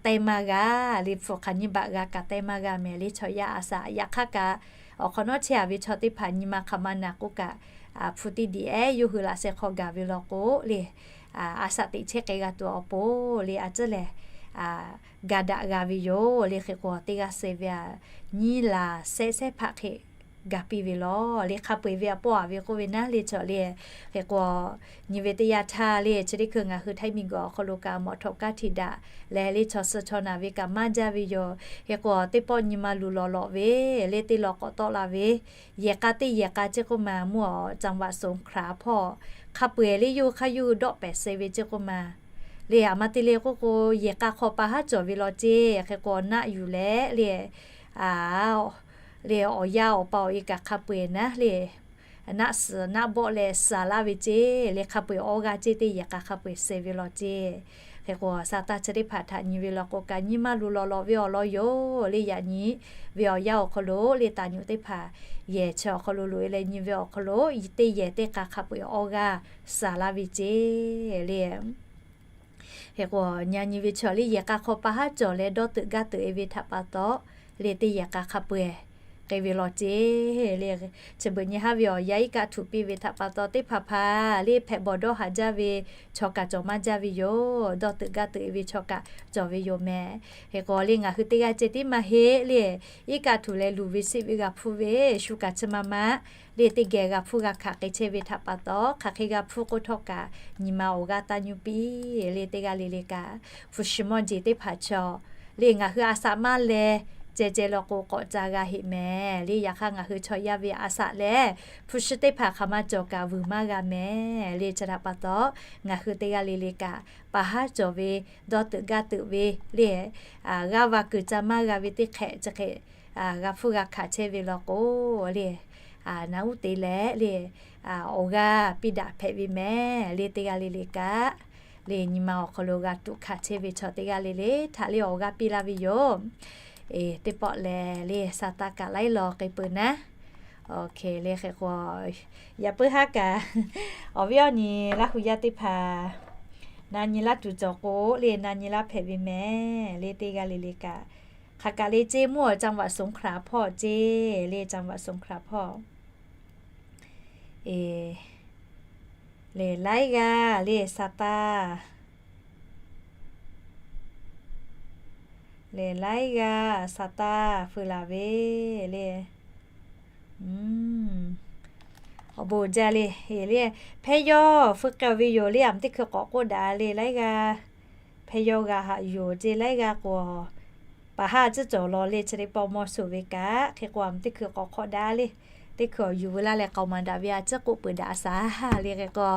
teh maˇ g'a le, hpu hk'aˬ nyiˇ baꞈ g'a kaꞈ teh maˇ g'a mehˍ le. Chaw yaˇ a shaꞈ yaꞈ hk'aˇ kaꞈ awˬ hk'awꞈ nawˉ chehˇ-a ve chaw teˇ hpaˍ nyi ma hk'aˬ ma naˬ k'oˆ kaꞈ hpu teˇ diꞈ ehˉ yawˇ hui laꞈ sheh hk'aw gaˬ ve law k'o le a shaꞈ teꞈ chehˇ k'ai g'a tuˬ awˬ pon le a ciˉ lehˬ ga daꞈ g'a ve yoˬ le. Hk'e k'o teˇ g'aˇ suh ve a nyiˇ laˬ shehˆ shehˆ hpaˆ hk'e ga piˇ ve lawˬ le. Hk'a peu-eˬ ve a pawˆ a ve k'oˆ ve naˉ le chaw le. Hk'e k'o, nyi ve teˇ yanˇ htaˇ le chi teˇ hkui ngaˬ hui Htaiˇ miˬguiˬ awˬ hk'aw lo kaꞈ mawꞈ htawꞈ kaˇ htiꞈ daꞈ leh le chaw suh chaw naˬ ve kaꞈ maˇ jaˇ ve yoˬ. Hk'e k'o, teˇ pawˆ nyi ma luˬ lawˬ lawꞈ ve le teˇ law k'awꞈ tawˆ la ve, yehˬ k'a teˇ yehˬ k'a chi k'oˆ ma mvuhˇ awˬ จังหวัดสงขลา hpawˇ hk'a peu-eˬ le yawˇ hui hk'aˇ yawˇ hui dawˆ pehˍ suh ve chi k'oˆ ma le. Aˬ ma te le k'oˆ k'o, yehˬ k'a hk'aw pa haˉ cawˬ ve law ceˇ. Hk'e k'o, naˆ yuˬ leh le, le awˬ yaˇ awˬ pa awˬ e kaꞈ hk'a peu-eˬ naˉ le, naˆ suhˍ naˆ bawˆ leh suhˍ laˇ ve ceˇ le. Hk'a peu-eˬ awˇ g'aˇ ceˇ teˇ yehˬ k'a hk'a peu-eˬ suh ve law ceˇ. Hk'e k'o, sa taˇ chi teˇ hpaˍ htaꞈ nyi ve law k'o kaꞈ, nyi ma luˬ lawˬ lawꞈ ve awˬ lawn yoˬ le. Yaꞈ nyi ve awˬ yanˇ awˬ hk'aw lo le taˍ nyuꞈ teˇ hpaˍ yehˬ chi awˬ hk'aw lo loꞈ e leh nyi ve awˬ hk'aw lo, teˇ yehˬ teˇ k'a hk'a peu-eˬ awˇ g'aˇ suhˍ laˇ ve ceˇ le. Hk'e k'o, nyi nyi ve chaw le yehˬ k'a hk'aw pa haˉ cawˬ leh dawˇ teuꞈ gaˇ teuꞈ e ve htaꞈ pa taw le teˇ yehˬ k'a hk'a peu-eˬ k'ai ve law ceˇ le. Chi beuꞈ nyi haˉ ve awˬ yanˇ iˉ kaˆ htuꞈ piˇ ve htaꞈ pa taw, teˇ hpaˍ hpaˍ le hpehꞈ bawˬ dawˇ haˍ jaˇ ve chaw kaꞈ cawˬ maˇ jaˇ ve yoˬ. Dawˇ teuꞈ gaˇ teuꞈ e ve chaw kaꞈ cawˬ ve yoˬ mehˍ. Hk'e k'o le ngaˬ hui teˇ g'aˇ ceh tiˉ maˇ heˆ le, iˉ kaˆ htuꞈ leh luˬ ve siˆ ve g'a hpuˇ ve shu kaꞈ chi ma ma le teˇ geh g'a hpuˇ g'a hkanˍ k'ai chehˇ ve htaꞈ pa taw, hk'aˬ hk'e g'a hpuˇ k'oˆ htawˇ kaꞈ, nyi ma awˬ g'aˇ taˇ nyuˇ piˇ le teˇ g'aˇ le le kaꞈ, hpu shi mawˇ jeˬ teˇ hpaˍ chaw le ngaˬ hui a saꞈ maˇ leh ceh ceh law k'o k'awꞈ ca g'a heˆ mehˍ le. Yaꞈ hk'aˇ ngaˬ hui chaw yaˇ ve a saꞈ leh hpu shi teˇ hpaˍ hk'aˬ ma cawˬ kaꞈ vuiˬ maˇ g'a mehˍ le. Chi htaꞈ pa taw, ngaˬ hui teˇ g'aˇ le le kaꞈ pa haˉ cawˬ ve, dawˇ teuꞈ gaˇ teuꞈ ve le, g'aˇ va kuiˬ ca maˇ g'a ve teˇ hk'ehꞈ chi hk'e g'a hpuˇ g'a hkanˍ chehˇ ve law k'o le, naꞈ uˉ te leh le awˬ g'aˇ piˇ daꞈ hpehꞈ ve mehˍ le teˇ g'aˇ le le kaꞈ, le nyi ma awˬ hk'aw lo g'a tuꞈ hkanˍ chehˇ ve chaw teˇ g'aˇ le le htaꞈ le awˬ g'aˇ piˇ laˇ ve yoˬ. Teˇ pawˆ lehˬ le sa taˇ kaꞈ laiˉ law k'ai peuˬ naˉ. Oˇ hk'e le hk'e k'o, yaꞈ puiˉ haˉ kaꞈ awˬ viˉ awˬ nyi Laˇ hu yaˇ teˇ hpaˍ na nyi laˇ tuˬ cawˬ k'o le na nyi laˇ hpehꞈ ve mehˍ le teˇ g'aˇ le le kaꞈ. Hk'aˬ kaꞈ le ceˇ mvuhˇ awˬ จังหวัดสงขลา hpawˇ ceˇ le จังหวัดสงขลา hpawˇ le laiˉ g'aˇ le sa taˇ le laiˉ g'aˇ sa taˇ feu laˬ ve le. Awˬ bon jaˇ le, le hpehˇ yawˇ feu k'ai ve yoˬ le. Aˬ ma teˇ hkui k'awꞈ k'oˆ daꞈ le laiˉ g'aˇ hpehˇ yawˇ g'a haꞈ yoˬ ceˇ laiˉ g'aˇ k'o, paˍ haˉ a ciˉ cawˬ law le chi teˇ pawˆ mawˇ suˍ ve kaꞈ hk'e k'o aˬ ma teˇ hkui k'awꞈ hk'awꞈ daꞈ le. Teˇ hkui awˬ yuˬ veu laˇ leh k'aoˍ maˍ daꞈ ve a ciˉ k'oˆ peuˬ daꞈ a shaˍ le hk'e k'o,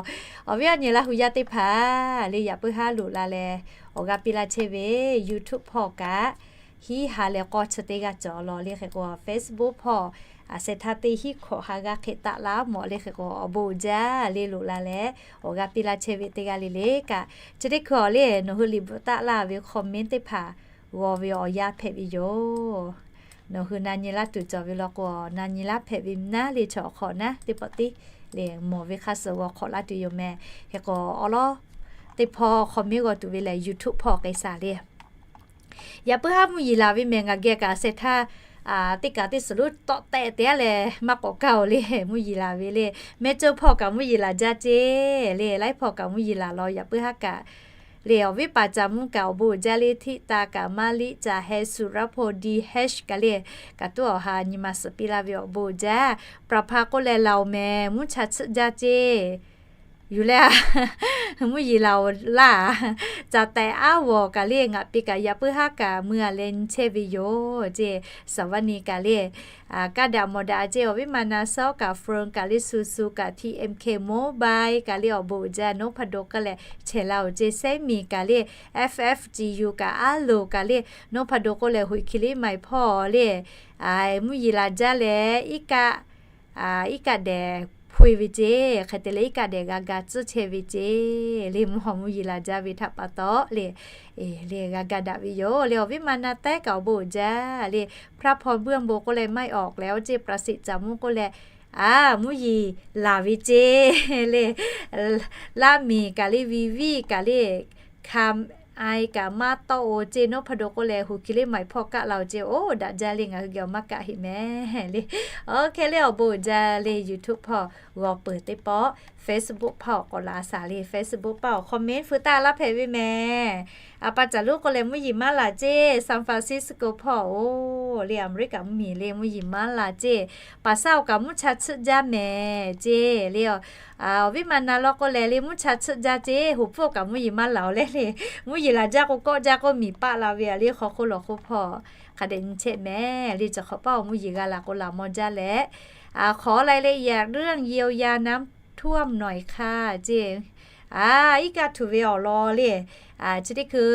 awˬ viˉ awˬ nyi Laˇ hu yaˇ teˇ hpaˍ le yaꞈ puiˉ haˉ loꞈ la leh awˬ g'aˇ piˇ laˇ chehˇ ve YouTube hpawˇ kaꞈ hiˉ ha leh k'awˇ chi teˇ g'aˇ cawˬ law le hk'e k'o Facebook hpawˇ a sheh htaˇ teˇ hiˉ hkawꞈ ha g'aˇ hk'e taˆ laˇ mawˬ le hk'e k'o awˬ bon uiˍ jaˇ le loꞈ la leh awˬ g'aˇ piˇ laˇ chehˇ ve teˇ g'aˇ le le kaꞈ, chi teˇ hkui awˬ le nawˬ hui liꞈ bvuhꞈ taˆ laˇ ve comment teˇ hpaˍ g'aw ve awˬ yanˇ hpehꞈ ve yoˬ. Nawˬ hui na nyi laˇ tuˬ cawˬ ve law k'o, na nyi laˇ hpehꞈ ve naˉ le chaw awˬ hk'awꞈ naˉ teˇ pawˆ tiˉ le mawˬ ve hk'aˇ suh g'aw hk'awꞈ laˇ tuˬ yoˬ mehˍ. Hk'e k'o awˬ lawˉ teˇ hpawˇ comment g'aw tuˬ ve lehˬ YouTube hpawˇ k'ai shaˍ le. Yaꞈ puiˉ haˉ mvuhˇ yeˬ laˬ ve mehˍ ngaˬ geh kaꞈ a sheh htaˇ teˇ kaˬ teˇ suhˍ lonˉ tawˆ tehˆ te aˉ lehˬ maˇ k'awꞈ kaˇ oˬ le mvuhˇ yeˬ laˬ ve le. Mehˇ ceuˇ hpawˇ kaꞈ mvuhˇ yeˬ laˬ jaˇ ceˇ le laiˉ hpawˇ kaꞈ mvuhˇ yeˬ laˬ law yaꞈ puiˉ haˉ kaꞈ le awˬ viˉ paˍ caˍ mvuhˇ kaꞈ awˬ bon uiˍ jaˇ le htiˆ ta kaꞈ maˇ liˆ caˍ heh suˍ raˉ hpaw di heh kaꞈ le kaꞈ tuˉ awˬ ha nyi ma suhˍ piˇ laˇ ve awˬ bon uiˍ jaˇ. Praˍ hpaˍ k'oˆ leh laˬ oˬ mehˍ mvuhˇ cha tsuhˆ jaˇ ceˇ yuˬ leh mvuhˇ yeˬ laˬ oˬ laˇ. Caˍ tehꞈ aˉ vawˬ kaꞈ le ngaˬ pi kaꞈ yaꞈ puiˉ haˉ kaꞈ mui a leh nyi chehˇ ve yoˬ ceˇ. Saˍ vaˇ ni kaꞈ le kaˇ daꞈ mawˬ daꞈ ceˇ. Awˬ viˉ ma na sawˉ kaꞈ Frank kaꞈ le su su kaꞈ T M K Mobile kaꞈ le awˬ bon uiˍ jaˇ. Noˉ hpaˇ do k'oˆ leh chehˇ laˇ oˬ ceˇ. Sehˉ miˬ kaꞈ le F F G U kaꞈ aˉ loˍ kaꞈ le Noˉ hpaˇ do k'oˆ leh hoꞈ hki liˉ ma e hpawˇ le mvuhˇ yeˬ laˬ jaˇ leh iˉ kaˆ iˉ kaˆ dehꞈ hpaw e ve ceˇ. Hk'e te leh iˉ kaˆ dehꞈ g'a ga tcuhˉ chehˇ ve ceˇ le mvuhˇ haw mvuhˇ yeˬ laˬ jaˇ ve htaꞈ pa taw le le g'a ga daꞈ ve yoˬ le. Awˬ viˉ ma na taiˉ kaꞈ awˬ bon uiˍ jaˇ le. Hpraˇ hpaw buiˇ a bon k'oˆ leh maˇ awˬ k'lehꞈ oˇ ceˇ praˍsiꞈ caˍ mvuhˇ k'oˆ leh a mvuhˇ yeˬ laˬ ve ceˇ le. Laˇ miˬ kaꞈ le viˇ viˇ kaꞈ le hka ai kaꞈ maˇ tawˆ oˬ ceˇ. Noˉ hpaˇ do k'oˆ leh hoꞈ hki liˉ ma e hpawˇ kaˆ la oˬ ceˇ. Oˇ daꞈ jaˇ le ngaˬ hui geh awˬ maˇ kaˆ heˆ mehˍ le. Oˇ hk'e le awˬ bon uiˍ jaˇ le YouTube hpawˇ g'aw peuˬ teˇ pawˆ Facebook hpawˇ k'awꞈ laˬ shaˍ le Facebook hpawˇ awˬ comment feu taˇ laˇ hpehꞈ ve mehˍ. A pa caˬ lonˉ k'oˆ leh mvuhˇ yeˬ maˇ laˬ ceˇ, San Francisco hpawˇ-oˬ le, Aˍmeˍriˆkaꞈ mvuhˇmiˬ le, mvuhˇ yeˬ maˇ laˬ ceˇ. Paˍsaˇ awˬ kaꞈ mvuhˇ cha tsuhˆ jaˇ mehˍ ceˇ le. Awˬ viˉ ma na law k'oˆ leh le, mvuhˇ cha tsuhˆ jaˇ ceˇ, hoˍ hpfuhˇ awˬ kaꞈ mvuhˇ yeˬ maˇ laˬ-oˬ le le. Mvuhˇ yeˬ laˬ jaˇ k'o kawˆ jaˇ k'oˆ miˬ paˆ la ve a le, hk'aw hk'oˆ lawˬ hk'oˆ hpawˇ hk'a dehꞈ nyi chehˇ mehˍ le. Chi hk'awꞈ paˆ awˬ mvuhˇ yeˬ g'a laˬ k'o laˬ maw jaˇ leh, ขอรายละเอียดเรื่องเยียวยาน้ำท่วมหน่อยค่ะ ceˇ. A, iˉ kaˆ htuꞈ ve awˬ lawn le, chi teˇ hkui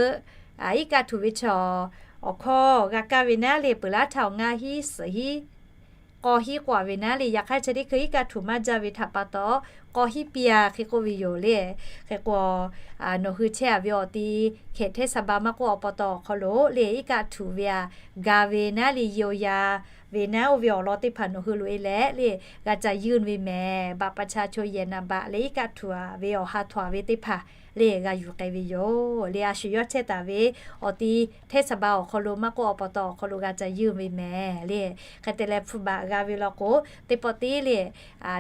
iˉ kaˆ htuꞈ ve chaw awˬ hkawˇ g'a kaˇ ve naˉ le, peuˬ laˇ htaˇ awˬ ngaˇ hiˉ suhˍ hiˉ k'aw hiˉ k'awꞈ ve naˉ le. Yaꞈ hk'aˇ chi teˇ hkui iˉ kaˆ htuꞈ maˇ jaˇ ve htaꞈ pa taw, k'aw hiˉ piˇ a hk'e k'oˆ ve yoˬ le. Hk'e k'o, nawˬ hui chehˇ a ve awˬ ti เขตเทศบาล maˇ k'oˆ awˬ pa taw awˬ hk'aw lo le, iˉ kaˆ htuꞈ ve a ga ve naˉ le, เยียวยา ve naˉ oˇ ve awˬ lawn teˇ hpaˍ nawˬ hui loꞈ-e leh le, g'a ca yunˇ ve mehˍ. บัตรประชาชน yehˬ นามบัตร le, iˉ kaˆ htuꞈ ve awˬ ha htawnˍ ve teˇ hpaˍ le g'a yuˬ k'ai ve yoˬ le. A shu yawˇ chehˇ taˍ ve awˬ ti เทศบาล awˬ hk'aw lo maˇ k'oˆ awˬ pa taw awˬ hk'aw lo g'a ca yunˇ ve mehˍ le. Hk'e te leh hpu baꞈ g'a ve law k'o, teˇ pawˆ tiˉ le,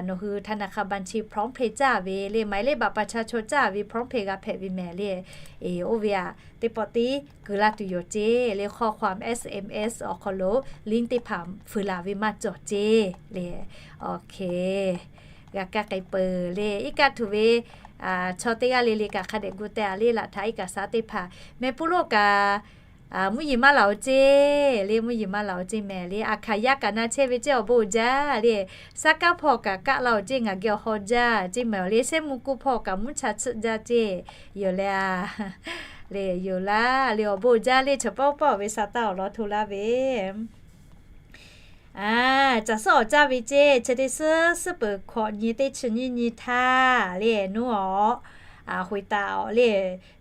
nawˬ hui ธนาคารบัญชี พร้อมเพย์ caˇ ve le, หมายเลขบัตรประชาชน caˇ ve พร้อมเพย์ g'a hpehꞈ ve mehˍ le. Eˬ, oˇ ve a teˇ pawˆ tiˉ keu laˇ tuˬ yoˬ ceˇ le. ข้อความ เอสเอ็มเอส awˬ hk'aw lo link teˇ hpaˍ fuiˍ laˬ ve maˇ cawˬ ceˇ le. Awˬ hk'e g'a kaˇ k'ai peuˬ le. Iˉ kaˆ htuꞈ ve chaw teˇ g'aˇ le le kaꞈ hk'a dehꞈ gu teh a le. Laꞈ htaꞈ iˉ kaˍ saˍ teˇ hpaˍ meh puˇ loˆ kaꞈ mvuhˇ yeˬ maˇ laˬ-oˬ ceˇ le, mvuhˇ yeˬ maˇ laˬ-oˬ ceˇ mehˍ le. A hkanˍ yaˇ kaꞈ na chehˇ ve ceˇ awˬ bon uiˍ jaˇ le. Saˉ kaˉ hpawˇ kaꞈ kaˆ la-oˬ ceˇ, ngaˬ geh awˬ haw jaˇ ceˇ mehˍ le. Shehˉ mvuh kuˇ hpawˇ kaꞈ mvuhˇ cha tsuhˆ jaˇ ceˇ yoˬ le. A le yoˬ laˇ le, awˬ bon uiˍ jaˇ le. Chaw paˆ paˆ-oˬ ve sa taˇ awˬ lawn hto laˇ ve A, caˬ suhˉ awˍ caˇ ve ceˇ, chi teˇ suhˉ suhˉ peuˬ hkawꞈ nyi teˇ chi nyiˇ nyi htaˇ le, nuˇ awˬ, a, hoꞈ taˍ awˬ le,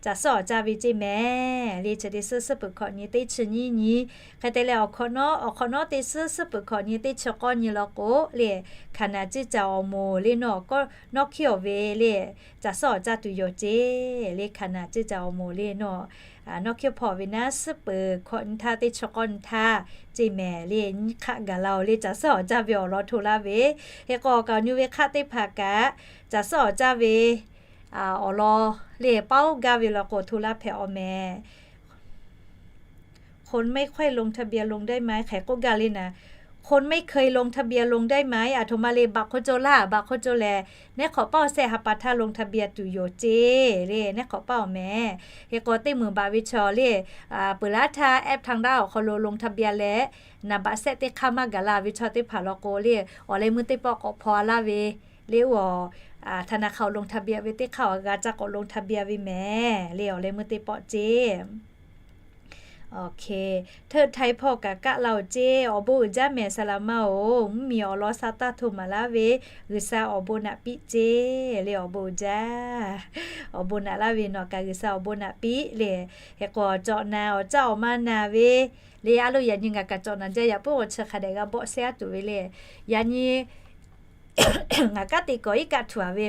caˬ suhˉ awˍ caˇ ve ceˇ mehˍ le. Chi teˇ suhˉ suhˉ peuˬ hkawꞈ nyi teˇ chi nyiˇ nyi, hk'e te leh awˬ hk'awꞈ nawˉ, awˬ hk'awꞈ nawˉ teˇ suhˉ suhˉ peuˬ hkawꞈ nyi teˇ chi k'awˇ nyi law k'o le, hkanˍ naˍ ciˇ caˬ awˬ moˍ le, nuˇ awˬ nawˉ hkiˇ awˬ ve le, caˬ suhˉ awˍ caˇ tuˬ yoˬ ceˇ le. Hkanˍ naˍ ciˇ caˬ awˬ moˍ le, nuˇ, a, nawˉ hkiˇ hpawˇ ve naˉ suhˉ peuˬ hkawꞈ nyi htaˇ teˇ chi k'awˇ nyi htaˇ ceˇ mehˍ le. Nyiˇ hk'aˆ gaˬ la-oˬ le, caˬ suhˉ awˍ caˇ ve awˬ lawn hto laˇ ve. Hk'e k'o awˬ kaˍ awˬ nyu ve hk'aˆ teˇ hpaˍ kaꞈ caˬ suhˉ awˍ caˇ ve awˬ lawn le, paoˉ gaˇ ve law k'o hto laˇ hpehꞈ awˬ mehˍ. คนไม่ค่อยลงทะเบียนลงได้ไหม hk'e k'oˆ gaˇ le naˍ. คนไม่เคยลงทะเบียนลงได้ไหม a htoꞈ ma le, baꞈ hk'oˆ cawˇ laˇ, baꞈ hk'oˆ cawˇ lehˬ, neˉ hk'awꞈ paˆ awˬ sehˆ ha pa htaˇ ลงทะเบียน tuˬ yoˬ ceˇ le. Neˉ hk'awꞈ paˆ awˬ mehˍ. Hk'e k'o teˇ meunˍ baꞈ ve chaw le, peuˬ laˇ htaˇ แอปทางรัฐ awˬ hk'aw lo ลงทะเบียน leh, naˍ baꞈ sehˆ teˇ hk'aˇ maˇ gaˬ la ve chaw teˇ hpaˍ law k'o le, awˬ leh meuˇ teˇ pawˆ k'awꞈ hpaw laˇ ve le, oˇ, a, ธนาคาร ลงทะเบียน ve teˇ hk'aˇ awˬ g'a caˇ k'awꞈ ลงทะเบียน ve mehˍ le. Awˬ leh meuˇ teˇ pawˆ ceˇ. Awˬ hk'e, ไทย hpawˇ kaꞈ kaˆ la-oˬ ceˇ, awˬ bon uiˍ jaˇ mehˍ, saˍ laˍ ma-oˬ. Mvuhˇmiˬ awˬ lawn sa taˇ hto maˍ laˇ ve, G'uiˬsha awˬ bon naꞈ piˇ ceˇ le. Awˬ bon uiˍ jaˇ, awˬ bon naꞈ laˇ ve nawˬ kaꞈ G'uiˬsha awˬ bon naꞈ piˇ le. Hk'e k'o cawꞈ naˍ awˬ caˇ awˬ ma naˍ ve le, a lo yaꞈ nyi ngaˬ kaꞈ cawꞈ naˍ jaˇ, yaꞈ puiˉ awˬ chi hk'a dehꞈ g'a bawˆ shehˇ-a tuˬ ve le. Yaꞈ nyi ngaˬ kanˉ te kawꞈ iˉ kaˆ htuꞈ-a ve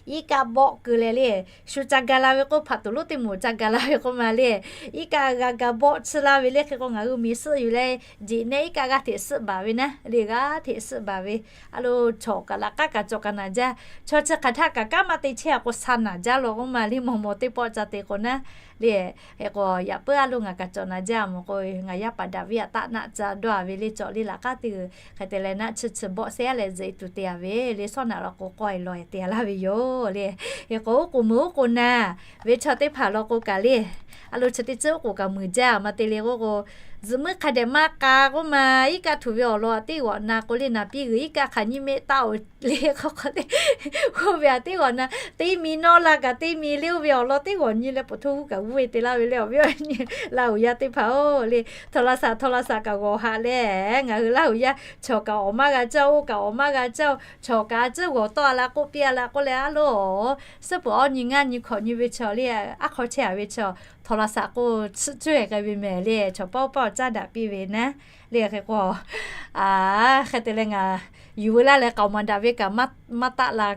iˉ kaˆ bawˆ keu leh le, shu ca ga la ve k'oˆ, hpaꞈ tuˬ lonˉ teˇ moˍ ca ga la ve k'oˆ ma le, iˉ kaˆ g'a ga bawˆ tsuhˇ laˇ ve le. Hk'e k'o ngaˬ hui miˬ suhˆ yuˬ leh, jeꞈ nehˆ iˉ kaˆ g'aˇ hteꞈ suhˆ baˬ ve naˉ le, g'aˇ hteꞈ suhˆ baˬ ve. A lo, chaw kaꞈ laꞈ k'aˉ kaꞈ cawˬ kaꞈ naˍ jaˇ. Chaw chi hk'aˬ htaˇ kaꞈ kanˉ maˇ te chehˇ-a k'o, sa naˍ jaˇ law k'oˆ ma le. Mawˬ mawˬ teˇ pawˆ ca te k'o naˉ le, hk'e k'o yaꞈ puiˉ a lo ngaˬ kaꞈ cawˬ naˍ jaˇ mawˬ k'o, ngaˬ yaˇ paˍ daꞈ viˉ aꞈ taˆ naˆ ca dawˇ-a ve le, cawˬ le laꞈ k'aˉ teˇ g'uiˬ. Hk'e te leh naˆ chi chi bawˆ shehˇ-a leh zuhꞈ-e tuˬ te-a ve le, sawˉ naꞈ law k'o k'awehˬ lawˬ-e te-a laˇ ve yoˬ le. Hk'e k'o oˉ k'oˍ meuꞈ oˉ k'oˍ naˍ ve chaw teˇ hpaˍ law k'o kaꞈ le, a lo chi teˇ ceuˬ oˉ k'oˍ kaꞈ muiˬ jaˇ maˇ te le k'oˆ k'o, zuhꞈ muiˉ hk'a dehꞈ maˇ k'a k'oˆ ma, iˉ kaˆ htuꞈ ve awˬ lawn teˇ g'awꞈ na k'o le, naˍ piˇ g'uiˬ iˉ kaˆ hk'aˬ nyiˇ mehˆ taˆ-oˬ le k'oˆ k'o le, oˇ ve aꞈ teˇ g'awꞈ na teˇ mi nawˇ la kaꞈ teˇ mi le, oˇ ve awˬ lawn teˇ g'awꞈ nyi leh ปวดท้อง kaꞈ g'uˇ-e te laˇ ve le. Awˬ viˉ awˬ nyi Laˇ huˍ yaˇ teˇ hpaˍ-oˬ le, โทรศัพท์ โทรศัพท์ kaꞈ g'awˬ haꞈ leh, ngaˬ hui Laˇ huˍ yaˇ chaw kaꞈ awˬ maˇ g'a caˇ, oˇ kaꞈ awˬ maˇ g'a caˇ, chaw kaꞈ a ciˉ g'awˬ tawˆ-a la k'oˆ piˇ-a la k'oˆ leh, a lo, suhˉ peuˬ awˇ nyi ngaˇ nyi hkawꞈ nyi ve chaw le, aˉ hk'aw chehˇ-a ve chaw โทรศัพท์ k'o tsuhˆ cuˇ-e k'ai ve mehˍ le. Chaw paˆ paˆ caˇ daꞈ piˇ ve naˉ le. Hk'e k'o, a, hk'e te leh ngaˬ yuˬ veu laˇ leh k'aoˍ maˍ daꞈ ve kaꞈ maˇ taˆ la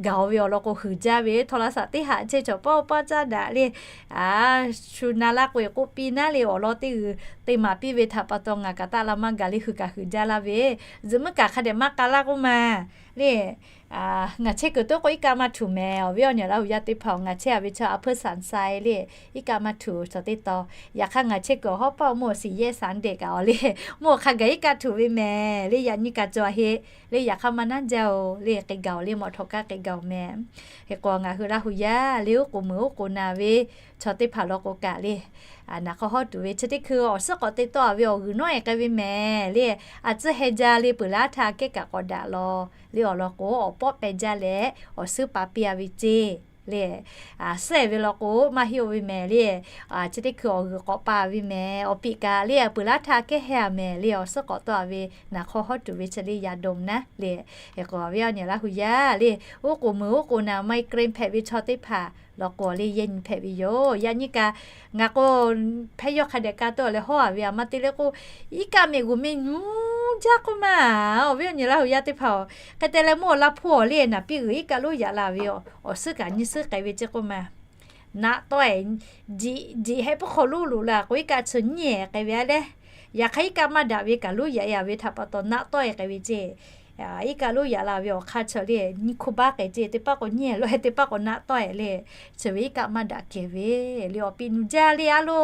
gaˬ-o ve awˬ lawn k'o huiˍ jaˇ ve โทรศัพท์ teˇ haꞈ chehˇ chaw paˆ paˆ caˇ daꞈ le. A, shu na laˇ k'oˆ-e k'oˆ piˇ naˉ le, awˬ lawn teˇ g'uiˬ te maˍ piˇ ve htaꞈ pa taw ngaˬ kaꞈ taˆ la maˇ gaˬ le, huiˍ kaꞈ huiˍ jaˇ laˇ ve, zuhꞈ muiˉ kaꞈ hk'a dehꞈ maˇ k'a laˇ k'oˆ ma le. Ngaˬ chehˇ kuiˬ toˉ k'o iˉ kaˆ maˇ htuꞈ mehˍ. Awˬ viˉ awˬ nyi Laˇ huˍ yaˇ teˇ hpaˍ, ngaˬ chehˇ ve chaw a hpuiˇ saˍ saˍ le, iˉ kaˆ maˇ htuꞈ chaw teˇ taw. Yaꞈ hk'aˇ ngaˬ chehˇ kuiˬ awˬ hawˉ paˆ mawˇ shiˍ yehˇ saˍ deꞈ kaꞈ awˬ le, mawˇ hk'a gaˬ iˉ kaˆ htuꞈ ve mehˍ le. Yaꞈ nyi kaꞈ cawˬ a heˆ le, yaꞈ hk'aˇ maˇ naˉ jaˇ-oˬ le, k'e gaˬ-oˬ le, mawˬ htaꞈ kaꞈ k'e gaˬ-oˬ mehˍ. Hk'e k'o ngaˬ hui Laˇ huˍ yaˇ le, oˉ k'oˍ meuˍ oˉ k'oˍ naˍ ve chaw teˇ hpaˍ law k'o kaꞈ le, naˍ hk'aw hawˉ tuˬ ve chi teˇ hkui awˬ suhˉ k'awꞈ te tawˆ a ve awˬ g'uiˬ nawˉ-e k'ai ve mehˍ le. A tcuhˇ heh jaˇ le, peuˬ laˇ htaˇ kehˉ kaꞈ k'awꞈ daꞈ law le, awˬ lawn k'o awˬ pawˆ peh jaˇ leh awˬ suhˉ pa piˇ a ve ceˇ le. Suhˉ-e ve law k'o maˇ heˆ-oˬ ve mehˍ le. Chi teˇ hkui awˬ g'uiˬ k'awꞈ pa ve mehˍ. Awˬ piꞈ kaꞈ le, peuˬ laˇ htaˇ kehˉ heh a mehˍ le, awˬ suhˉ k'awꞈ tawˆ a ve naˍ hk'aw hawˉ tuˬ ve chi le yaꞈ dawˬ naˉ le. Hk'e k'o awˬ viˉ awˬ nyi Laˇ huˍ yaˇ le, oˉ k'oˍ meuˍ oˉ k'oˍ naˍ migraine hpehꞈ ve chaw teˇ hpaˍ law k'o le, yehˇ nyi hpehꞈ ve yoˬ. Yaꞈ nyi kaꞈ ngaˬ k'o hpehˇ yawˇ hk'a dehꞈ ka tawˆ leh hawˉ a ve a ma te le k'o, iˉ kaˆ mehˆ g'uˬ mehˆ nyi jaˇ k'oˆ ma. Awˬ viˉ awˬ nyi Laˇ huˍ yaˇ teˇ hpaˍ-oˬ, hk'e te leh mawˇ awˬ la hpuˇ awˬ le naˍ piˇ g'uiˬ iˉ kaˆ lonˉ yaꞈ la ve, awˬ suhˉ kaꞈ nyi suhˉ k'ai ve ceˇ k'oˆ ma. Naˆ tawˆ-e, jiꞈ heˆ puiˉ hk'aw lonˉ loꞈ la k'o iˉ kaˆ chi nyi k'ai ve a le. Yaꞈ hk'aˇ iˉ kaˆ maˇ daꞈ ve kaꞈ lonˉ yaꞈ-e a ve htaꞈ pa taw naˆ tawˆ-e k'ai ve ceˇ. Iˉ kaˆ lonˉ yaꞈ la ve awˬ hk'aˇ chi le, nyi hkuˇ baˆ k'ai ceˇ, teˇ paˆ k'o nyi lo-e, teˇ paˆ k'o naˆ tawˆ-e le. Chi ve iˉ kaˆ maˇ daꞈ kehˬ ve le, awˬ piꞈ nyi jaˇ le a lo.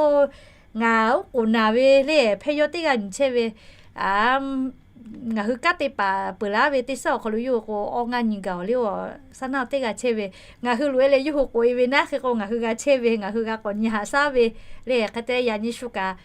Ngaˬ oˉ k'oˍ naˍ ve le, hpehˇ yawˇ teˇ g'aˇ nyi chehˇ ve ngaˬ hui kanˉ te paˍ peuˬ laˇ ve teˇ suhˉ awˬ hk'aw lo yawˇ k'o awˇ ngaˇ nyi gaˬ-oˬ le, a saˉ naˇ teˇ g'aˇ chehˇ ve, ngaˬ hui loꞈ-e leh yawˇ hui k'oꞈ-e ve naˉ. Hk'e k'o ngaˬ hui g'a chehˇ ve, ngaˬ hui g'a k'awꞈ nyi haꞈ shaˉ ve le. Hk'e te yaꞈ nyi shu kaꞈ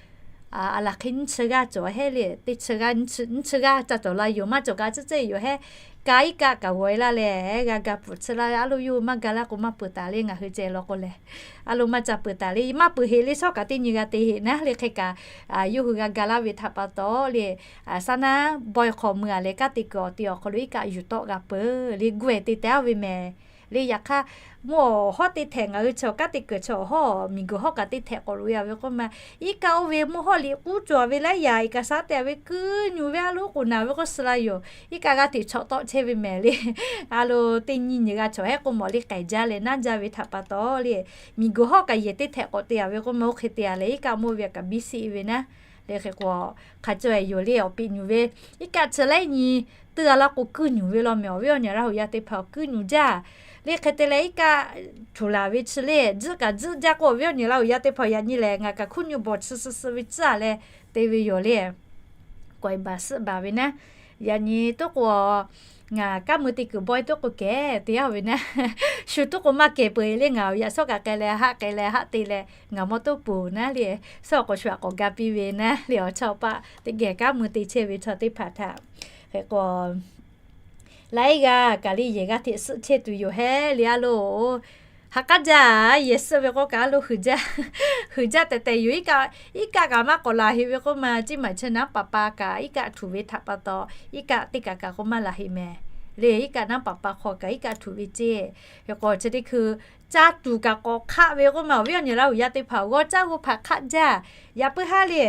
a laˬ hk'e nyiˇ chi g'aˇ cawˬ hehˉ le, teˇ chi g'aˇ nyiˇ chi g'aˇ ca cawˬ la yoˬ, maˇ cawˬ kaꞈ tcuhˉ tcuhˉ yoˬ hehˉ. Ka iˉ kaˆ kaꞈ g'awˬ-e laˇ leh g'a ga pfuhˍ tcuhˉ laˇ ve, a lo yawˇ hui maˇ ga laˇ k'o maˇ peuˬ taˍ le, ngaˬ hui ceh law k'o lehˬ, a lo maˇ ca peuˬ taˍ le, maˇ peuˬ heˆ le, shawˉ kaꞈ teˇ nyi g'a te heˆ naˉ le. Hk'e kaꞈ yawˇ hui g'a ga laˇ ve htaꞈ pa taw le, a saˉ naˇ bawehˇ hk'aw mui a leh kanˉ te kuiˬ awˬ te awˬ hk'aw lo iˉ kaˆ yuˬ tawˆ g'a peuˬ le, guˇ-e te teh-a ve mehˍ le. Yaꞈ hk'aˇ mvuhˇ awˬ hawˉ teˇ htehꞈ ngaˬ hui chaw kanˉ te kuiˬ chaw awˬ hawˉ miˬ guiˬ hawˉ kaꞈ teˇ htehꞈ k'awꞈ loꞈ-e a ve k'oˆ ma, iˉ kaˆ oˇ ve mvuhˇ hawˉ liꞈ k'uˉ cawˬ ve laiˉ yaꞈ iˉ kaˆ shaˉ te a ve kuiˉ nyuˬ ve a lo k'oˍ naˍ ve k'oˆ suh la yoˬ. Iˉ kaˆ g'aˇ hteꞈ chaw tawˆ chehˇ ve mehˍ le. A lo teˇ nyi nyi g'a chaw hehˉ k'o mawˬ le k'ai jaˇ leh naˉ jaˇ ve htaꞈ pa taw le, miˬ guiˬ hawˉ kaꞈ yehˬ teˇ htehꞈ k'awꞈ te a ve k'oˆ ma, oˇ hk'e te a leh iˉ kaˆ mawˇ ve kaꞈ biˇ siˆ ve naˉ le. Hk'e k'o hk'a caweh yoˬ le, awˬ piꞈ nyuˬ ve iˉ kaˆ chi laiˉ nyi tuˇ a laˇ k'o kuiˉ nyuˬ ve law mehˍ. Awˬ viˉ awˬ nyi Laˇ huˍ yaˇ teˇ hpaˍ kuiˉ nyuˬ jaˇ le. Hk'e te leh iˉ kaˆ htuꞈ laˬ ve chi le, tzuhˆ kaꞈ tzuhˆ jaˇ k'o, awˬ viˉ awˬ nyi Laˇ huˍ yaˇ teˇ hpaˍ yaꞈ nyi lehˬ ngaˬ kaꞈ hkuˇ nyi bawˬ chi suh suh ve tcuhˉ a leh te ve yoˬ le. K'awꞈ-e baˬ suhˆ baˬ ve naˉ, yaꞈ nyi toˉ k'o ngaˬ kanˉ mui te kuiˬ bawehˇ toˉ k'o kehˬ te yaˇ ve naˉ, shu toˉ k'o maˇ kehˬ peuˬ le. Ngaˬ yaꞈ shawˉ kaꞈ k'ai leh haˆ k'ai leh haˆ te leh ngaˬ mawˇ toˉ peuˬ naˉ le, shawˉ k'awꞈ shu aꞈ k'awꞈ ga piˇ ve naˉ le. Awˬ chawˇ paˆ teˇ geh kanˉ mui te chehˇ ve chaw teˇ hpaˍ htaꞈ hk'e k'o, laiˉ g'aˇ kaꞈ le yehˬ g'aˇ hteꞈ suhˆ chehˇ tuˬ yoˬ hehˉ le a lo. Ha k'aˉ jaˇ, yehˬ suhˆ ve k'o kaꞈ a lo huiˍ jaˇ, huiˍ jaˇ tehꞈ tehꞈ yoˬ. Iˉ kaˆ, iˉ kaˆ kaꞈ maˇ k'awꞈ laˬ heˆ ve k'oˆ ma, ciˇ maˬ chi naˉ paˍ pa kaꞈ iˉ kaˆ htuꞈ ve htaꞈ pa taw, iˉ kaˆ teˇ kaꞈ kaꞈ k'o maˇ laˬ heˆ mehˍ le. Iˉ kaˆ naˉ paˍ pa hk'aw kaꞈ iˉ kaˆ htuꞈ ve ceˇ. Hk'e k'o chi teˇ hkui caˇ tuˬ kaꞈ k'awꞈ hk'aˆ ve k'oˆ ma, awˬ viˉ awˬ nyi Laˇ huˍ yaˇ teˇ hpaˍ g'aw caˇ g'aw hpaꞈ hk'aˆ jaˇ. Yaꞈ puiˉ haˉ le,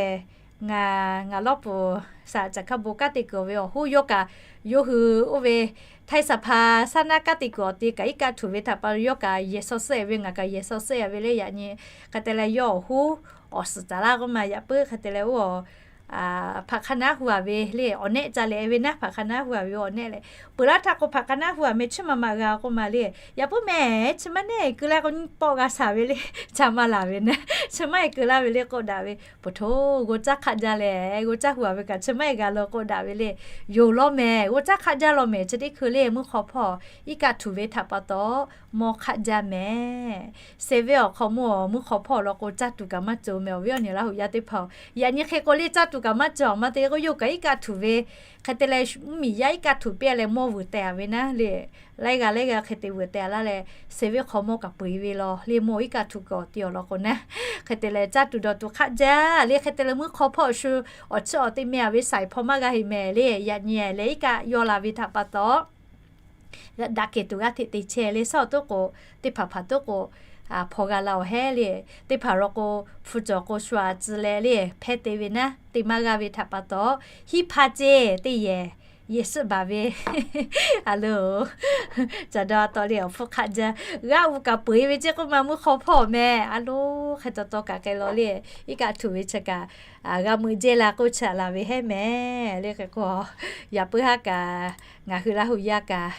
ngaˬ, ngaˬ lawˇ puˍ saˍ caˬ hkaˇ bon kanˉ te kuiˬ ve awˬ hoˉ yawˇ kaꞈ, yawˇ hui oˇ ve htaiˇ saˍ hpaˍ saˉ naˉ kanˉ te kuiˬ awˬ te kaꞈ iˉ kaˆ htuꞈ ve htaꞈ pa yawˇ kaꞈ yehˬ shaw suhˆ-e ve, ngaˬ kaꞈ yehˬ shaw suhˆ-e ve le. Yaꞈ nyi hk'e te leh yawˇ awˬ hoˉ awˬ suhˍ caˍ laˇ k'oˆ ma, yaꞈ puiˉ hk'e te leh oˇ hpaꞈ hk'a naˉ hu a ve le, awˬ nehˆ ca leh ve naˉ, hpaꞈ hk'a naˉ hu a ve awˬ nehˆ leh, peuˬ laˇ htaˇ k'o hpaꞈ hk'a naˉ hu a meh chiˇ ma ma g'a k'oˆ ma le. Yaꞈ puiˉ meh chi maˇ nehˆ keu laˇ k'o nyi pawˆ g'a shaˍ ve le, ca maˇ laˬ ve naˉ, chi maˇ-e keu laˇ ve le k'oˆ daꞈ ve. Poˬ htoˇ g'aw caˇ hk'aˆ jaˇ leh g'aw caˇ hu a ve kaꞈ chi maˇ-e g'a law k'oˆ daꞈ ve le. Yoˬ law mehˍ, g'aw caˇ hk'aˆ jaˇ law mehˍ. Chi teˇ hkui le mvuhˇ hk'aw hpawˇ iˉ kaˆ htuꞈ ve htaꞈ pa taw mawˇ hk'aˆ jaˇ mehˍ. Seh venˇ awˬ hk'aw mvuhˇ awˬ mvuhˇ hk'aw hpawˇ law k'o caˇ tuˬ kaꞈ maˇ cawˬ mehˍ, awˬ viˉ awˬ nyi Laˇ huˍ yaˇ teˇ hpaˍ-oˬ. Yaꞈ nyi hk'e k'o le caˇ tuˬ kaꞈ maˇ cawˬ, maˇ te k'o yawˇ kaꞈ iˉ kaˆ htuꞈ ve hk'e te leh, mvuhˇmiˬ yaˇ iˉ kaˆ htuꞈ piˇ leh mawˇ vuiˬ teh a ve naˉ le. Laiˉ g'aˇ laiˉ g'aˇ hk'e te vuiˬ teh a laˇ leh, seh venˇ hk'aw mawˇ kaꞈ peu-eˬ ve law le, mawˇ iˉ kaˆ htuꞈ kuiˬ awˬ te awˬ lawn k'o naˉ, hk'e te leh caˇ tuˬ dawˬ tuˬ hk'aˆ jaˇ le. Hk'e te leh mvuhˇ hk'aw hpawˇ shu awˬ chiˇ awˬ te meh a ve saiˍ hpawˇ maˇ g'a heˆ mehˍ le. Yaꞈ nyi leh iˉ kaˆ yaw la ve htaꞈ pa taw daꞈ kehˬ tuˬ g'aˇ hteꞈ te chehˇ le. Shawˉ toˉ k'o, teˇ hpaˍ hpaˍ toˉ k'o hpaw g'a la awˬ hehˉ le. Teˇ hpaˍ law k'o hpu cawˬ k'o shu aꞈ tcuh leh le hpehˇ te ve naˉ, te maˇ g'a ve htaꞈ pa taw, hiˉ hpaˇ ceˇ teˇ yehˬ yehˬ suhˆ baˬ ve a lo, caˬ daw a taw le awˬ hpfuhˇ hk'aˆ jaˇ. G'aˇ uiˍ kaꞈ peu-eˬ ve ceˇ k'oˆ ma, mvuhˇ hk'aw hpawˇ meh a lo, hk'e taw taw kaꞈ k'ai law le. Iˉ kaˆ htuꞈ ve chi kaꞈ g'a meuꞈ jehˇ la k'oˆ chi aꞈ laˬ ve hehˉ mehˍ le. Hk'e k'o, yaꞈ puiˉ haˉ kaꞈ ngaˬ hui Laˇ huˍ yaˇ kaꞈ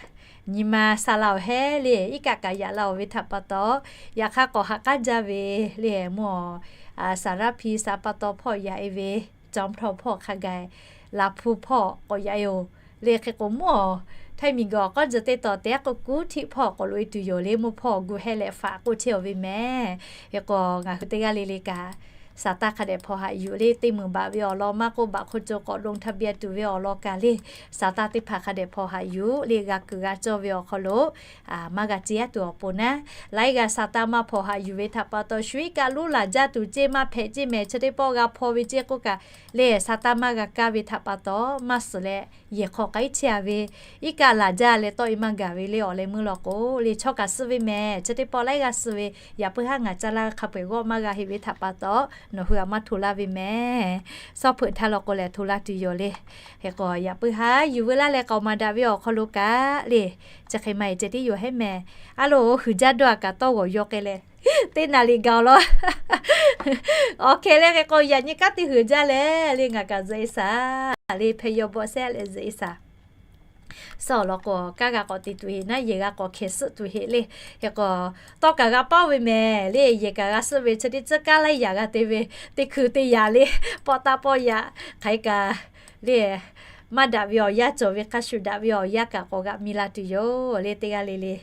nyi ma sha la awˬ hehˉ le, iˉ kaˆ kaꞈ yaꞈ la awˬ ve htaꞈ pa taw, yaꞈ hk'aˇ k'awꞈ haꞈ k'aˉ jaˇ ve le, mvuhˇ awˬ, saˍ raˇ hpi saˍ pa taw hpawˇ yaꞈ e ve, Jawˇmawˇ hpawˇ hk'a gaˬ, Laˍ hpu hpawˇ k'awꞈ yaꞈ e oˬ. Le hk'e k'o mvuhˇ awˬ, htaiˇ miˬguiˬ awˬ k'awˉ tcuh teˇ taw tehꞈ k'oˆ kuˉ htiˆ hpawˇ k'awꞈ loꞈ e tuˬ yoˬ le, mvuhˇ hpawˇ gu hehˇ leh faꞈ k'oˆ chehˇ awˬ ve mehˍ. Hk'e k'o ngaˬ hui teˇ g'aˇ le le kaꞈ, saˍ taˇ hk'a dehꞈ hpawnˬ haꞈ yuˬ le, teˇ meunˍ baꞈ ve awˬ lawn maˇ k'oˆ, baꞈ hk'oˆ co k'awꞈ ลงทะเบียน tuˬ ve awˬ lawn kaꞈ le, saˍ taˇ teˇ hpaˍ hk'a dehꞈ hpawnˬ haꞈ yuˬ le, g'a kuiˬ g'a cawˇ ve awˬ hk'aw lo maˇ g'a ceˇ aˉ tuˬ awˬ pon naˉ, laiˉ g'aˇ saˍ taˇ maˇ hpawnˬ haꞈ yuˬ ve htaꞈ pa taw, shu iˉ kaˆ lonˉ laˬ jaˇ tuˬ ceˇ maˇ hpehꞈ ceˇ mehˍ. Chi teˇ pawˆ g'a hpaw ve ceˇ k'oˆ kaꞈ le, saˍ taˇ maˇ g'a kaˇ ve htaꞈ pa taw, maˇ suhˍ leh yehˬ hk'aw k'ai chehˇ a ve, iˉ kaˆ laˬ jaˇ leh tawˆ e maˇ gaˬ ve le. Awˬ leh meuˇ law k'o le, chaw kaꞈ suh ve mehˍ. Chi teˇ pawˆ laiˉ g'aˇ suh ve, yaꞈ puiˉ haˉ ngaˬ caˇ laˇ hk'a peu-eˬ g'awˇ maˇ g'a heˆ ve htaꞈ pa taw, nawˬ hui aꞈ maˇ hto laˇ ve mehˍ. Sawˉ hpeuꞈ htaˇ law k'o lehˬ hto laˇ tuˬ yoˬ le. Hk'e k'o yaꞈ puiˉ haˉ yuˬ veu laˇ leh k'awꞈ maˍ daꞈ ve awˬ hk'aw lo kaꞈ le, chi hk'e maˇ heˆ ceh tiˉ yoˬ hehˉ mehˍ. A loˬ, huiˍ jaˇ dawˇ a kaꞈ tawˇ g'awˬ yaw k'ai leh, teˇ naˍ riˍ gaˬ awˬ lawn. Awˬ hkeh le hk'e k'o yaꞈ nyi kanˉ teˇ huiˍ jaˇ leh le, ngaˬ kaꞈ zuhꞈ e shaˍ le, hpeh yaw bawˆ sehˉ leh zuhꞈ e shaˍ. Suh awˬ lawn k'o, kanˉ g'a k'awꞈ te tuˬ heˆ naˉ, yehˬ g'a k'awꞈ hkeh suhˆ tuˬ heˆ le. Hk'e k'o, tawˇ kaꞈ g'a paˉ ve mehˍ le, yehˬ kaꞈ g'a suhˆ ve, chi teˇ tcuhˉ kanˉ laiˉ yaꞈ g'a te ve, teˇ hkui teˇ yaꞈ le, pawˆ taˇ pawˆ yaꞈ hk'aˬ hk'e kaꞈ le, maˇ daꞈ ve awˬ yanˇ cawˬ ve hk'a shuˍ daꞈ ve awˬ yanˇ kaꞈ k'awꞈ g'aꞈ mi la tuˬ yoˬ le. Teˇ g'aˇ le le,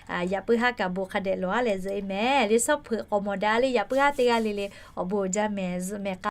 yaꞈ puiˉ haˉ kaꞈ bon hk'a dehꞈ lawˬ a leh zuhꞈ e mehˍ le. Sawˉ hpeuꞈ k'awꞈ mawˬ daꞈ le, yaꞈ puiˉ haˉ teˇ g'aˇ le le awˬ bon uiˍ jaˇ mehˍ. Zuhꞈ mehˍ